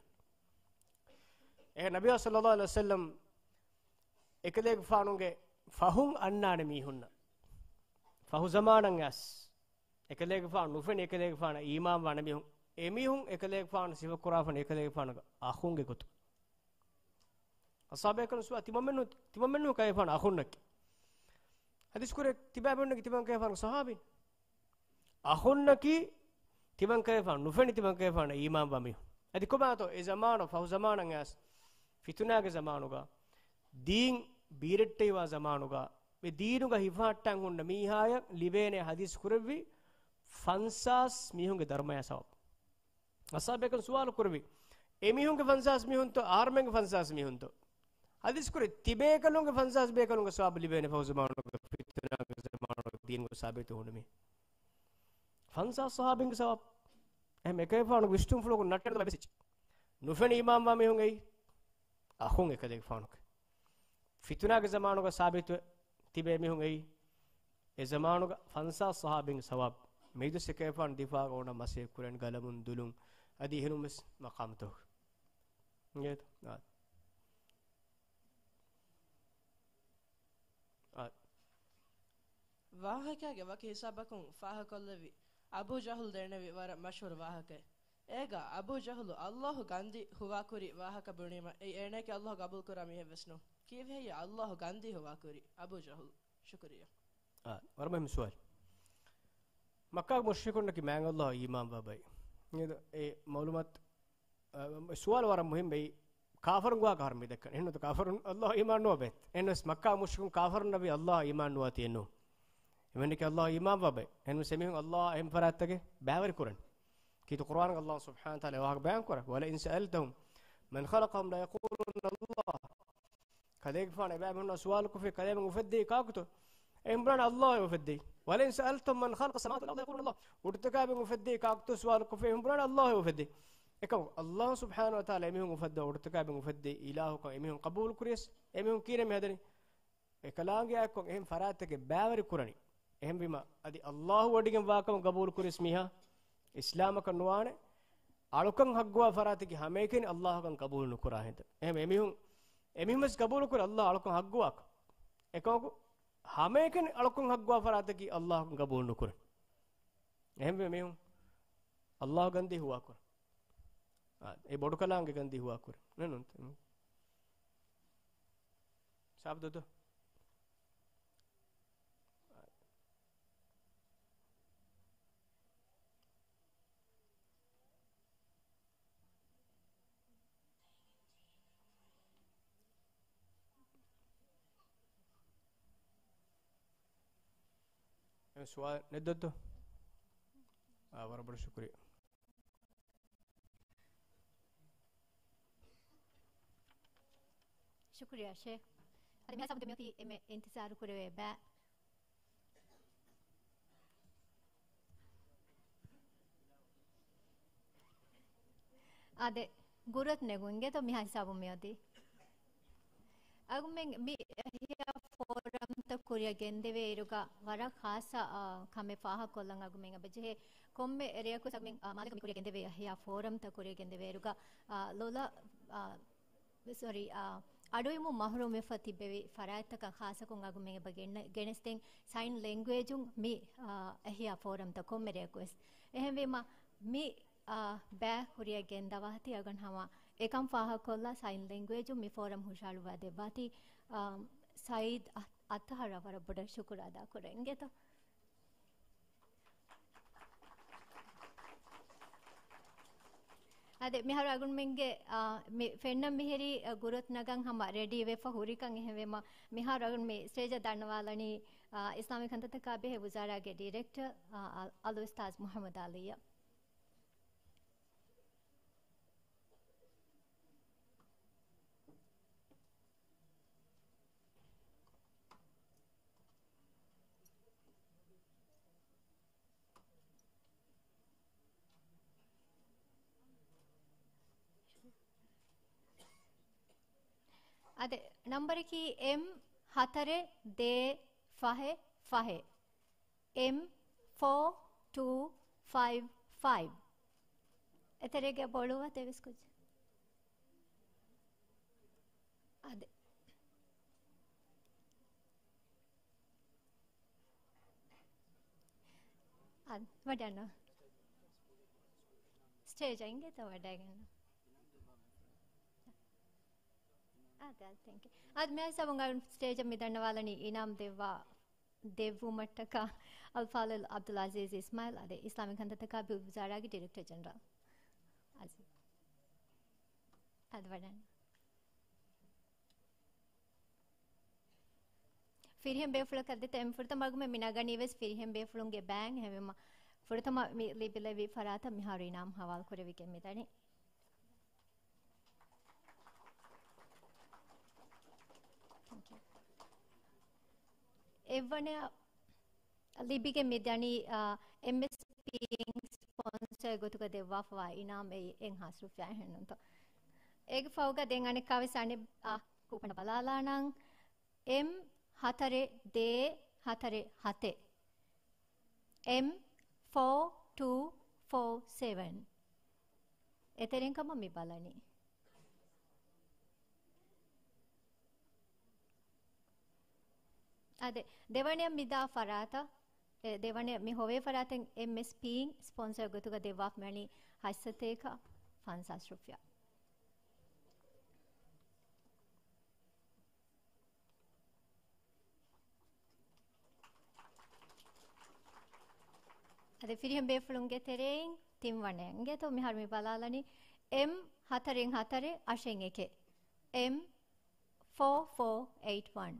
އެހެން ނަބިއްޔާ ޞައްލައްލާހު ޢަލައިހި ވަސައްލަމް އެކަލޭގެފާނުގެ ފަހުން އަންނާނެ މީހުންނަށް. ފަހު ޒަމާނަށް އައިސް އެކަލޭގެފާނު ނުފެނި އެކަލޭގެފާނަށް އީމާންވާނެ މީހުން، އެމީހުން އެކަލޭގެފާނު ސިފަކުރާފަން އެކަލޭގެފާނުގެ އަޚުންގެ ގޮތުން. އަޞްޙާބޭކަލުން ސުވާ ތިމަންމެންނު، ތިމަންމެންނު ކަލޭގެފާނު އަޚުންނަކީ. ޙަދީޘް ކުރޭ ތިބާބެންނަކީ ތިމަން ކަލޭގެފާނު ޞަޙާބީން. އަޚުންނަކީ ތިމަން ކަލޭގެފާނު ނުފެނި ތިމަން ކަލޭގެފާނަށް އީމާންވާ މީހުން. އަދި ކޮބާތޯ އެ ޒަމާނު ފަހު ޒަމާނަށް އައިސް ފިތުނާގެ ޒަމާނުގަ ދީން ބީރައްޓެހިވާ ޒަމާނުގަ މި ދީނުގަ ހިފަހައްޓަން ހުންނަ މީހާޔަށް ލިބޭނެ ޙަދީޘް ކުރެއްވި ފަންސާސް މީހުންގެ ދަރުމަޔާ ސަވާބު. އަޞްޙާބޭކަލުން ސުވާލު ކުރެއްވި، އެމީހުންގެ ފަންސާސް މީހުންތޯ، އަހަރުމެންގެ ފަންސާސް މީހުންތޯ؟ ޙަދީޘް ކުރި، ތިބޭކަލުންގެ ފަންސާސް ބޭކަލުންގެ ސަވާބު ލިބޭނެ ފަހު ޒަމާނުގަ ފިތުނާގެ ޒަމާނުގަ ދީނުގަ ސާބިތު ހުންނަ މީ. ފަންސާސް ޞަޙާބީންގެ ސަވާބު. އެހެން އެކަލޭގެފާނުގެ ވިސްނުންފުޅަކުން ނައްޓޭނުލާ އެއްވެސް އެއްޗެއް. ނުފެނި އީމާންވާ މީހުން އެއީ އަޚުން އެކަލޭގެފާނުގެ. ފިތުނާގެ ޒަމާނުގަ ސާބިތުވެ ތިބޭ މީހުން އެއީ، އެ ޒަމާނުގަ ފަންސާސް ޞަޙާބީންގެ ސަވާބު. މިއިދު އެކަލޭގެފާނު ދިފާޢުގަ އޮންނަ މަސައްކަތް ކުރަން ގަލަމުން ދުލުން އަދި އެހެންވެސް މަޤާމުތަކުގަ. އިނގޭތަ؟ އާ. އާ. ވާހަކައިގެ ވަކި ހިސާބަކުން ފާހަގަކޮށްލެއްވި އަބޫ ޖަހުލް ދެންނެވި ވަރަށް މަޝްހޫރު ވާހަކައެއް. އޭގަ އަބޫ ޖަހުލު ﷲ ގަންދީ ހުވާކުރި ވާހަކަ ބުނީމަ، އެއީ އޭނައަކީ ﷲ ގަބޫލުކުރާ މީހެއްވެސް ނޫން. ކީއްވެހެއްޔާ ﷲ ގަންދީ ހުވާކުރީ އަބޫ ޖަހުލު؟ ޝުކުރިއްޔާ. އާ، ވަރަށް މުހިއްމު ސުވާލު. މައްކާ މުޝްރިކުންނަކީ މާތް ﷲ އަށް އީމާންވާ ބައެއް. އެ މައުލޫމާތު، އަ، ސުވާލު ވަރަށް މުހިންމު. އެއީ ކާފަރުން ގޮވާ ކަހަރު މި ދެއްކަން. އެހެންނުތަ ކާފަރުން ﷲ އަށް އީމާން ނުވާ ބައެއް. އެހެންވެސް މައްކާ މުޝްރިކުން ކާފަރުންނަށް ވީ ﷲ އަށް އީމާން ނުވާތީ އެއްނު. އެމަނިކެ ﷲ އަށް އީމާންވާ ބައެއް. އެހެންވެސް އެމީހުން ﷲ އަށް އެހެން ފަރާތްތަކެއް ބައިވެރި ކުރަން. ކީރިތި ޤުރުއާނުގަ ﷲ ސުބްޙާނަހޫ ވަތަޢާލާ އެ ވާހަކަ ބަޔާން ކުރަން. وَلَئِنْ سَأَلْتَهُمْ مَنْ خَلَقَهُمْ لَيَقُولُنَّ اللَّهُ. ކަލޭގެފާނު އެބައިމީހުންނާ ސުވާލު ކޮށްފި ކަލޭމެން އުފެއްދެވީ ކާކުތޯ؟ އެމީހުން ބުނާނެ ﷲ އެ އުފެއްދެވީ. وَلَئِنْ سَأَلْتَهُمْ مَنْ خَلَقَ السَّمَاوَاتِ وَالْأَرْضَ لَيَقُولُنَّ اللَّهُ. އުޑުތަކާ ބިން އުފެއްދެވީ ކާކުތޯ ސުވާލު ކޮށްފި އެމީހުން ބުނާނެ ﷲ އެ އުފެއްދެވީ. އެކަމަކު ﷲ ސުބްޙާނަހޫ ވަތަޢާލާ އެމީހުން އުފައްދާ އުޑުތަކާ ބިން އުފެއްދެވި އިލާހުކަން އެމީހުން ޤަބޫލު ކުރިޔަސް އެމީހުން ކީރެއް މި ހަދަނީ؟ އެކަލާނގެ އާއެއްކޮށް އެހެން ފަރާތްތަކެއް ބައިވެރި ކުރަނީ. އެހެންވީމަ އަދި ﷲ ވޮޑިގެން ވާކަމަށް ގަބޫލު ކުރިޔަސް މީހާ އިސްލާމަކަށް ނުވާނެ. އަޅުކަން ހައްގުވާ ފަރާތަކީ ހަމައެކަނި ﷲ ކަން ގަބޫލު ނުކުރާ ހިނދު. އެހެން އެމީހުން، އެމީހުން ވެސް ގަބޫލު ކުރި ﷲ އަޅުކަން ހައްގުވާކަން. އެކަމަކު ހަމައެކަނި އަޅުކަން ހައްގުވާ ފަރާތަކީ ﷲ ކަން ގަބޫލު ނުކުރަން. އެހެންވެ މީހުން ﷲ ގަންދީ ހުވާކުރަން. އާ، އެ ބޮޑުކަލާނގެ ގަންދީ ހުވާކުރަން. ނޫން، ނޫން. ސާބުދޮތޯ؟ އެ ސުވާލު ނެތްދޮތޯ؟ އާ، ވަރަށް ބޮޑަށް ޝުކުރިއްޔާ. ޝުކުރިއްޔާ ޝޭޚް. އަދި މިހާ ސާބު ދެމިއޮތީ އެންމެ އިންތިޒާރު ކުރެވޭ ބައި. އާދެ، ގުރަތް ނެގުން އިނގޭތޯ މިހާ ހިސާބުން މިއޮތީ. އަގުމެން މި އެހިޔާ ފޯރަމްތައް ކުރިއަށް ގެންދެވޭ އިރުގަ ވަރަށް ޚާއްޞަ، އާ، ކަމެއް ފާހަގަކޮށްލަން އަގުމެން އެބަޖެހޭ. ކޮންމެ ރެޔަކުވެސް އަގުމެން، އާ، މާލޭގަ މި ކުރިއަށް ގެންދެވޭ އެހިޔާ ފޯރަމްތައް ކުރިއަށް ގެންދެވޭ އިރުގަ، އާ، ލޮލަށް، އާ، ސޮރީ، އާ، އަޑުއިވުމުން މަހުރޫމްވެފަ ތިއްބެވި ފަރާތްތަކަށް ޚާއްޞަކޮށް އަގުމެން އެބަ ގެންނަ-، ގެނެސްދޭން ސައިން ލެންގުއޭޖުން މި، އާ، އެހިޔާ ފޯރަމްތައް ކޮންމެ ރެޔަކުވެސް. އެހެންވީމަ، މި، އާ، ބައި ކުރިއަށް ގެންދަވާތީ އަގަން ހަމަ އެކަން ފާހަގަކޮށްލާ ސައިން ލެންގުއޭޖުން މި ފޯރަމް ހުށަހަޅުއްވާ ދެއްވާތީ، އާ، ސައީދް އަ-، އަތްހަރަށް ވަރަށް ބޮޑަށް ޝުކުރު އަދާ ކުރަން އިނގޭތޯ. އާދެ، މިހާރު އަގުންމެންގެ، އާ، މި ފެންނަން މިހިރީ، އާ، ގުރަތް ނަގަން ހަމަ ރެޑީ ވެފަ ހުރިކަން. އެހެންވީމަ، މިހާރު އަގުން މި ސްޓޭޖަށް ދަންނަވާލަނީ، އާ، އިސްލާމީ ކަންތައްތަކާ ބެހޭ ވުޒާރާގެ ޑިރެކްޓަރ، އާ، އަލް-، އަލްއުސްތާޒް މުޙައްމަދު އަލީއަށް. އާދެ، ނަންބަރަކީ އެމް ހަތަރެއް ދޭއް ފަހެއް ފަހެއް. އެމް ފޯ ޓޫ ފައިވް ފައިވް. އެތެރޭގަ ބޮޅުވާ ދެވެސް ކުއްޖެއް. އާދެ. އާދެ، ވަޑަންނަ. ސްޓޭޖަށް އިނގޭތޯ ވަޑައިގަންނަ. އާދެ، އާދެ، ތެންކް ޔޫ. އާދެ، މިހާ ހިސާބުން އަޅުން ސްޓޭޖަށް މި ދަންނަވާލަނީ އިނާމް ދެއްވާ، ދެއްވުމަށްޓަކާ އަލްފާޟިލް އަބްދުލް އަޒީޒް އިސްމާއިލް، އާދެ، އިސްލާމީ ކަންތައްތަކާ ވުޒާރާގެ ޑިރެކްޓަރ ޖެނެރަލް. އާދެ. އާދެ، ވަޑަން. ފިރިހެން ބޭފުޅަކަށް ދެތަ އެންމެ ފުރަތަމަ އަގުމެން މި ނަގަނީ ވެސް ފިރިހެން ބޭފުޅުންގެ ބައިން. އެހެންވީމަ ފުރަތަމަ މި ލިބިލެވި ފަރާތަށް މިހާރު އިނާމް ހަވާލު ކުރެވިގެން މިދަނީ. އެއްވަނަޔަށް ލިބިގެން މިދަނީ، އާ، އެމްއެސްޕީއިން ސްޕޮންސަރ ގޮތުގަ ދެއްވާފަވާ އިނާމް އެއީ އެއްހާސް ރުފިޔާ އެހެންނުންތޯ. އޭގެ ފަހުގަ ދެން އަނެއްކާވެސް އަނެއް، އާ، ކޫޕަނަށް ބަލާލާނަން. އެމް ހަތަރެއް ދޭއް ހަތަރެއް ހަތެއް. އެމް ފޯ ޓޫ ފޯ ސެވެން. އެތެރެއިން ކަމަށް މި ބަލަނީ. އާދެ، ދެވަނަޔަށް މިދާ ފަރާތަށް، އެ، ދެވަނަޔަށް މި ހޮވޭ ފަރާތެއް އެމްއެސްޕީއިން ސްޕޮންސަރ ގޮތުގަ ދެއްވާފަ މިވަނީ ހަތްސަތޭކަ ފަންސާސް ރުފިޔާ. އަދި ފިރިހެން ބޭފުޅުންގެ ތެރެއިން ތިން ވަނައަށް އިނގޭތޯ. މިހާރު މި ބަލާލަނީ އެމް ހަތަރެއް ހަތަރެއް އަށެއް އެކެއް. އެމް ފޯ ފޯ އެއިޓް ވަން.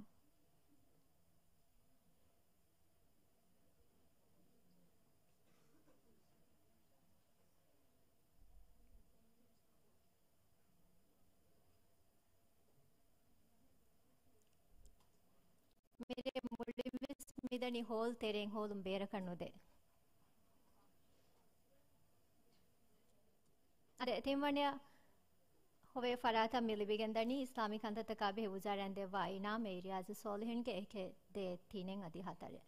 މިރޭ މުޅިންވެސް މިދަނީ ހޯލް ތެރެއިން، ހޯލުން ބޭރަކަށް ނުދޭ. އަދި ތިންވަނަޔަށް ހޮވޭ ފަރާތަށް މި ލިބިގެންދަނީ އިސްލާމީ ކަންތައްތަކާ ބެހޭ ވުޒާރާއިން ދެއްވާ އިނާމެއް ރިޔާޒު ސޯލިހިންގެ އެކެއް ދޭއް ތިނެއް އަދި ހަތަރެއް.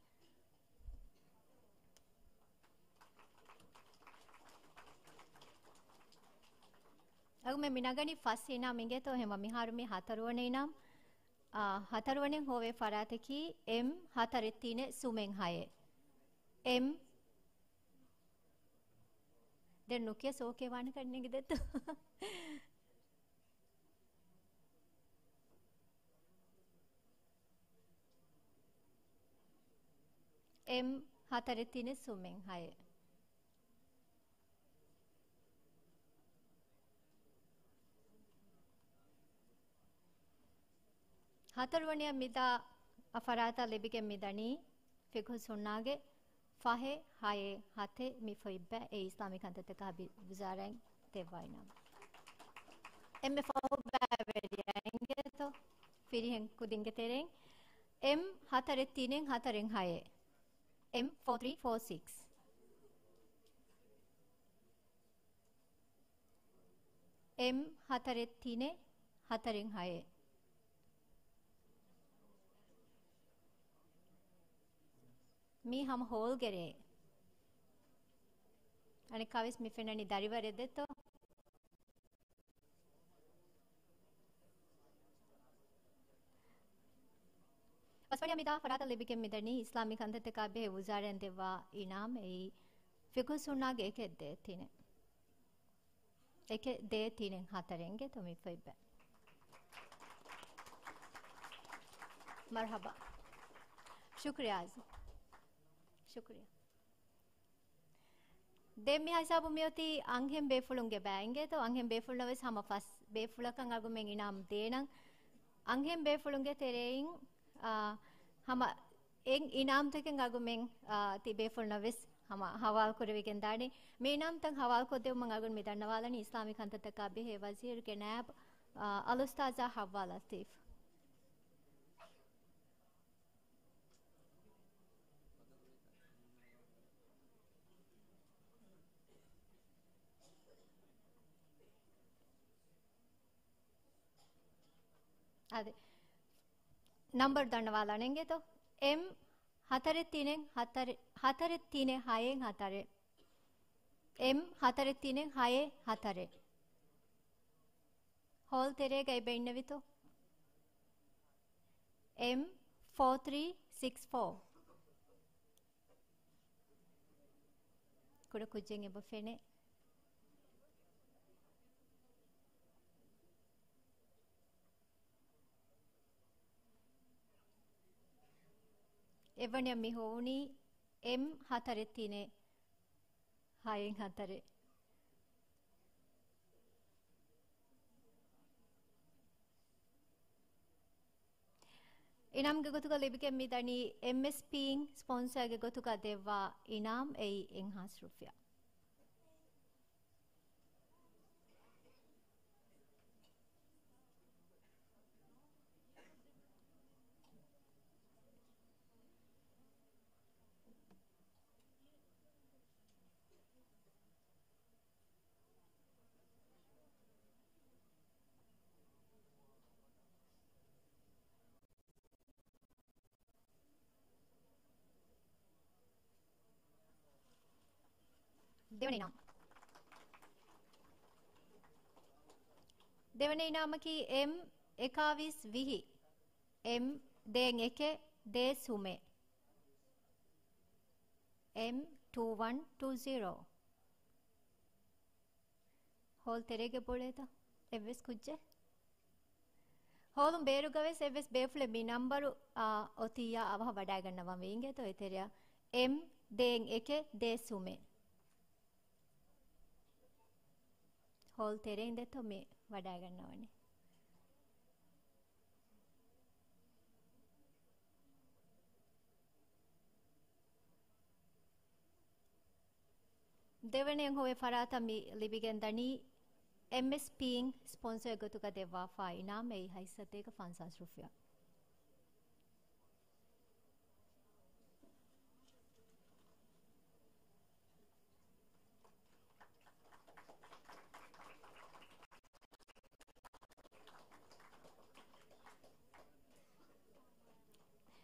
އަގުމެ މި ނަގަނީ ފަސް އިނާމް އިނގޭތޯ. ހެމަ މިހާރު މި ހަތަރުވަނަ އިނާމް. އާ، ހަތަރުވަނައިން ހޮވޭ ފަރާތަކީ އެމް ހަތަރެއް ތިނެއް ސުމެއް ހައެއް. އެމް ދެން ނުކިޔަސް އޯކޭ ވާނެ ކަންނޭނގެ ދެއްތޯ. އެމް ހަތަރެއް ތިނެއް ސުމެއް ހައެއް. ހަތަރުވަނަޔަށް މިދާ އަ ފަރާތަށް ލިބިގެން މިދަނީ ފިޤުހު ސުންނާގެ ފަހެއް ހައެއް ހަތެއް މި ފޮތްބައި އެ އިސްލާމީ ކަންތައްތަކާ ވި-، ވުޒާރާއިން ދެއްވާ އިނާމް. އެންމެ ފަހު ބައިވެރިޔާ އިނގޭތޯ ފިރިހެން ކުދިންގެ ތެރެއިން އެމް ހަތަރެއް ތިނެއް ހަތަރެއް ހައެއް. އެމް ފޯ ތްރީ ފޯ ސިކްސް. އެމް ހަތަރެއް ތިނެއް ހަތަރެއް ހައެއް. މީ ހަމަ ހޯލްގެ ރޭ. އަނެއްކާވެސް މި ފެންނަނީ ދަރިވަރެއް ދެއްތޯ. ފަސްވަނަ މިދާ ފަރާތަށް ލިބިގެން މިދަނީ އިސްލާމީ ކަންތައްތަކާ ބެހޭ ވުޒާރައިން ދެއްވާ އިނާމް އެއީ ފިޤުހު ސުންނާގެ އެކެއް ދޭއް ތިނެއް. އެކެއް ދޭއް ތިނެއް ހަތަރެއް އިނގޭތޯ މި ފޮތްބައި. މަރުޙަބާ. ޝުކުރިޔާ އަޒީޒް. ޝުކުރިޔާ. ދެން މި ހިސާބު މިއޮތީ އަންހެން ބޭފުޅުންގެ ބައި އިނގޭތޯ. އަންހެން ބޭފުޅުންނަށް ވެސް ހަމަ ފަސް ބޭފުޅަކަށް އަގުމެން އިނާމް ދޭނަން. އަންހެން ބޭފުޅުންގެ ތެރެއިން، އާ، ހަމަ އެއް އިނާމްތަކެއް އަގުމެން، އާ، ތި ބޭފުޅުންނަށް ވެސް ހަމަ ހަވާލު ކުރެވިގެން ދާނެ. މި އިނާމްތައް ހަވާލު ކޮށްދެވުމަށް އަގުން މި ދަންނަވާލަނީ އިސްލާމީ ކަންތައްތަކާ ބެހޭ ވަޒީރުގެ ނާއިބު، އާ، އަލްއުސްތާޛާ ޙައްވާ ލަތީފް. އަދި ނަންބަރު ދަންނަވާލާނެ އިނގޭތޯ. އެމް ހަތަރެއް ތިނެއް ހަތަރެއް، ހަތަރެއް ތިނެއް ހައެއް ހަތަރެއް. އެމް ހަތަރެއް ތިނެއް ހައެއް ހަތަރެއް. ހޯލް ތެރޭގައި ބެ އިންނެވިތޯ. އެމް ފޯ ތްރީ ސިކްސް ފޯ. ކުޑަ ކުއްޖެއް އެބަ ފެނޭ. އެއްވަނަޔަށް މި ހޮވުނީ އެމް ހަތަރެއް ތިނެއް ހައެއް ހަތަރެއް. އިނާމްގެ ގޮތުގަ ލިބިގެން މިދަނީ އެމްއެސްޕީން ސްޕޮންސަރގެ ގޮތުގަ ދެއްވާ އިނާމް އެއީ އެއްހާސް ރުފިޔާ. ދެވަނަ އިނާމް. ދެވަނަ އިނާމަކީ އެމް އެކާވީސް ވިހި، އެމް ދޭއް އެކެއް ދޭއް ސުމެއް. އެމް ޓޫ ވަން ޓޫ ޒީރޯ. ހޯލް ތެރޭގަ ބޮޅޭތަ އެއްވެސް ކުއްޖެއް؟ ހޯލުން ބޭރުގަވެސް އެއްވެސް ބޭފުޅެއް މި ނަންބަރު، އާ، އޮތިއްޔާ އަވަހަށް ވަޑައިގަންނަވަން ވީ އިނގޭތޯ އެތެރެއަށް. އެމް ދޭން އެކެއް، ދޭ ސުމެއް. ހޯލް ތެރެއިން ދެތޯ މި ވަޑައިގަންނަވަނީ. ދެވަނައަށް ހޮވޭ ފަރާތަށް މި ލިބިގެން ދަނީ އެމްއެސްޕީން ސްޕޮންސަރ ގޮތުގަ ދެއްވާފާ އިނާމް އެއީ ހަތްސަތޭކަ ފަންސާސް ރުފިޔާ.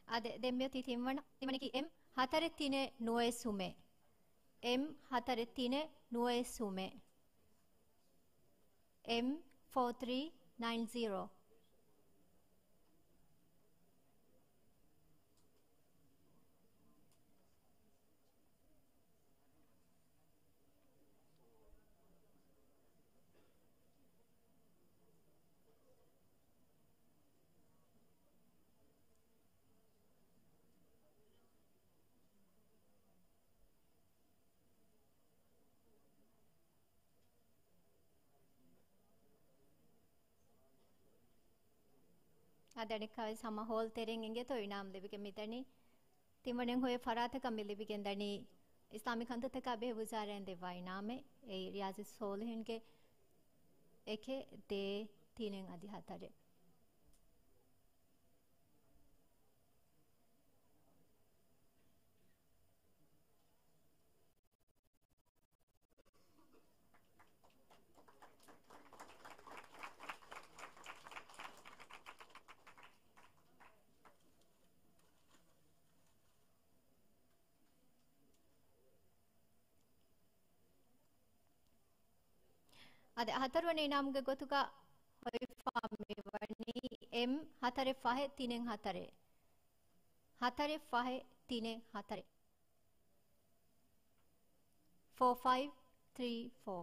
އާދެ، ދެން މިއޮތީ ތިންވަނަ، ތިންވަނަކީ އެމް ހަތަރެއް ތިނެއް ނުވައެއް ސުމެއް. އެމް ހަތަރެއް ތިނެއް ނުވައެއް ސުމެއް. އެމް ފޯ ތްރީ ނައިން ޒީރޯ. އާދެ، އަނެއްކާވެސް ހަމަ ހޯލް ތެރެއިން އިނގޭތޯ އިނާމް ލިބިގެން މިދަނީ. ތިންވަނައަށް ހޮވޭ ފަރާތަކަށް މި ލިބިގެން ދަނީ އިސްލާމީ ކަންތައްތަކާ ބެހޭ ވުޒާރާއިން ދެއްވާ އިނާމެއް. އެއީ ރިޔާޒުއްސޯލިހީންގެ އެކެއް، ދޭއް، ތިނެއް އަދި ހަތަރެއް. އަދި ހަތަރުވަނަ އިނާމުގެ ގޮތުގަ ހޮވިފާ މިވަނީ އެމް ހަތަރެއް ފަހެއް ތިނެއް ހަތަރެއް. ހަތަރެއް ފަހެއް ތިނެއް ހަތަރެއް. ފޯ ފައިވް ތްރީ ފޯ.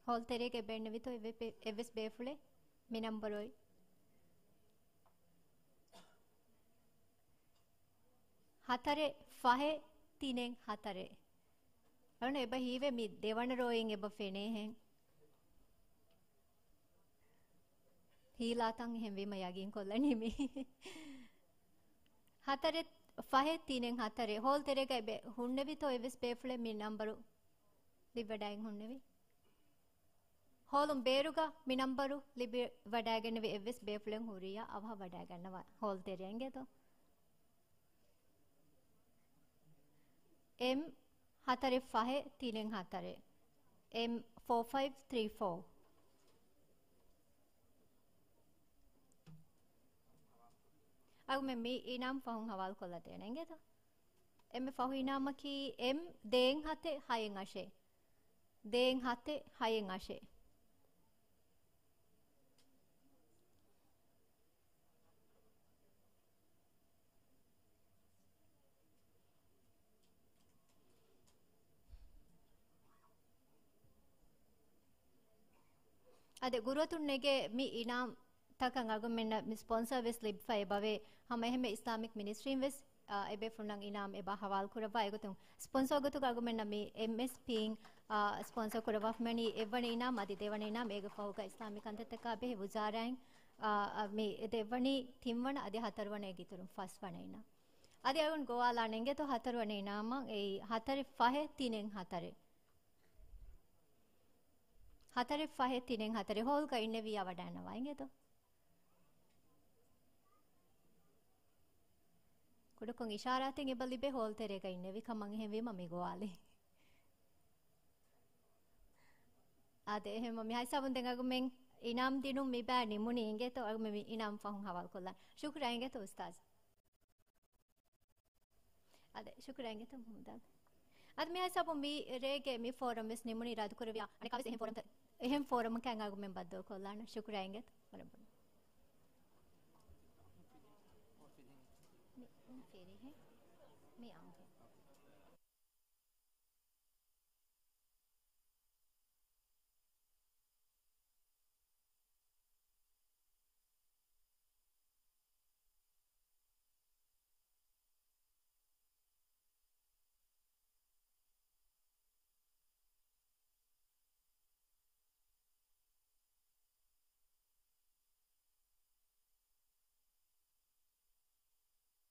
ހޯލް ތެރޭގައި ބޭނުންވިތޯ އެއްވެ-، އެއްވެސް ބޭފުޅެއް މި ނަންބަރު އޮތް. ހަތަރެއް ފަހެއް ތިނެއް ހަތަރެއް. އަޅުން އެބަ ހީވޭ މި ދެވަނަ ރޯއިން އެބަ ފެނޭހެން. ހީލާތަން އެހެންވީމަ ޔަގީން ކޮށްލަނީ މީ. ހަތަރެއް ފަހެއް ތިނެއް ހަތަރެއް. ހޯލް ތެރޭގައި ބެ-، ހުންނެވިތޯ އެއްވެސް ބޭފުޅެއް މި ނަންބަރު ލިބިވަޑައިގެން ހުންނެވި. ހޯލުން ބޭރުގަ މި ނަންބަރު ލިބި ވަޑައިގެންނެވި އެއްވެސް ބޭފުޅެއް ހުރިއްޔާ އަވަހަށް ވަޑައިގަންނަވާ. ހޯލް ތެރެއަށް އިނގޭތޯ. އެމް ހަތަރެއް ފަހެއް ތިނެއް ހަތަރެއް. އެމް ފޯ ފައިވް ތްރީ ފޯ. އަޅުގަނޑުމެން މި އިނާމް ފަހުން ހަވާލުކޮށްލަދޭނެ އިނގޭތޯ. އެންމެ ފަހު އިނާމަކީ އެމް ދޭއް ހަތެއް ހައެއް އަށެއް. ދޭއް ހަތެއް ހައެއް އަށެއް. އަދި ގުރުއަތުން ނެގޭ މި އިނާމް ތަކަށް އަޅުގަނޑުމެންނަށް މި ސްޕޮންސަރ ވެސް ލިބިފަ އެބަވޭ. ހަމަ އެހެންމެ އިސްލާމިކް މިނިސްޓްރީން ވެސް، އާ، އެބޭފުޅުންނަށް އިނާމް އެބަ ހަވާލު ކުރައްވާ. އެގޮތުން ސްޕޮންސަރ ގޮތުގަ އަޅުގަނޑުމެންނަށް މި އެމްއެސްޕީން، އާ، ސްޕޮންސަރ ކުރައްވާފަ މިވަނީ އެއްވަނަ އިނާމް އަދި ދެވަނަ އިނާމް. އޭގެ ފަހުގަ އިސްލާމީ ކަންތައްތަކާ ބެހޭ ވުޒާރާއިން، އާ، އާ، މި ދެއްވަނީ ތިންވަނަ އަދި ހަތަރުވަނަ އޭގެ އިތުރުން ފަސްވަނަ އިނާމް. އަދި އަޅުން ގޮވާލާނެ އިނގޭތޯ ހަތަރުވަނަ އިނާމަށް. އެއީ ހަތަރެއް ފަހެއް ތިނެއް ހަތަރެއް. ހަތަރެއް ފަހެއް ތިނެއް ހަތަރެއް. ހޯލްގަ އިންނެވިއްޔާ ވަޑައިގަންނަވާ އިނގޭތޯ. ކުޑަކޮށް އިޝާރާތެއް އެބަ ލިބޭ ހޯލް ތެރޭގަ އިންނެވި ކަމަށް. އެހެންވީމަ މި ގޮވާލި. އާދެ، އެހެންވީމަ މިހާ ހިސާބުން ދެން އަޅުގަނޑުމެން އިނާމް ދިނުން މި ބައި ނިމުނީ އިނގޭތޯ. އަޅުގަނޑުމެން މި އިނާމް ފަހުން ހަވާލު ކޮށްލާން. ޝުކުރާ އިނގޭތޯ އުސްތާޒް. އާދެ، ޝުކުރާ އިނގޭތޯ މުހައްމަދު. އާދެ، މިހާ ހިސާބުން މި ރޭގެ މި ފޯރަމް ވެސް ނިމުނީ. އިރާދަކުރެއްވިއްޔާ އަނެއްކާވެސް އެހެން ފޯރަމްތައް، އެހެން ފޯރަމަކާ އަޅުގަނޑުމެން ބައްދަލުކޮށްލާނަން. ޝުކުރާ އިނގޭތޯ.